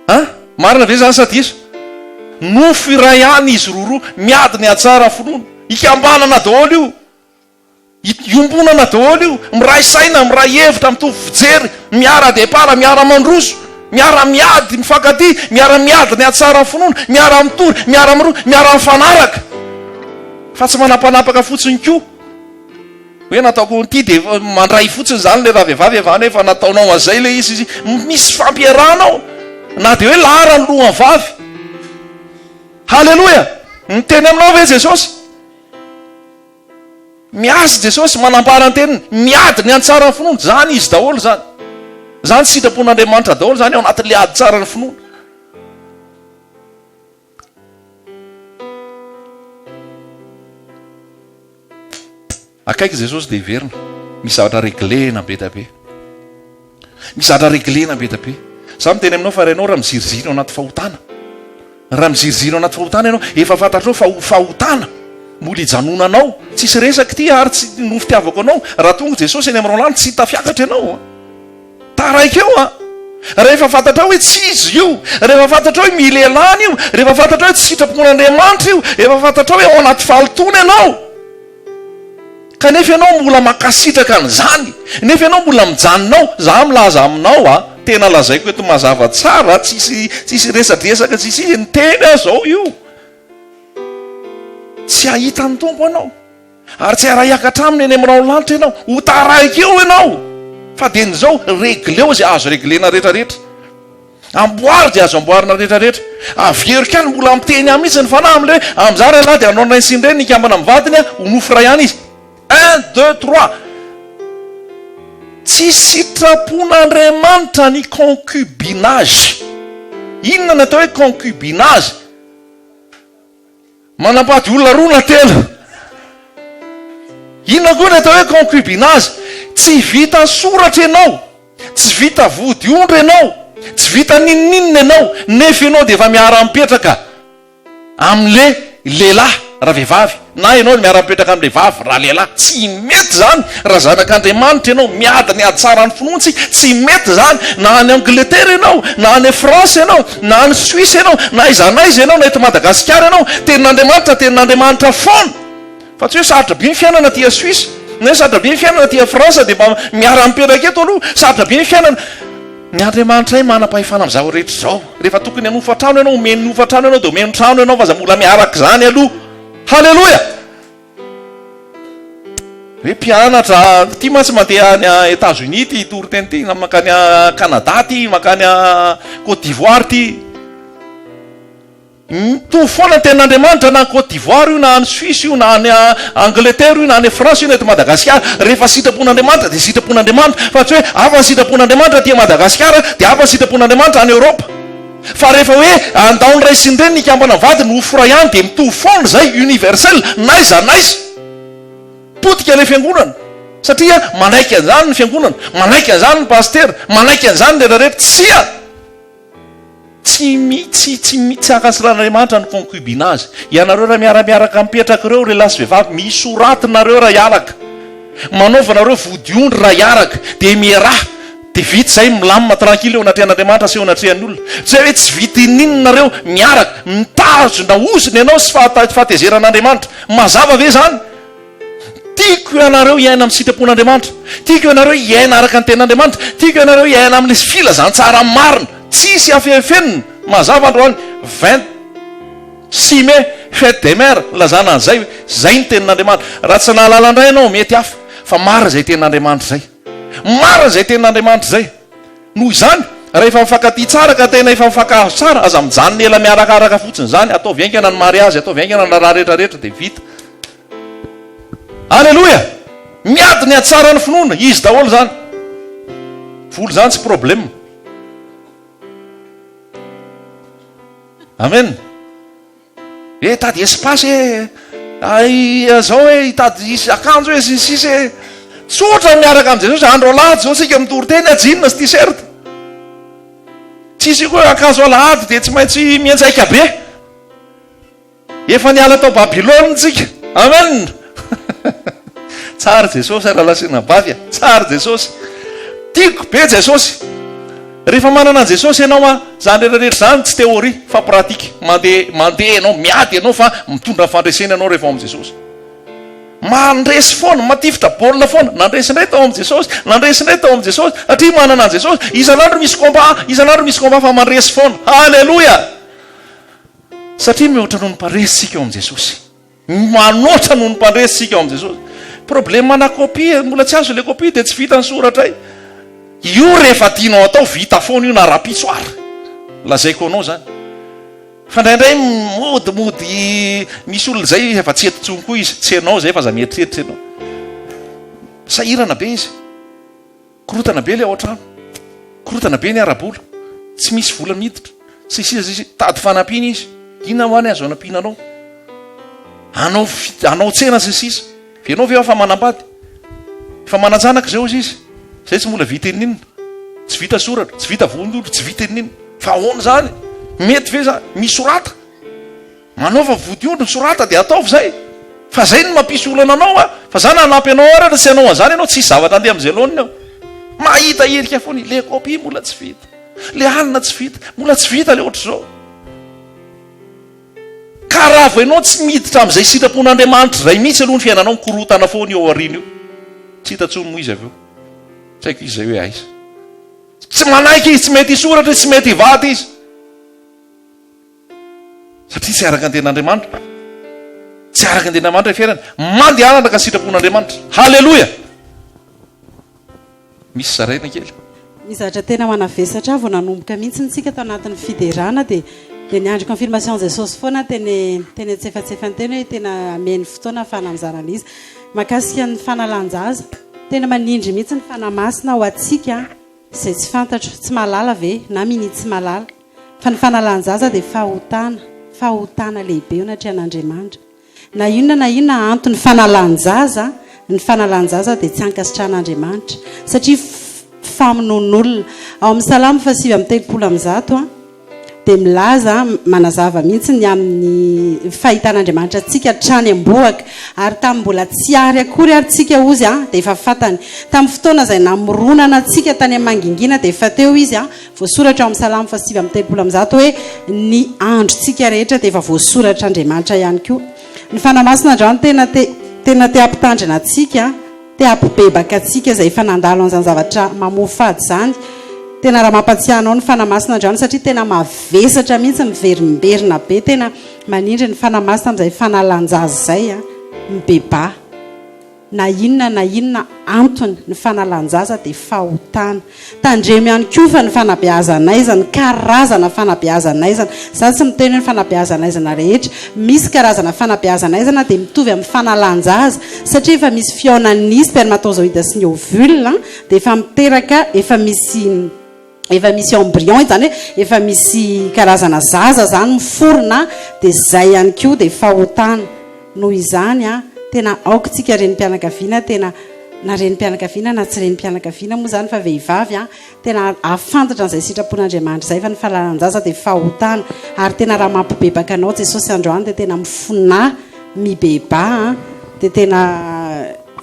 Speaker 1: An? Marina ve izany sa diso? Nofo iray ihany izy roroa, miady ny hatsara finoana. Ikambanana daholo io. Iombonana daholo io, miray saina, miray hevitra, mitovy fijery, miara départ, miara mandroso, miara miady, mifankatia, miara miady ny hatsara finoana, miara mitory, miara miroa, miara mifanaraka. Fa tsy manapanapaka fotsiny koa. Hoe nataoko ity dia mandray fotsiny izany ilay ravehivavy avy any hoe efa nataonao an'izay ilay izy. Misy fampiarahana ao. Na dia hoe lahara ny lohan'ny vavy. Haleloia! Miteny aminao ve Jesosy? Miasa Jesosy, manambara ny teniny, miady ny hatsaran'ny finoana. Izany izy daholo izany. Izany sitrapon'Andriamanitra daholo izany ao anatin'ilay ady tsaran'ny finoana. Akaiky Jesosy dia hiverina. Misy zavatra reglena be dia be. Misy zavatra reglena be dia be. Za miteny aminao fa raha ianao raha miziriziry ao anaty fahotana, raha miziriziry ao anaty fahotana ianao, efa fantatrao fa ho fahotana mbola hijanonanao, tsisy resaka ity ary tsy no fitiavako anao, raha tonga Jesosy eny amin'ny rolandy tsy tafiakatra ianao an. Taraiky eo an. Rehefa fantatrao hoe tsy izy io, rehefa fantatrao hoe mila ialana io, rehefa fantatrao hoe tsy sitrapon'Andriamanitra io, rehefa fantatrao hoe ao anaty fahalotoana ianao, Kanefa ianao mbola mankasitraka an'izany, nefa ianao mbola mijanona ao, za milaza aminao a, tena lazaiko eto mazava tsara, tsisy tsisy resadresaka tsisy izy, niteny aho zao io, tsy hahita ny Tompo ianao, ary tsy hiara-hiakatra aminy eny amin'ny rahon'ny lanitra ianao, ho taraiky eo ianao, fa dia ny zao, regleo izay azo reglena rehetra rehetra. Amboary dia azo amboarina rehetra rehetra. Averiko ihany mbola miteny ahy mihitsy ny fanahy amin'ilay hoe amin'izany rahalahy dia hanao ny rainy sy ny reniny hikambana amin'ny vadiny ho nofo iray ihany izy. Un, deux, trois. Tsy sitrapon'Andriamanitra ny concubinage. Inona ny atao hoe concubinage? Manambady olona roa na telo. Inona koa ny atao hoe concubinage? Tsy vita soratra ianao, tsy vita vodiondry ianao, tsy vita n'inon'inona ianao, nefa ianao dia efa miara-mipetraka amin'le lehilahy raha vehivavy, na ianao miara-mipetraka amin'le vavy raha lehilahy. Tsy mety izany raha zanak'Andriamanitra ianao, miady ny ady tsaran'ny finoantsika, tsy mety izany na any Angleterre ianao, na any France ianao, Na any Suisse ianao, na aiza na aiza ianao, na eto Madagasikara ianao, tenin'Andriamanitra tenin'Andriamanitra foana. Fa tsy hoe sarotra be ny fiainana aty Suisse, na hoe sarotra be ny fiainana aty France dia mba miara-mipetraka eto aloha, sarotra be ny fiainana. Ny Andriamanitray manam-pahefana amin'izao rehetra izao. Rehefa tokony hanofa trano ianao, omeny hofa trano ianao dia omeny trano ianao fa aza mbola miaraka izany aloha. Haleloia! Hoe mpianatra, ity mantsy mandeha any Etats Unis ity toriteny ity, na mankany Canada ity, mankany Côte d'Ivoire ity. Mitovy foana ny tenin'Andriamanitra na any Côte d'Ivoire io, na any Suisse io, na any Angleterre io, na any France io, na eto Madagasikara. Rehefa sitrapon'Andriamanitra dia sitrapon'Andriamanitra, fa tsy hoe hafa ny sitrapon'Andriamanitra aty Madagasikara dia hafa ny sitrapon'Andriamanitra any Europe. Fa rehefa hoe andao ny ray sy ny reny hikambana mivady ny hofo iray ihany dia mitovy foana izay, universel, n'aiza n'aiza. Potika ilay fiangonana satria manaiky an'izany ny fiangonana, manaiky an'izany ny pasitera, manaiky an'izany ny rehetra rehetra. Tsia! Tsy mi, tsy, tsy mi, tsy ankasitrahan'Andriamanitra ny concubinage. Ianareo raha miara-miaraka mipetraka ireo, lehilahy sy vehivavy, misoraty nareo raha hiaraka. Manaova nareo vodiondry raha hiaraka, dia miaraha. Dia vita izay, milamina tranquille eo anatrehan'Andriamanitra sy eo anatrehan'ny olona. Tsy hoe tsy vita ininona nareo miaraka, mitazona ozona ianao sy fahatezeran'Andriamanitra. Mazava ve izany? Tiako ianareo hiaina amin'ny sitrapon'Andriamanitra. Tiako ianareo hiaina araka ny tenin'Andriamanitra. Tiako ianareo hiaina amin'ny filazantsara marina. Tsisy afenfenina. Mazava androany 26 mai, fête des mères, nilazana an'izay hoe izay ny tenin'Andriamanitra. Raha tsy nahalala indray ianao mety hafa, fa marina izay tenin'Andriamanitra izay. Marina izay tenin'Andriamanitra izay. Noho izany, raha efa mifankatia tsara ka tena efa mifankahazo tsara, aza mijanona ela miarakaraka fotsiny izany, ataovy haingana ny mariazy, ataovy haingana ny raharaha rehetra rehetra dia vita. Aleloia! Miady ny hatsaran'ny finoana, izy daholo izany. Vola izany tsy problème. Amen. Eh hitady espace eh, ay zao eh, hitady hisy akanjo eh, sy ny sisa eh. Tsotra ny miaraka amin'i Jesosy, andro alahady zao tsika mitory teny, jean sy t-shirt. Tsisy koa akanjo alahady dia tsy maintsy mianjaika be. Efa niala tao Babylona tsika. Amen. Tsara Jesosy rahalahy sy anabavy a. Tsara Jesosy. Tiako be Jesosy. Rehefa manana an'i Jesosy ianao a, izany rehetra rehetra izany tsy théorie fa pratique. Mandeha mandeha ianao, miady ianao fa mitondra fandresena ianao rehefa ao amin'i Jesosy. Mandresy foana, matifitra baolina foana. Nandresy indray tao amin'i Jesosy, nandresy indray tao amin'i Jesosy satria manana an'i Jesosy. Isan'andro misy combat, isan'andro misy combat fa mandresy foana. Haleloia! Satria mihoatra noho ny mpandresy isika ao amin'i Jesosy. Manoatra noho ny mpandresy isika ao amin'i Jesosy. Problème ana copie, mbola tsy azo ilay copie dia tsy vita ny soratray. Io rehefa tianao atao vita foana io na rahampitso ary. Lazaiko anao izany. Fa indraindray mody mody misy olona izay efa tsy eto intsony koa izy, tsy ianao izay fa aza mieritreritra ianao. Sahirana be izy. Korotana be ilay ao an-trano. Korotana be ny ara-bola. Tsy misy vola miditra. Sy sisa sy sisa. Tady fanampiana izy. Inona hoa ny azo anampiana anao? Hanao hanao tsena sy ny sisa. Fa ianao ve efa manambady? Efa manan-janaka izao izy izy. Izay tsy mbola vita inona. Tsy vita soratra, tsy vita vohondolo, tsy vita inona. Fa ahoana izany? Mety ve izany? Misorata. Manaova vodiondry, misorata dia ataovy izay. Fa izay no mampisy olana anao a. Fa za nanampy anao ary raha tsy hanao an'izany ianao tsisy zavatra andeha amin'izay laoniny ao. Mahita hirika foana i le copie mbola tsy vita. Le alina tsy vita. Mbola tsy vita le ohatr'izao. Ka raha vao ianao tsy miditra amin'izay sitrapon'Andriamanitra izay mihitsy aloha ny fiainanao mikorotana foana io aoriana io. Tsy hita intsony moa izy avy eo. Tsy haiko izy izay hoe aiza. Tsy manaiky izy, tsy mety hisoratra izy, tsy mety hivady izy. Satria tsy araka ny tenin'Andriamanitra. Tsy araka ny tenin'Andriamanitra ny fiainany. Mandehana araka ny sitrapon'Andriamanitra. Haleloia! Misy zaraina kely.
Speaker 12: Ny zavatra tena manavesatra ahy vao nanomboka mihitsy tsika tao anatin'ny fiderana dia dia niandry confirmation Jesosy foana teny teny antsefatsefany teny hoe tena ameno fotoana ahafahana mizara an'izy mahakasika ny fanalan-jaza tena manindry mihitsy ny Fanahy Masina ho antsika izay tsy fantatro tsy mahalala ve na minia tsy mahalala fa ny fanalan-jaza dia fahotana fahotana lehibe eo anatrehan'Andriamanitra Na inona na inona antony fanalan-jaza, ny fanalan-jaza dia tsy ankasitrahan'Andriamanitra, satria famonoan'olona. Ao amin'ny Salamo faha-139 dia milaza, manazava mihitsy ny amin'ny fahitan'Andriamanitra antsika hatrany am-bohoka, ary tamin'ny mbola tsy ary akory ary tsika hozy dia efa fantany. Tamin'ny fotoana izay namoronana antsika tany amin'ny mangingina dia efa teo Izy, Voasoratra ao amin'ny Salamo faha-139 hoe, Ny androntsika rehetra dia efa voasoratr'Andriamanitra ihany koa. Ny Fanahy Masina androany tena te tena te hampitandrina antsika, te hampibebaka antsika izay efa nandalo an'izany zavatra mamoafady izany. Tena raha mampatsiahy anao ny Fanahy Masina androany satria tena mavesatra mihitsy, miverimberina be, tena manindry ny Fanahy Masina amin'izay fanalan-jaza izay, mibebaha. Na inona na inona antony, ny fanalan-jaza dia fahotana. Tandremo ihany koa fa ny fanabeazan'aizana, karazana fanabeazan'aizana, izaho tsy miteny hoe ny fanabeazan'aizana rehetra, misy karazana fanabeazan'aizana dia mitovy amin'ny fanalan-jaza, satria efa misy fihaonan'ny spermatozoïde sy ny ovule dia efa miteraka, efa misy. efa misy embryon izany hoe efa misy karazana zaza zany miforona dia zay ihany koa dia fahotana noho izany a tena aoka tsika renim-pianakaviana tena na renim-pianakaviana na tsy renim-pianakaviana moa zany fa vehivavy a tena ahafantatra an'izay sitrapon'Andriamanitra izay fa ny fahalalan-jaza dia fahotana ary tena raha mampibebaka anao Jesosy androany dia tena mifonà mibebaha dia tena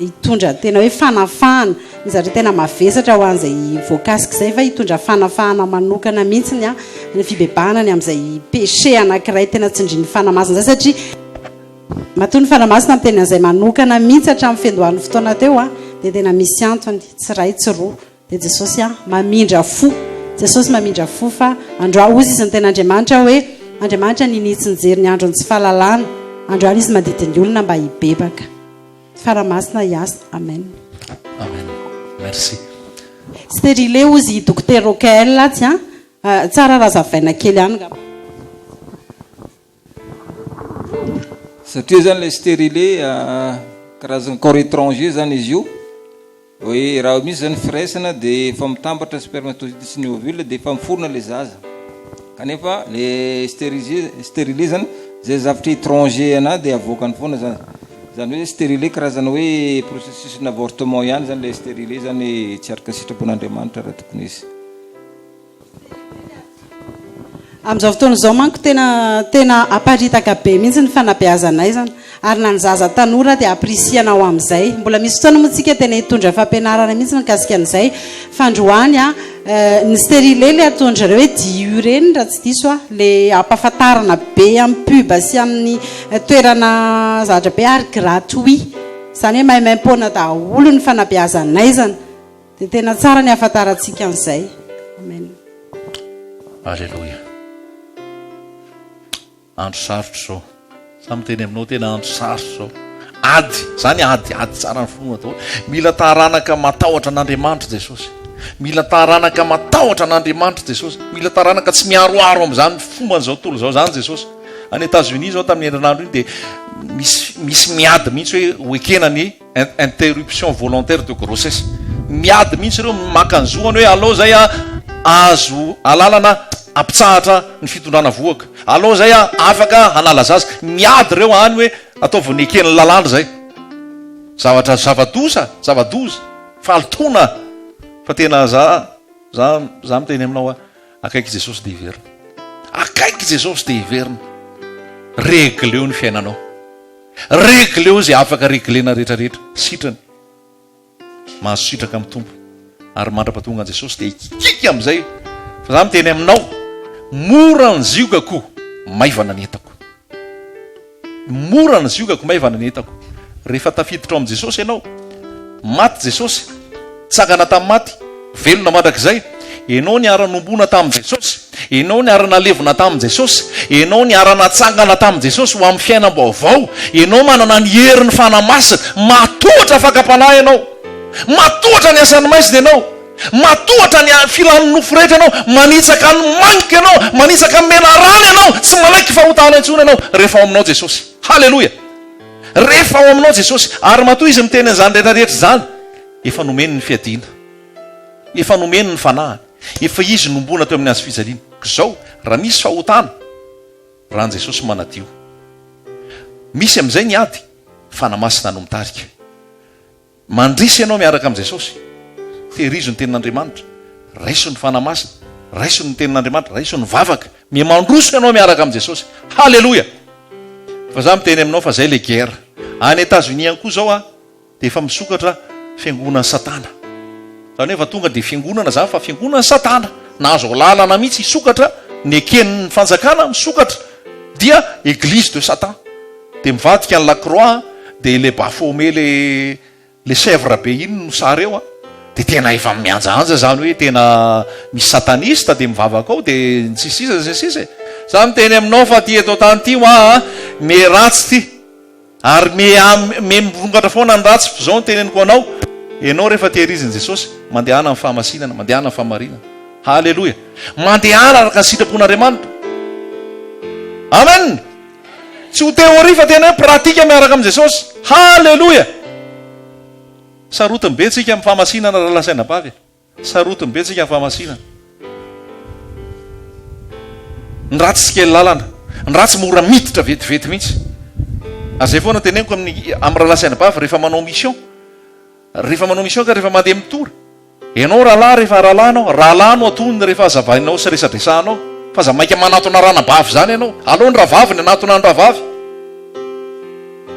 Speaker 12: hitondra tena hoe fanafahana, ny zavatra tena mavesatra ho an'izay voakasika izay fa hitondra fanafahana manokana mihitsy ny ny fibebahana ny amin'izay péché anankiray tena tsindrin'ny Fanahy Masina izay satria matoa ny Fanahy Masina miteny an'izay manokana mihitsy hatramin'ny fiandohan'ny fotoana teo dia tena misy antony, tsy iray tsy roa. Dia Jesosy an, mamindra fo. Jesosy mamindra fo fa androa hozy izy niteny Andriamanitra hoe, Andriamanitra ninia tsy nijery ny andron'ny tsy fahalalana, androany izy mandidy ny olona mba hibebaka. Fara Masina hiasa. Amen.
Speaker 1: Amen. Merci.
Speaker 12: Sterile hozy i Dokotera Rocael atsy an. Tsara raha azavaina kely ihany ngamba.
Speaker 13: Satria zany ilay stérilé karazana corps étranger zany izy io, hoe raha misy zany firaisana dia efa mitambatra spermatozoïde sy ny ovule dia efa miforona ilay zaza. Kanefa le stérisé stérilé zany zay zavatra étranger anahy dia avoakany foana zany. Zany hoe stérilé karazana hoe processus n'avortement ihany zany ilay stérilé zany tsy araka ny sitrapon'Andriamanitra raha tokony izy.
Speaker 12: Amin'izao fotoana izao manko tena tena aparitaka be mihitsy ny fanabeazan'aizana ary na ny zaza tanora dia ampirisihana ho amin'izay. Mbola misy fotoana moa tsika tena hitondra fampianarana mihitsy mikasika an'izay fa androany a ny stérilé le ataon-dry zareo hoe DIU ireny raha tsy diso aho, le ampahafantarana be amin'ny pub sy amin'ny toerana zavatra be ary gratuit. Izany hoe maimaim-poana daholo ny fanabeazan'aizana. Dia tena tsara ny hahafantarantsika an'izay. Amen.
Speaker 1: Aleloia. Andro sarotra izao. Za miteny aminao tena andro sarotra izao. Ady, zany ady, ady tsara ny finoana daholo. Mila taranaka matahotra an'Andriamanitra Jesosy. Mila taranaka matahotra an'Andriamanitra Jesosy. Mila taranaka tsy miharoharo amin'izany fomban'izao tontolo izao izany Jesosy. Any Etats-Unis izao tamin'ny herinandro iny dia misy misy miady mihitsy hoe ho ekena ny interruption volontaire de grossesse. Miady mihitsy ireo maka ny zoany hoe aleo izay a azo alalana ampitsahatra ny fitondrana vohoka. Aleo izay a afaka hanala zaza. Miady ireo any hoe ataovy ny eken'ny lalàna izay. Zavatra zava-doza, zava-doza, fahalotoana fa tena za za za miteny aminao a akaiky Jesosy dia hiverina. Akaiky Jesosy dia hiverina. Regleo ny fiainanao. Regleo izay afaka reglena rehetra rehetra. Sitrany. Mahazo sitraka amin'ny Tompo. Ary mandra-pahatonga an'i Jesosy dia hikiky amin'izay. Fa za miteny aminao, mora ny ziogako, maivana ny entako. Mora ny ziogako, maivana ny entako. Rehefa tafiditra ao amin'i Jesosy ianao, maty Jesosy, tsangana tamin'ny maty, velona mandrakizay, ianao niara-nombona tamin'i Jesosy, ianao niara-nalevina tamin'i Jesosy, ianao niara-natsangana tamin'i Jesosy ho amin'ny fiainam-baovao, ianao manana ny herin'ny Fanahy Masina, matohatra fakam-panahy ianao, matohatra ny asan'ny maizina ianao. Matohatra ny filan'ny nofo rehetra ianao, manitsaka ny maingoka ianao, manitsaka ny menarana ianao, tsy manaiky fahotana intsony ianao rehefa ao aminao Jesosy. Haleloia! Rehefa ao aminao Jesosy, ary matoa Izy miteny an'izany rehetra rehetra izany, efa nomeny ny fiadiana, efa nomeny ny fanahiny, efa Izy nombona teo amin'ny hazo fijaliana. Koa izao, raha misy fahotana, ran'i Jesosy manadio. Misy amin'izay ny ady, Fanahy Masina no mitarika. Mandresy ianao miaraka amin'i Jesosy. Tehirizo ny tenin'Andriamanitra. Raiso ny Fanahy Masina. Raiso ny tenin'Andriamanitra. Raiso ny vavaka. Miha mandroso ianao miaraka amin'i Jesosy. Haleloia! Fa za miteny aminao fa zay le guerre. Any Etats-Unis any koa zao a, dia efa misokatra fiangonan'i Satana. Zany hoe efa tonga dia fiangonana zany fa fiangonan'i Satana. Nahazo alalana mihitsy hisokatra, neken'ny fanjakana misokatra dia église de Satan. Dia mivadika ny la croix dia ilay baphomet le le chèvre be iny no sary eo an, dia tena efa mihanjahanja zany hoe tena misy sataniste dia mivavaka ao dia ny sisa sy ny sisa e. Za miteny aminao fa ty eto an-tany ty hoa an, me ratsy ty ary me me mirongatra foana ny ratsy fa zao no teneniko anao, ianao rehefa tehirizin'i Jesosy, mandehana amin'ny fahamasinana, mandehana amin'ny fahamarinana. Haleloia. Mandehana araka ny sitrapon'Andriamanitra. Amen. Tsy ho théorie fa tena hoe pratique miaraka amin'i Jesosy. Haleloia! Sarotiny be tsika amin'ny fahamasinana rahalahy sy anabavy e. Sarotiny be tsika amin'ny fahamasinana. Ny ratsy tsy kely lalana. Ny ratsy mora miditra vetivety mihitsy. Ary izay foana teneniko amin'ny amin'ny rahalahy sy anabavy rehefa manao mission. Rehefa manao mission ka rehefa mandeha mitory. Ianao rahalahy rehefa rahalahy ianao, rahalahy no atonony rehefa hazavainao sy resadresahanao, fa aza maika manatona ranabavy izany ianao, aleo ny rahavavy ny hanatona ny rahavavy.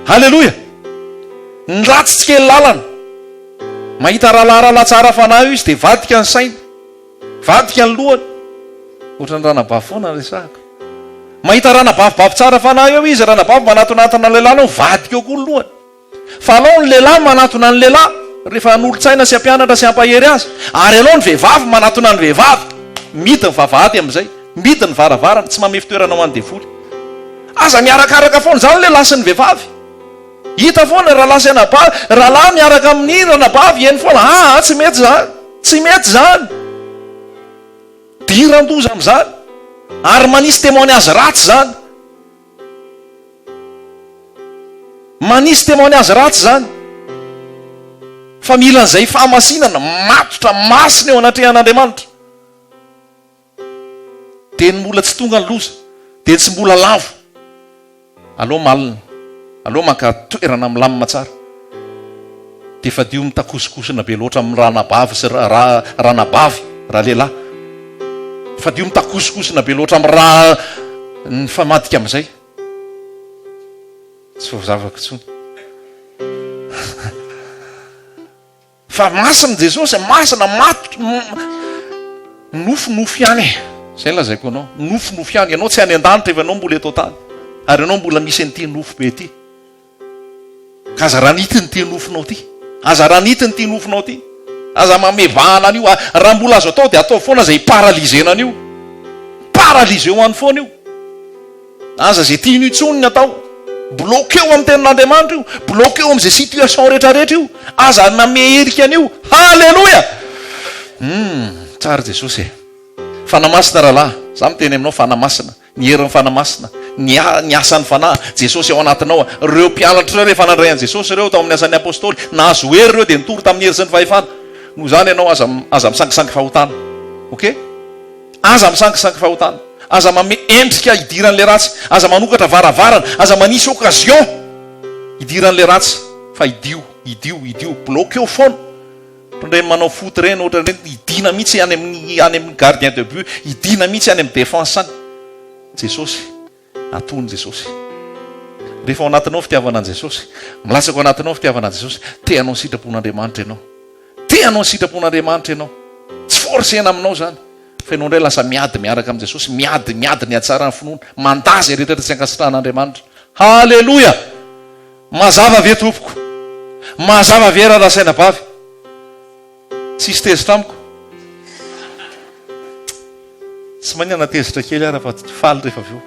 Speaker 1: Haleloia! Ny ratsy tsy kely lalana. Mahita rahalahy rahalahy tsara fanahy io izy dia vadika ny sainy, vadika ny lohany. Ohatran'ny ranabavy foana ny resahako. Mahita ranabavy bavy tsara fanahy eo izy, ranabavy manatonatona lehilahy anao, vadika eo koa ny lohany. Fa alao ny lehilahy manatona ny lehilahy rehefa hanolo-tsaina sy hampianatra sy hampahery azy, ary alao ny vehivavy manatona ny vehivavy. Mihidy ny vavahady amin'izay, mihidy ny varavarana, tsy mamehy fitoerana ho an'ny devoly. Aza miarakaraka foana izany ny lehilahy sy ny vehivavy. Hita foana rahalahy sy anabavy, rahalahy miaraka amin'ny ranabavy eny foana, aa tsy mety izany, tsy mety izany. Diran-doza amin'izany, ary manisy témoignage ratsy izany. Manisy témoignage ratsy izany fa mila an'izay fahamasinana matotra masina eo anatrehan'Andriamanitra. Dia ny mbola tsy tonga ny loza, dia tsy mbola lavo. Aleo malina, aleo maka toerana milamina tsara. Dia fadio mitakosokosona be loatra amin'ny ranabavy sy ranabavy raha lehilahy. Fadio mitakosokosona be loatra amin'ny raha nifamadika amin'izay. Tsy voazavako intsony. Fa masina Jesosy, masina, matotra, nofinofy ihany e. Izay no lazaiko anao, nofinofy ihany. Ianao tsy any an-danitra efa ianao mbola eto an-tany. Ary ianao mbola misy an'ity nofo be ity. Ka aza ranitiny ity nofonao ity. Aza ranitiny ity nofonao ity. Aza mamevahana an'io. Raha mbola azo atao dia ataovy foana izay hi-paralyser-na an'io. Paralyser-o any foana io. Aza izay tian'io intsony ny atao. Bloqueo amin'ny tenin'Andriamanitra io. Bloqueo amin'izay situation rehetra rehetra io. Aza mameherika an'io. Haleloia! Humm, tsara Jesosy e. Fanahy Masina rahalahy, za miteny aminao Fanahy Masina, ny herin'ny Fanahy Masina, ny ny asan'ny Fanahy, Jesosy ao anatinao. Ireo mpianatra ireo rehefa nandray an'i Jesosy ireo tao amin'ny asan'ny Apostoly, nahazo hery ireo dia nitory tamin'ny hery sy ny fahefana. Noho izany ianao aza aza misangisangy fahotana. Ok? Aza misangisangy fahotana. Aza manome endrika hidiran'ilay ratsy. Aza manokatra varavarana. Aza manisy occasion hidiran'ilay ratsy fa hidio, hidio, hidio. Bloqueo foana. Ohatran'ireny manao foot ireny, ohatran'ireny hidiana mihitsy any amin'ny any amin'ny gardien de but, hidiana mihitsy any amin'ny défense any. Jesosy, atony Jesosy. Rehefa ao anatinao fitiavana an'i Jesosy, milatsaka ao anatinao fitiavana an'i Jesosy, te hanao ny sitrapon'Andriamanitra ianao. Te hanao ny sitrapon'Andriamanitra ianao. Tsy forcena aminao izany. Fa ianao indray lasa miady miaraka amin'i Jesosy, miady, miady ny hatsaran'ny finoana, mandà izay rehetra tsy ankasitrahan'Andriamanitra. Haleloia! Mazava ve tompoko? Mazava ve raharaha sainabavy? Tsisy tezitra amiko? Tsy maninona na tezitra kely ara fa faly rehefa avy eo.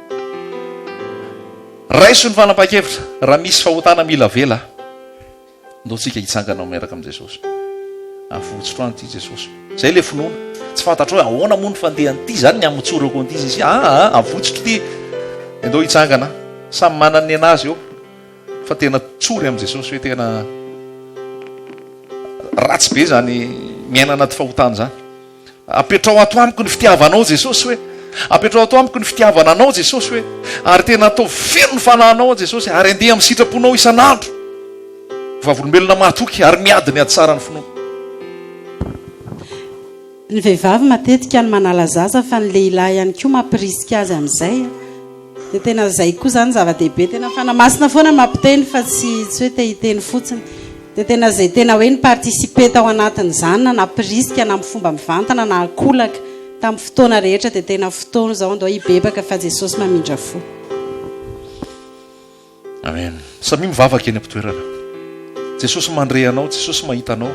Speaker 1: Raiso ny fanapahan-kevitra raha misy fahotana mila avela. Ndao tsika hitsangana miaraka amin'i Jesosy. Avotsotro any ity Jesosy. Zay le finoana. Tsy fantatrao hoe ahoana moa ny fandehan'ity zany ny hamotsorako an'ity Jesosy. Aa, avotsotro ity. Ndao hitsangana. Samy manana ny anazy eo. Fa tena tsory amin'i Jesosy hoe tena ratsy be zany miaina anaty fahotana zany. Apetrao ato amiko ny fitiavanao Jesosy hoe. Apetrao ato amiko ny fitiavana anao Jesosy hoe. Ary tena ataovy feno ny fanahinao aho Jesosy ary andeha amin'ny sitraponao isan'andro. Vavolombelona mahatoky ary miady ny ady tsara ny finoana.
Speaker 12: Ny vehivavy matetika no manala zaza fa ny lehilahy ihany koa mampirisika azy amin'izay a. Dia tena izay koa izany zava-dehibe. Tena fanahy masina foana mampiteny fa tsy tsy hoe te hiteny fotsiny. Dia tena izay tena hoe ni-participer tao anatin'izany na nampirisika na amin'ny fomba mivantana na ankolaka tamin'ny fotoana rehetra dia tena fotoana izao andao hibebaka fa Jesosy mamindra fo.
Speaker 1: Amen. Samia mivavaka eny am-pitoerana. Jesosy mandre anao, Jesosy mahita anao.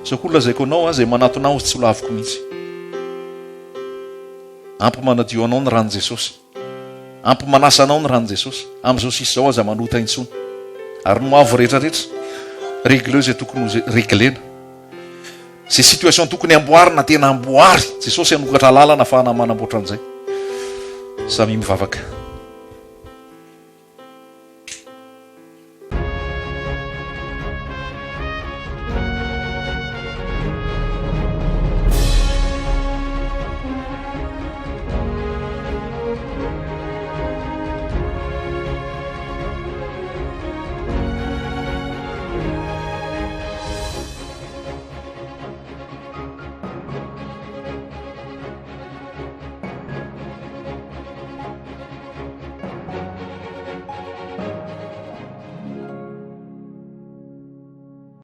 Speaker 1: Izao koa lazaiko anao, izay manatona ahy tsy ho laviko mihitsy. Ampy manadio anao ny ran'i Jesosy. Ampy manasa anao ny ran'i Jesosy. Amin'izao sisa izao aza manota intsony. Ary ny ho avy rehetra rehetra, regleo izay tokony ho reglena. Izay situation tokony amboarina tena amboary. Jesosy hanokatra lalana afahana manamboatra an'izay. Samia mivavaka.